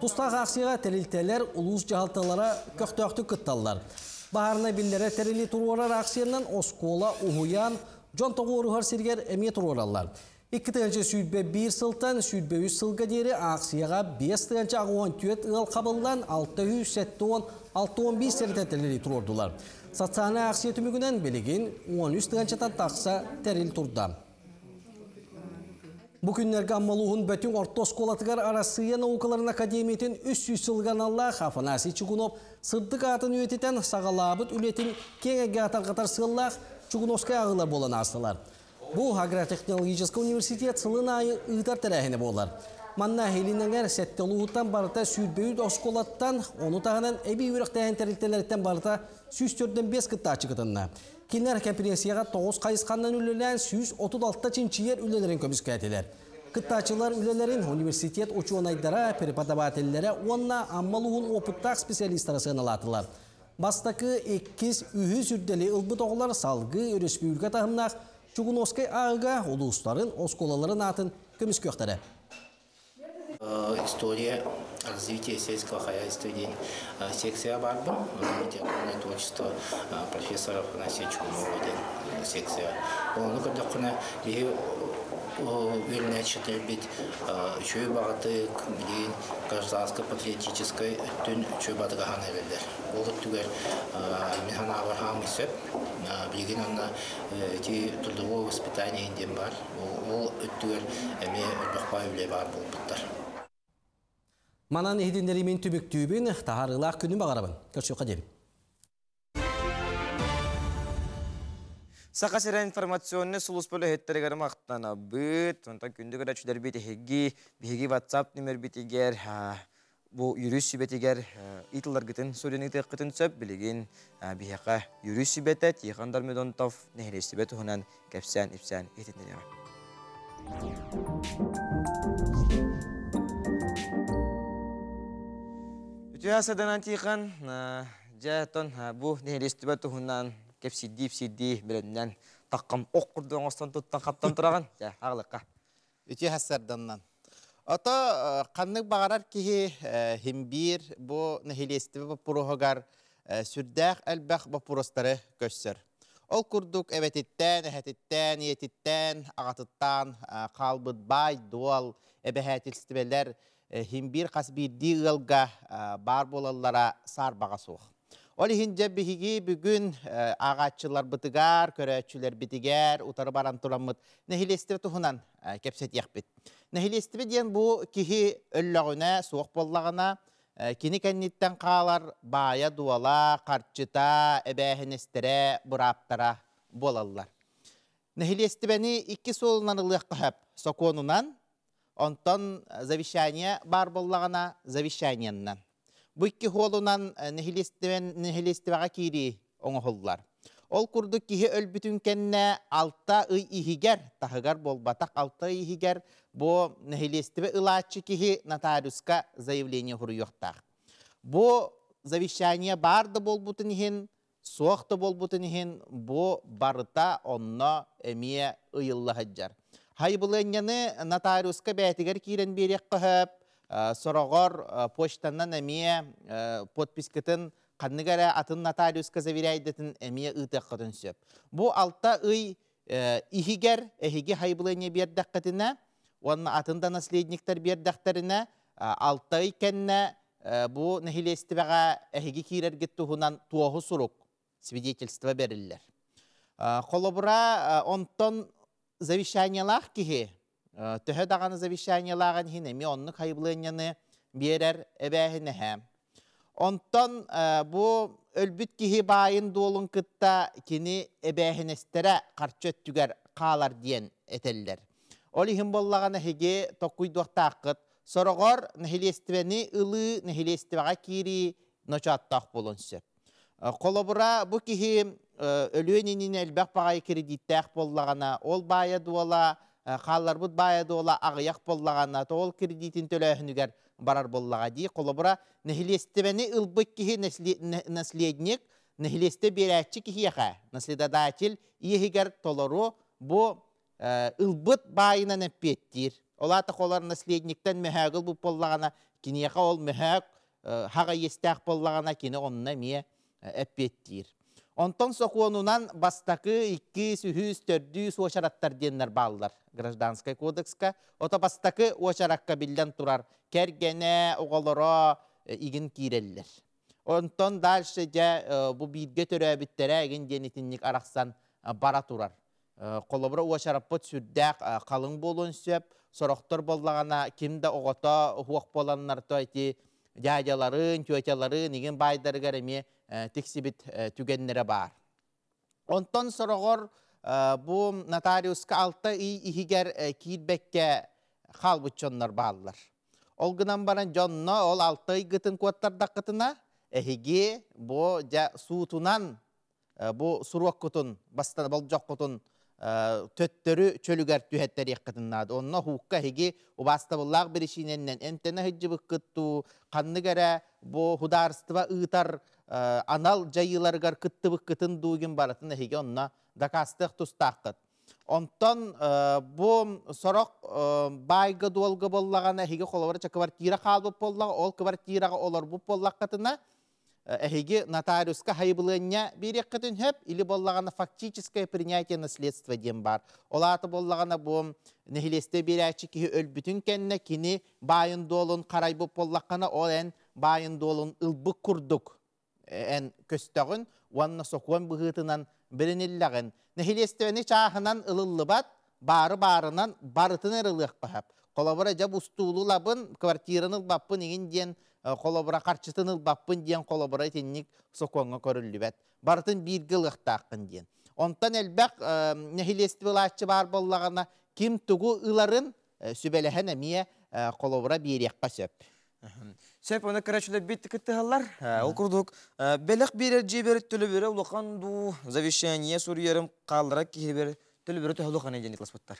Тустаах акцияҕа тэрилтэлэр, улуус дьаһалталара көхтөөхтүк кытталлар. Баһаарынай биллэрэр тэрили туруорар акциянан оскуола, уһуйаан, Дьон тоҕуоруһар сиригэр эмиэ туруораллар. 2021 сылтан 23 сылга диэри аахсыйаҕа 5 084 ыал хабыллан 670 61 сэрэтэтэлэри туруордулар. Социальнай аахсыйа түмүгүнэн билигин 13 тыһыынчаттан тахса тэрил турда. Бу күннэргэ Амма улууһун Бөтүҥ орто оскуолатыгар Арассыыйа наукаларын академиятын 300 сылыгар аналлаах Афанасий Чугунов сырдык аатын үйэтитэн саҕалаабыт үлэтин киэҥ эйгэҕэ тарҕатар сыаллаах Чугуновскай ааҕыылар буолан аастылар. Бу агротехнологическай университет сылын аайы ыытар тэрээһинэ буолар. Манна Илин эҥэр сэттэ улууһуттан барыта 23 оскуолаттан, ону таһынан эбии үөрэхтээһин тэрилтэлэриттэн барыта 145 кыттааччы кытынна. Кинилэр кэмпириэнсийэҕэ тоҕус хайысханан үлэлээн 136 чинчийэр үлэлэрин көмүскээтилэр. Кыттааччылар үлэлэрин университет учуонайдара, преподавателлэрэ уонна Амма улууһун уопуттаах специалистара сыаналаатылар. Бастакы, иккис, үһүс үрдэли ылбыт оҕолор салгыы өрөспүүбүлүкэ таһымнаах Чугуновскай ааҕыга улуустарын, оскуолаларын аатын көмүскүөхтэрэ. История развития сельского хозяйства диэн секция баарбын. Литературное творчество профессора Афанасия Чугунова диэн секция. Ону көрдөххүнэ, биһи үөрэнээччилэрбит үчүгэй баҕатык, билигин гражданско-патриотическай өттүн үчүгэй баҕатык аһаан эрэллэр. Ол өттүгэр мин санаабар хаамый сөп. Билигин онно ити трудовое воспитание диэн баар. Ол өттүгэр эмиэ элбэх баай үлэ баар буолбуттар. Манан иһитиннэриимин түмүктүүбүн, таһаарыылаах күнү баҕарабын. Көрсүөххэ диэри. Саха сирэ информационнай сулууспа үлэһиттэригэр махтанабыт. Онтон күндү көрөөччүлэрбит эһиги биһиги WhatsApp нүмербитигэр бу юрист сүбэтигэр ыытылларгытын суруйан ыытыаххытын сөп. Билигин биһиэхэ юрист сүбэтэ Тихон Дормидонтов нэһилиэстибэ туһунан кэпсээн-ипсээн иһитиннэриэҕэ. Үтүө саданан Тихон, дьэ тон бу нэһилиэстибэ туһунан кэпсиирдии-ипсиирдии бэлэмнэн таххам ох курдук оҥостон туттан хаптан тураҕын. Дьэ, аҕылыкка. Үтүө хассарданнан. Ото ханнык баҕарар киһи химбиир бу нэһилиэстибэ боппуруоһугар сүрдээх элбэх боппуруостары көрсөр. Ол курдук эбэтиттэн, эһэтиттэн, ийэтиттэн, аҕатыттан хаалбыт баай-дуол, эбэһээтилстибэлэр химбиир хас биирдии ыалга баар буолаллара саарбаҕа суох. Ол иһин дьэ биһиги бүгүн ааҕааччыларбытыгар, көрөөччүлэрбитигэр утары баран тураммыт нэһилиэстибэ туһунан кэпсэтиэхпит. Нэһилиэстибэ диэн бу киһи өллөҕүнэ, суох буоллаҕына, кини кэнниттэн хаалар баайа-дуола, харчыта, эбээһинэстэрэ, бырааптара буолаллар. Нэһилиэстибэни икки суолунан ылыахха сөп. Сокуонунан, онтон завещание баар буоллаҕына, завещаниеннан. Бу икки хуолунан нэһилиэстибэҕэ киирии оҥоһуллар. Ол курдук киһи өлбүтүн кэннэ алта ый иһигэр, таһыгар буолбатах алта ый иһигэр бу нэһилиэстибэ ылааччы киһи нотариуска заявление суруйуохтаах. Бу завещание баар да буолбутун иһин, суох да буолбутун иһин бу барыта онно эмиэ ыйылла сылдьар. Хайбылыанньаны нотариуска бэйэтигэр киирэн биэриэххэ сөп, сороҕор почтанан эмиэ подпискатын ханнык эрэ атын нотариуска заверяйдатын эмиэ ыытыаххытын сөп. Бу алта ый иһигэр эһиги хайбылыанньа биэрдэххитинэ уонна атын да наследниктар биэрдэхтэринэ алта ый кэннэ бу нэһилиэстибэҕэ эһиги киирэргит туһунан туоһу сурук свидетельство бэриллэр. Холобура, онтон завещаниелаах киһи төһө даҕаны завещаниелааҕын иһин эмиэ оннук хайбылыанньаны биэрэр эбээһинэһэ. Онтон бу өлбүт киһи баайын-дуолун кытта кини эбээһинэстэрэ харчы өттүгэр хаалар диэн этэллэр. Ол иһин буоллаҕына эһиги токкуйдуохтааххыт. Сороҕор нэһилиэстибэни ылыы, нэһилиэстибэҕэ киирии ночооттоох буолуон сөп. Холобура, бу киһи өлүөн иннинэ элбэх баҕайы кредиттээх буоллаҕына, ол баайа-дуола Хаалларбыт баайа дуола аҕыйах буоллаҕына, ол кредитин төлөөһүнүгэр барар буоллаҕа дии. Холобура, нэһилиэстибэни ылбыт киһи наследник, нэһилиэстэ биэрээччи киһиэхэ, наследодатель иэһигэр толору бу ылбыт баайынан эппиэттиир. Ол аата холор наследниктан мөһөөгү ылбыт буоллаҕына, киниэхэ ол мөһөөк хаҕа иэстээх буоллаҕына, кини онно эмиэ эппиэттиир. Онтон сокуонунан бастакы, иккис, үһүс, төрдүс уочараттар диэннэр бааллар Гражданскай кодекска. Ото бастакы уочаракка биллэн турар кэргэнэ, оҕолоро игин киирэллэр. Онтон дальше дьэ бу бииргэ төрөөбүттэрэ игин диэн итинник арахсан бара турар. Холобура уочараппыт сүрдээх халыҥ буолуон сөп. Сорохтор буоллаҕына ким да оҕото уһуох буоланнар то ити дядяларын, тетяларын игин баайдарыгар эмиэ тиксибит түгэннэрэ баар. Онтон сороҕор бу нотариуска 6 ый иһигэр киирбэккэ хаалбыт дьоннор бааллар. Ол гынан баран дьонно ол 6 ыйгытын куоттардаххытына эһиги бу дьэ суутунан бу суруоккутун, бастан болдьоххутун төттөрү чөлүгэр түһэттэриэххитин наада. Онно хуукка эһиги убаастабыллаах биричиинэннэн эмтэнэ сылдьыбыккыт дуу, ханнык эрэ бу судаарыстыба ыытар анал дьайыыларыгар кыттыбыккытын дуу гин барытын эһиги онно дакаастыах тустааххыт. Онтон бу сорох баайга-дуолга буоллаҕына эһиги холобура квартира хаалбыт буоллаҕа, ол квартираҕа олорбут буоллаххытына эһиги нотариуска хайыбылыанньа биэриэххитин сөп или буоллаҕына фактическое принятие наследства диэн баар. Ол аата буоллаҕына бу нэһилиэстэ биэрээччи киһи өлбүтүн кэннэ кини баайын дуолун харайбыт буоллаххына ол эн баайын дуолун ылбыт курдук эн көстөҕүн уонна сокуон быһыытынан билиниллэҕин. Нэһилиэстибэни чааһынан ылыллыбат, баары баарынан барытын эрэ ылыахха сөп. Холобура, дьэ устуулу ылабын, квартираны ылбаппын игин диэн, холобура, харчытын ылбаппын диэн холобура итинник сокуоҥҥа көрүллүбэт. Барытын бииргэ ылыахтааххын диэн. Онтон элбэх нэһилиэстибэ ылааччы баар буоллаҕына, ким тугу ыларын сүбэлэһэн эмиэ холобура биэриэххэ сөп. Сөп, оны көрөөччүлэрбит кыттыһаллар. Ол курдук, бэлэх биэрэр дьиэбэр төлөбүрэ улахан дуу, завещание суруйарым хааллара киһибэр төлөбүрэ төһө улахан диэн ыкласпыттар.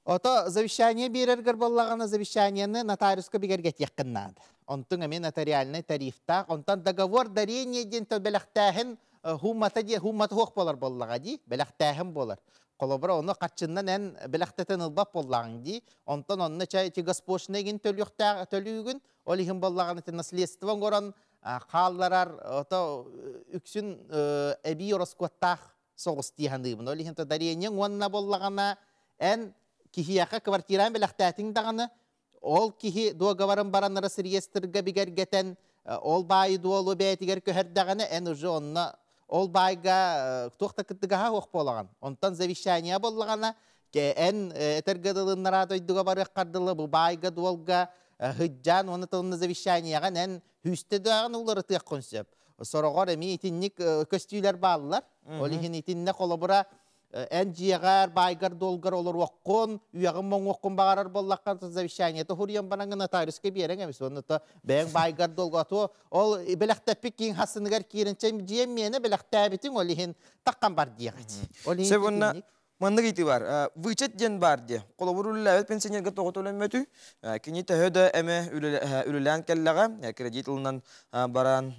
Ото завещание биэрэргэр буоллаҕына завещаниены нотариуска бигэргэтиэххин наада. Онтуҥ эмиэ нотариальнай тарифтаах. Онтон договор дарения диэн бэлэхтээһин хуумата диэ хуумата суох буолар буоллаҕа дии, бэлэхтээһин буолар. Холобура, ону харчыннан эн бэлэхтэтэн ылбат буоллаҕыҥ дии. Онтон онно чай ити госпошлина игин төлүөхтээх төлүүгүн, ол иһин буоллаҕына ити наследство оҥорон хаалларар ото үксүн эбии ороскуоттаах соҕус дии саныыбын. Ол иһин дарениеҥ уонна буоллаҕына эн киһиэхэ квартираан бэлэхтээтиҥ даҕаны ол киһи дуогабарын бараннара реестрга бигэргэтэн ол баайы дуолу бэйэтигэр көһөрдөҕүнэ эн уже онно ол баайга туох да кыттыгаһа суох буолаҕын. Онтон завещание буоллаҕына эн этэргэ дылыннараа дойдуга барыаххар дылы бу баайга дуолга сыдьаан уонна тылынна завещаниеҕын эн хүүстэ даҕаны уларытыаххын сөп. Сороҕор эмиэ итинник көстүүлэр бааллар. Ол иһин итиннэ холобура эн дьиэҕэр, баайгар-дуолгар олоруоххун, үйэҕин моҥуоххун баҕарар буоллаххын, завещаниета хуруйан бараҥҥын нотариуска биэрэҥ эмис. Уонна то бэйэҥ баайгар-дуолга то ол бэлэхтэппит киин хассыныгар киирэн чэ дьиэм миэнэ бэлэхтээбитиҥ ол иһин таххан бар диэҕит. Ол иһин Сөп уонна маннык ыйытыы баар. Вычет диэн баар диэ. Холобур үлэлээбит пенсионерга тоҕо төлөммөтүй? Кини төһө да эмэ үлэлээн кэллэҕэ, кредит ылынан баран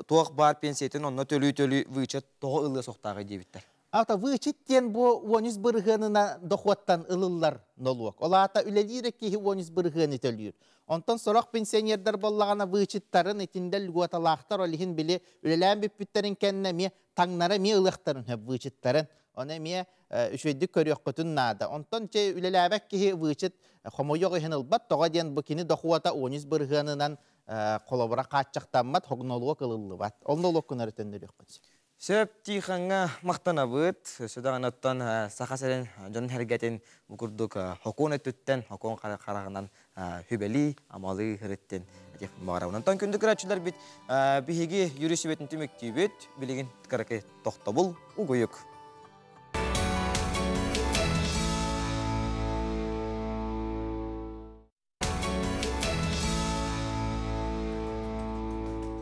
туох баар пенсиятын онно төлүү-төлүү вычет тоҕо ылыа суохтааҕый диэбиттэр. Ата вычет диэн бу 13 бырыһыанына дохуоттан ылыллар нолуок. Ол аата үлэлиир киһи 13 бырыһыаны төлүүр. Онтон сорох пенсионердар буоллаҕына вычеттарын итиннэ льготалаахтар ол иһин били үлэлээн бүппүттэрин кэннэ эмиэ таҥнара эмиэ ылыахтарын сөп вычеттарын. Ону эмиэ үчүгэйдик көрүөххүтүн наада. Онтон чэ үлэлээбэт киһи вычет хомойуох иһин ылбат. Тоҕо диэн бу кини дохуота 13 бырыһыанынан холобура хааччахтаммат, нолуок ылыллыбат. Ол нолуоккунары төннөрүөххүн сөп. Сөп Тихоҥҥа махтанабыт. Өссө даҕаны оттон Саха сирин дьонун сэргэтин бу курдук хокуон өттүттэн, хокуон хараҕынан хүбэлии, амалыы ырыттын этих баҕарабын. Онтон күндү көрөөччүлэрбит биһиги юрист сүбэтин түмүктүүбүт. Билигин кыракый тохтобул угуйук.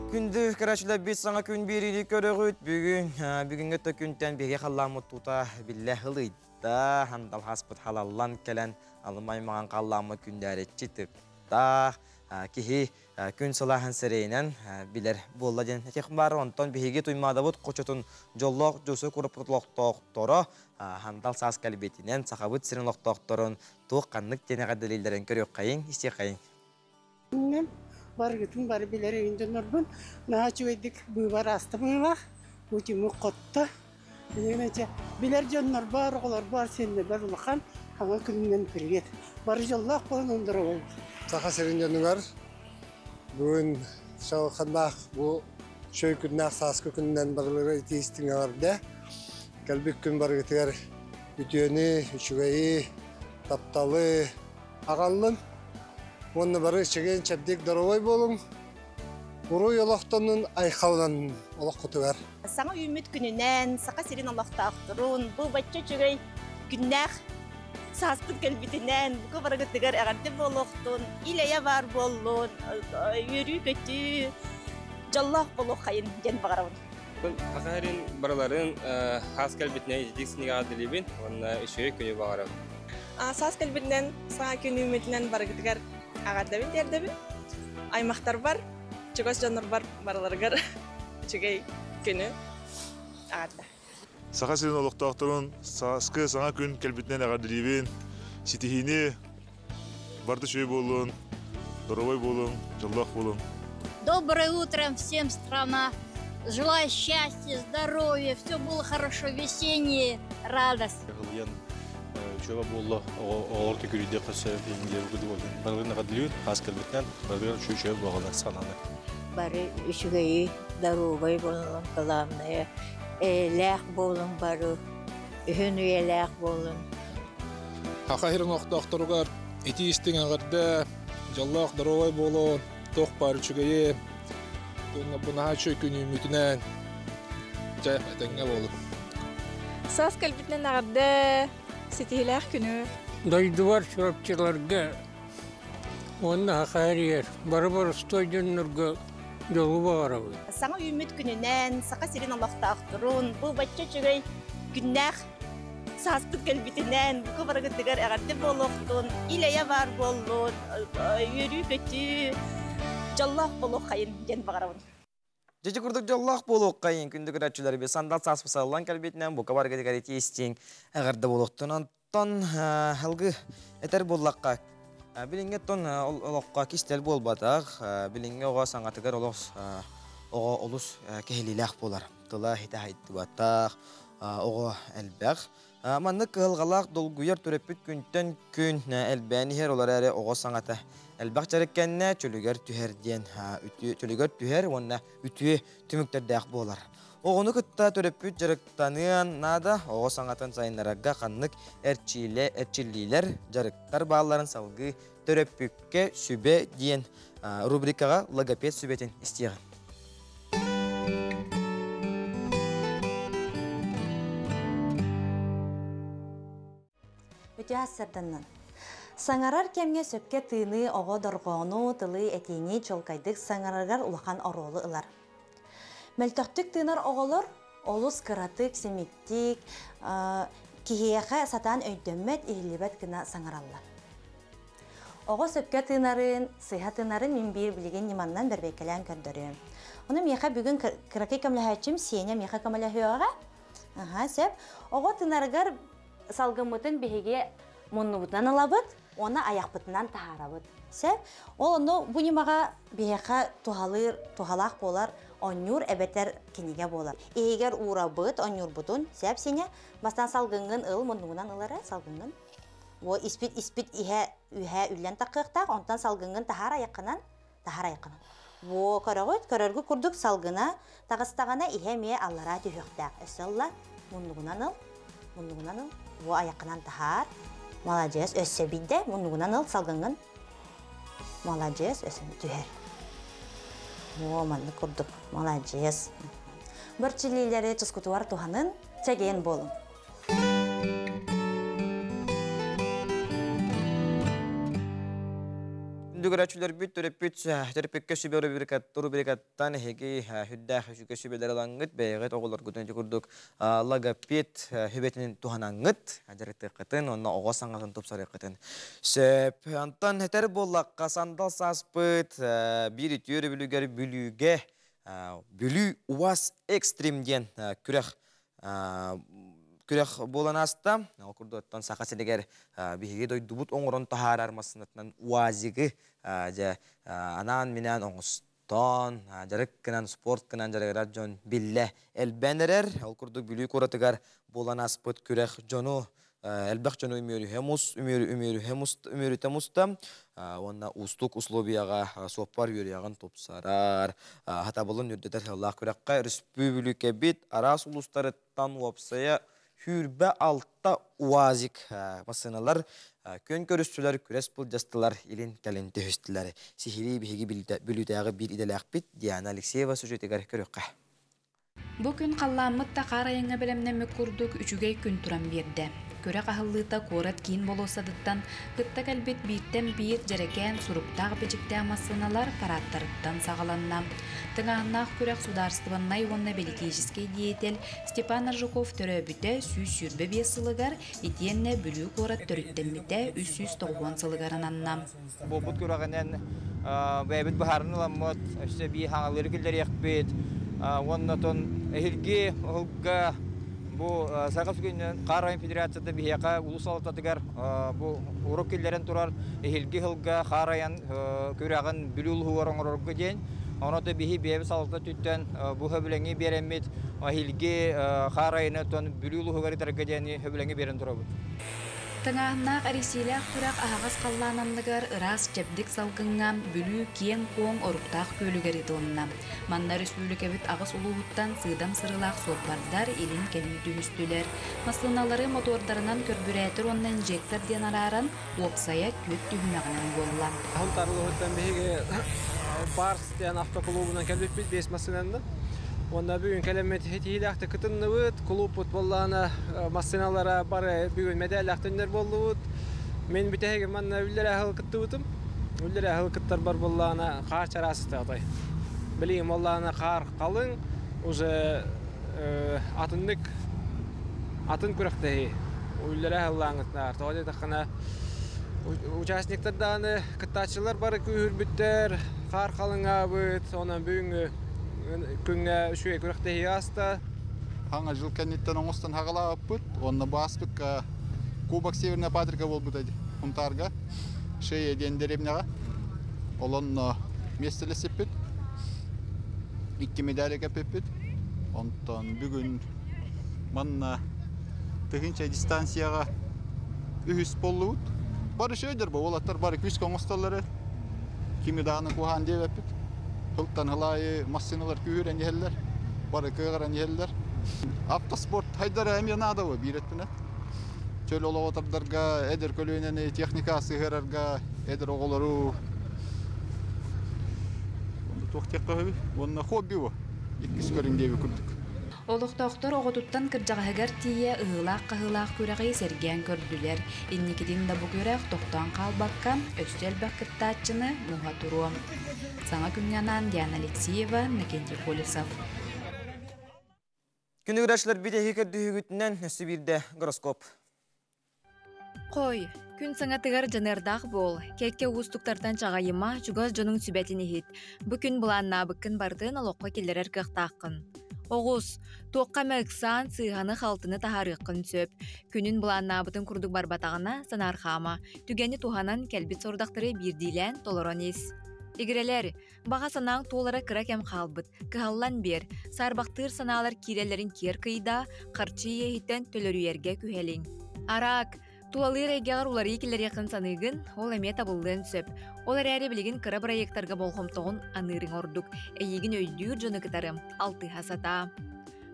Күндү көрөөччүлэр бит саҥа күн биэриини көрөҕүт. Бүгүн бүгүҥҥү күнтэн биһиги халлааммыт тута биллэ ылыйда. сырдатта, хандал хаспыт халаллан кэлэн, алымай маҕан халлааммыт күндээриччи тыктаах, киһи күн сылааһын сэрэйинэн билэр буолла диэн этих бар. Онтон биһиги Туймаадабыт хочотун дьоллоох дьусу куруппут олохтоохторо хандал саас кэлбитинэн Сахабыт сирин олохтоохторун туох ханнык диэн эҕэрдэлииллэрин көрүөххэйиҥ, истиэххэйиҥ. Барыгытын бары билэр өйүн дьоннорбун наһаа үчүгэйдик быыбар ааста быһыылаах. Путиммыт хотто. Билигин билэр дьоннорбор, оҕолорбор, сиэннэрбэр улахан хаҥа күнүнэн привет. Бары дьоллоох буолан ондоробун. Саха сирин дьонугар бүгүн шалханнаах бу шөй күннээх сааскы күнүнэн барылары итии истиҥ эҕэрдэ. Кэлбит күн барыгытыгар үтүөнү, үчүгэйи, тапталы аҕаллын. Уонна бары чэгиэн чэбдик доруобай буолуҥ. Уруй олохтонун айхалланын олоххутугар. Саҥа үүммүт күнүнэн, Саха сирин олохтоохторун, бу бачча үчүгэй күннээх сааспыт кэлбитинэн, бука барыгытыгар эҕэрдэ буолуохтун, ил-эйэ баар буоллун, үөрүү-көтүү, дьоллоох буолуоххайын диэн баҕарабын. Саха сирин барыларын хаас кэлбитинэн ититик снигаҕа дэлибин уонна үчүгэй күнү баҕарабын. Саас кэлбитинэн, саҥа күн үүммүтүнэн барыгытыгар аҕардэбин тиэрдэбин. Аймахтарбар, чугас дьоннорбор барыларыгар үчүгэй күнү аҕарда. Саха сирин олохтоохторун сааскы саҥа күн кэлбитинэн эҕэрдэлиибин. Ситиһиини барыта үчүгэй буоллун, доруобай буолуҥ, дьоллоох буолуҥ. Доброе утро всем страна. Желаю счастья, здоровья, все было хорошо, весеннее, радость. Ылыйан үчүгэй буолла, оҕолор төкүрүйдэ хөсө филмдер барыларын эҕэрдэлиир, хаас кэлбитинэн барылар үчүгэй буолалар санааны. Бары үчүгэйи, доруобай буолун, главное, эйэлээх буолун бары, үһүн үйэлээх буолун. Саха сирин олохтоохторугар итии истиҥ эҕэрдэ, дьоллоох доруобай буолун, туох баар үчүгэйи, уонна бу наһаа үчүгэй күн үүммүтүнэн, дьэ, этэҥҥэ буолун. Саас кэлбитинэн эҕэрдэ, ситиһиилээх күнү. Дойдубар Чурапчыларга уонна Саха сиригэр бары боростуой дьоннорго дьолу баҕарабын. Саҥа үүммүт күнүнэн, Саха сирин олохтоохторун, бу бачча үчүгэй күннээх сааспыт кэлбитинэн, бука барыгытыгар эҕэрдэ буолуохтун, ил-эйэ баар буоллун, үөрүү-көтүү, дьоллоох буолуоххайын диэн баҕарабын. Дьэ курдук дьоллоох буолуоххайын күндү көрөөччүлэрбит сандал сааспыт саҕаллан кэлбитинэн бука барыгытыгар итии истиҥ эҕэрдэ буолуохтун. Онтон һалгы этэр буоллахха билиҥҥи оттон олоххо кистэл буолбатах. Билиҥҥи оҕо саҥатыгар олох оҕо олус кэһилиилээх буолар. Тыла иһитэ хайдыбатах, оҕо элбэх. Маннык кыһалҕалаах долгуйар төрөппүт күнтэн күн элбээн иһэр, ол эрээри оҕо саҥата элбэх дьарык кэннэ чөлүгэр түһэр диэн чөлүгэр түһэр уонна үтүө түмүктэрдээх буолар. Оҕону кытта төрөппүт дьарыктаныан наада, оҕо саҥатын сайыннарарга ханнык эрчиилэ, эрчиллиилэр, дьарыктар баалларын салгыы төрөппүккэ сүбэ диэн рубрикаҕа логопед сүбэтин истиэҕин. Үтүө сарданнан. Саҥарар кэмҥэ сөпкө тыыныы оҕо дорҕоону, тылы, этиини чуолкайдык саҥарарыгар улахан оруолу ылар. Мөлтөхтүк тыынар оҕолор олус кыратык, симиктик, киһиэхэ сатаан өйдөммөт, иһиллибэт гына саҥараллар. Оҕо сөпкө тыынарын, сыыһа тыынарын мин биир билигин ньыманнан бэрбэккэлээн көрдөрүөм. Ону миэхэ бүгүн кыракый көмөлөһөөччүм Сеня миэхэ көмөлөһүөҕэ. Аха, сөп. Оҕо тыынарыгар салгыммытын биһиги муннубутунан ылабыт уонна айахпытынан таһаарабыт. Сөп. Ол ону бу ньымаҕа биһиэхэ туһалыыр, туһалаах буолар оонньуур эбэтэр кинигэ буолар. Иһигэр уурабыт оонньуурбутун, сөп Сеня? Бастаан салгыҥҥын ыл, муннугунан ыл эрэ, салгыҥҥын. О, испит испит иһэ үһэ үллэн таххыахтаах, онтон салгыҥҥын таһаар айаххынан, таһаар айаххынан. Во, көрөҕүт, көрөргүт курдук салгына таҕыстаҕына иһэ эмиэ аллараа түһүөхтээх. Өссө ылла, муннугунан ыл, муннугунан ыл, во айаххынан таһаар. Маладьыас, өссө биирдэ муннугунан ыл салгыҥҥын. Маладьыас, өссө түһэр. Во, маннык курдук, маладьыас. Бөрчилиилэри тускутугар туһанын, чэгиэн буолуҥ. Күндү төрөппүт төрөппүккэ сүбэ рубрикаттан эһиги хүрдээх үчүгэй сүбэлэр ылаҥҥыт, бэйэҕит оҕолоргутун ити курдук логопед сүбэтин туһанаҥҥыт, дьарыктыаххытын уонна оҕо саҥатын тупсарыаххытын сөп. Онтон этэр буоллахха, сандал сааспыт биир үтүө өрөбүлүгэр Бүлүүгэ Бүлүү УАЗ Экстрим диэн күрэх күрэх буолан ааста. Ол курдук оттон Саха сиригэр биһиги дойдубут оҥорон таһаарар массыынатынан УАЗигы дьэ анаан-минээн оҥостон, дьарык гынан, спорт гынан дьарыгырар дьон биллэ элбээн эрэр. Ол курдук Бүлүү куоратыгар буолан ааспыт күрэх дьону элбэх дьону үмүөрүһэ мус үмүөрүһэ мус үмүөрүтэ муста уонна уустук условияҕа суоппар үөрүйэҕин тупсарар, сатабылын үрдэтэр сыаллаах күрэххэ өрөспүүбүлүкэбит араас улуустарыттан уопсайа 26 УАЗик массыыналар күөн көрүстүлэр, күрэс былдьастылар, илин-кэлин түһүстүлэр. Сиһилии биһиги Бүлүүтээҕи биир идэлээхпит Диана Алексеева сюжетигэр көрүөххэ. Бу күн халлааммыт да хаар айаҥҥа бэлэмнэммит курдук үчүгэй күн туран биэрдэ. Күрэх аһыллыыта куорат киин болуоссатыттан кытта кэлбит бииртэн биир дьэрэкээн суруктаах-бичиктээх массыыналар парааттарыттан саҕаланна. Тыҥааһыннаах күрэх судаарыстыбаннай уонна бэлитиичэскэй деятель Степан Аржаков төрөөбүтэ 125 сылыгар итиэннэ Бүлүү куорат төрүттэммитэ 390 сылыгар ананна. Буолбут күрэҕинэн бэйэбит быһааран ыламмыт, өссө эбии хаҥалыыры киллэриэхпит. Уонна отон эһилги ыһылга бу Саха сүгүнүн Хаар айан федерацията биһиэхэ улуус салалтатыгар бу урук киллэрэн турар эһилги ыһылга хаар айан күрэҕин Бүлүү улууһугар оҥорорго диэн. Онон биһи бэйэбит салалта өттүттэн бу сөбүлэҥи биэрэммит эһилги хаар айаны отон Бүлүү улууһугар ыытарга диэн сөбүлэҥи биэрэн турабыт. Тыҥааһыннаах эрийсиилээх күрэх аһаҕас халлаан анныгар ыраас чэбдик салгыҥҥа Бүлүү киэҥ-куоҥ оруктаах күөлүгэр ыытылынна. Манна өрөспүүбүлүкэбит аҕыс улууһуттан сыыдам сырыылаах суоппардар илин-кэлин түһүстүлэр. Массыыналары мотуордарынан көрбүрээтэр уонна инжектор диэн арааран, уопсайа түөрт түһүмэҕинэн буолла. Сунтаар улууһуттан биһиги Барс диэн автокулуубунан кэлбиппит биэс массыынанан. Уонна бүгүн кэлэммит итиилээхтик кытынныбыт. Кулууппут буоллаҕына массыыналара бары бүгүн мэдээлээх төннөр буоллубут. Мин бүтэһигим манна үллэрэ аһыл кыттыбытым. Үллэрэ аһыл кыттарбар буоллаҕына хаар чараас ытатай. Билигин буоллаҕына хаар халыҥ, уже атыннык атын күрэхтэһии. Үллэрэ аһыллааҥытынаар. Тоҕо диэтэххинэ участниктар даҕаны кыттааччылар бары күүһүрбүттэр, хаар халыҥаабыт, онон бүгүҥҥү күҥҥэ үчүгэй күрэхтэһии ааста. Хаҥа жыл кэнниттэн оҥостон хаҕалаабыппыт. Уонна бу ааспыкка Кубок Северная Патрика буолбута Хунтаарга, Шея диэн дэриэбинэҕэ. Ол онно миэстэлэсиппит. Икки медали кэппиппит. Онтон бүгүн манна тыһыынча дистанцияҕа үһүс буоллубут. Бары үчүгэйдэр бу уолаттар бары күүскэ оҥостоллор Кими даҕаны куһаан диэбэппит. Сылтан сыл аайы массыыналар күүһүрэн иһэллэр, бары кыаҕыран иһэллэр. Автоспорт хайдара эмиэ наада биир өттүнэн. Чөл олоҕу тардарга, эдэр көлүөнэни техника сыһыарарга, эдэр оҕолору туох диэххэ үһү уонна хобби бу иккис көрүҥ диэби курдук. Олохтоохтор оҕотуттан кырдьаҕаһыгар тиийэ ыһыылаах-хаһыылаах күрэҕи сэргээн көрдүлэр. Инникитин да бу күрэх тохтоон хаалбакка, өссө элбэх кыттааччыны муһа туруо. Саҥа күҥҥэ анаан Диана Алексеева, Иннокентий Колесов. Күнү көрөөччүлэрбит эһиги көрдүһүүгүтүнэн өссө биирдэ гороскоп. Хой, күн саҥатыгар дьаныардаах буол, кэккэ уустуктартан чаҕайыма, чугас дьонуҥ сүбэтин иһит. Бу күн былааннаабыккын барытын олоххо киллэрэр кыахтааххын. Оҕус, туохха эмэ ыксаан, сыыһаны-халтыны таһаарыаххын сөп. Күнүн былааннаабытын курдук барбатаҕына, санаархаама. Түгэни туһанан, кэлбит сорудахтары биирдиилээн толорон ис. Игирэлэр, Баҕа санааҥ туолара кыра кэм хаалбыт, кыһаллан биэр, саарбахтыыр санаалар киирэллэрин киэр кыйдаа, харчы иэһиттэн төлөрүйэргэ күһэлиҥ. Араак, тулалыыр эйгэҕэр уларыйыы киллэриэххин саныыгын, ол эмиэ табыллыан сөп. Ол эрээри билигин кыра бырайыактарга болҕомтоҕун аныырыҥ ордук, эйигин өйдүүр дьону кытары алтыһа сатаа.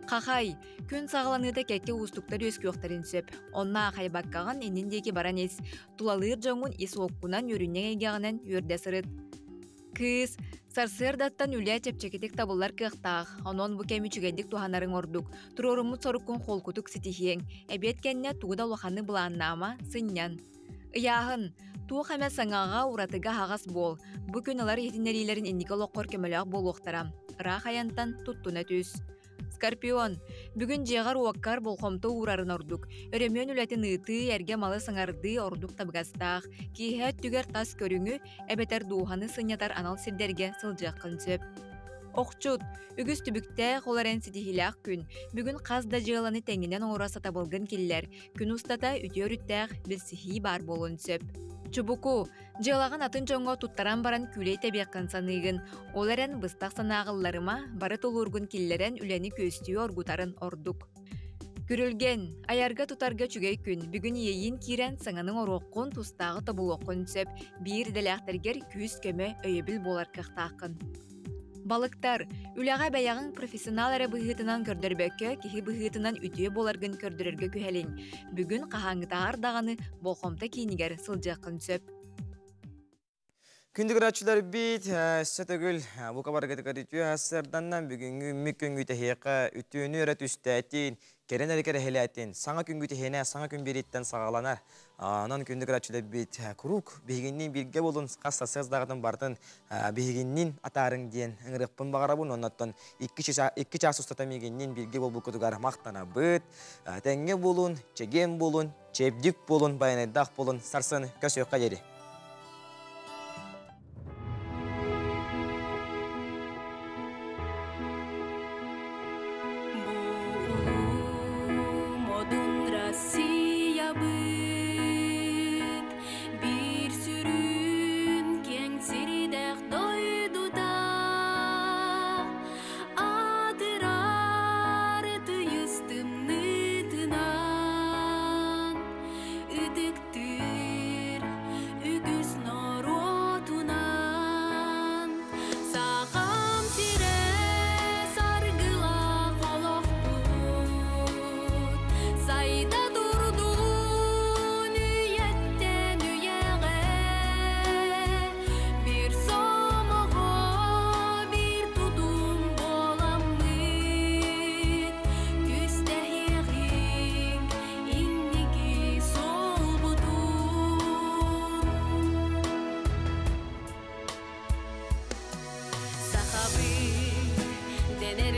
Хахай, күн саҕаланыыта кэккэ уустуктар үөскүөхтэрин сөп. Онно аахайбаккаҕын иннин диэки баран ис, тулалыыр дьоҥҥун ис уоккунан үөрүнньэҥ эйгэҕинэн үөрдэ сырыт. Кыыс, сарсыардаттан үлэ чэпчэкитик табыллар кыахтаах, онон бу кэми үчүгэйдик туһанарыҥ ордук. Туруоруммут соруккун холкутук ситиһиэҥ. Эбиэт кэннэ тугу да улаханнык былааннаама, сынньан. Ыйааһын, туох эмэ саҥаҕа уратыга аһаҕас буол. Бу күн ылар иһитиннэриилэрин инники олоххор көмөлөөх буолуохтара. Ыраах айантан туттуна түс. Скорпион, бүгүн дьиэҕэр-уоккар болҕомто уурарын ордук. Өрөмүөн үлэтин ыытыы, эргэ малы саҥардыы ордук табыгастаах. Киэһэ өттүгэр тас көрүҥү эбэтэр дууһаны сынньатар анал сирдэргэ сылдьыаххын сөп. Охчут, үгүс түбүктээх, ол эрэн ситиһиилээх күн. Бүгүн хас да дьыаланы тэҥинэн оҥоро сатабылгын киллэр. Күн устата үтүө өрүттээх билсиһии баар буолуон сөп. Чубуку, дьыалаҕын атын дьоҥҥо туттаран баран күүлэй тэбиэххин саныыгын. Ол эрэн быстах санааҕылларыма, бары тулуургун киллэрэн үлэни күөстүү оргутарын ордук. Күрүлгэн, айарга-тутарга үчүгэй күн. Бүгүн иэйиин киирэн саҥаны оҥоруоххун, тустааҕы тобулуоххун сөп. Биир идэлээхтэргэр күүс-көмө, өйөбүл буолар кыахтааххын. Балыктар, үлэҕэ бэйэҕиҥ профессионал эрэ быһыытынан көрдөрбөккө, киһи быһыытынан үтүө буоларгын көрдөрөргө күһэлиҥ. Бүгүн хаһааҥҥытааҕар даҕаны болҕомто киинигэр сылдьыаххын сөп. Күндү көрөөччүлэрбит, өссө төгүл бука барыгытыгар үтүө сарсыарданнан бүгүҥҥү үммүт күҥҥү тэһиэхэ үтүөнү эрэ түстээтин, кэрэн эрэ кэрэһилээтин, саҥа күҥҥү тэһиэнэ саҥа күн биэрииттэн саҕаланар. Онон күндү көрөөччүлэрбит куруук биһигинниин бииргэ буолун, хас сарсыарда даҕатын барытын биһигинниин атаарыҥ диэн ыҥырыахпын баҕарабын. Оннуттан икки чаас устата миигинниин бииргэ буолбуккутугар махтанабыт. Тэҥҥэ буолун, чэгиэн буолун, чэбдик буолун, байанайдаах буолун, сарсын көрсүөххэ диэри. Модун Россиябыт биир сүрүн киэҥ сирдээх дойдута атырар тыйыс тымныытынан ытыктыыр үгүс норуотунан Сахам сирэ саргылаах олохпут сайда турдун үйэттэн үйэҕэ биир сомоҕо биир тутум буоламмыт түстэһиэҕиҥ инники суолбутун Сахабыт дэнэр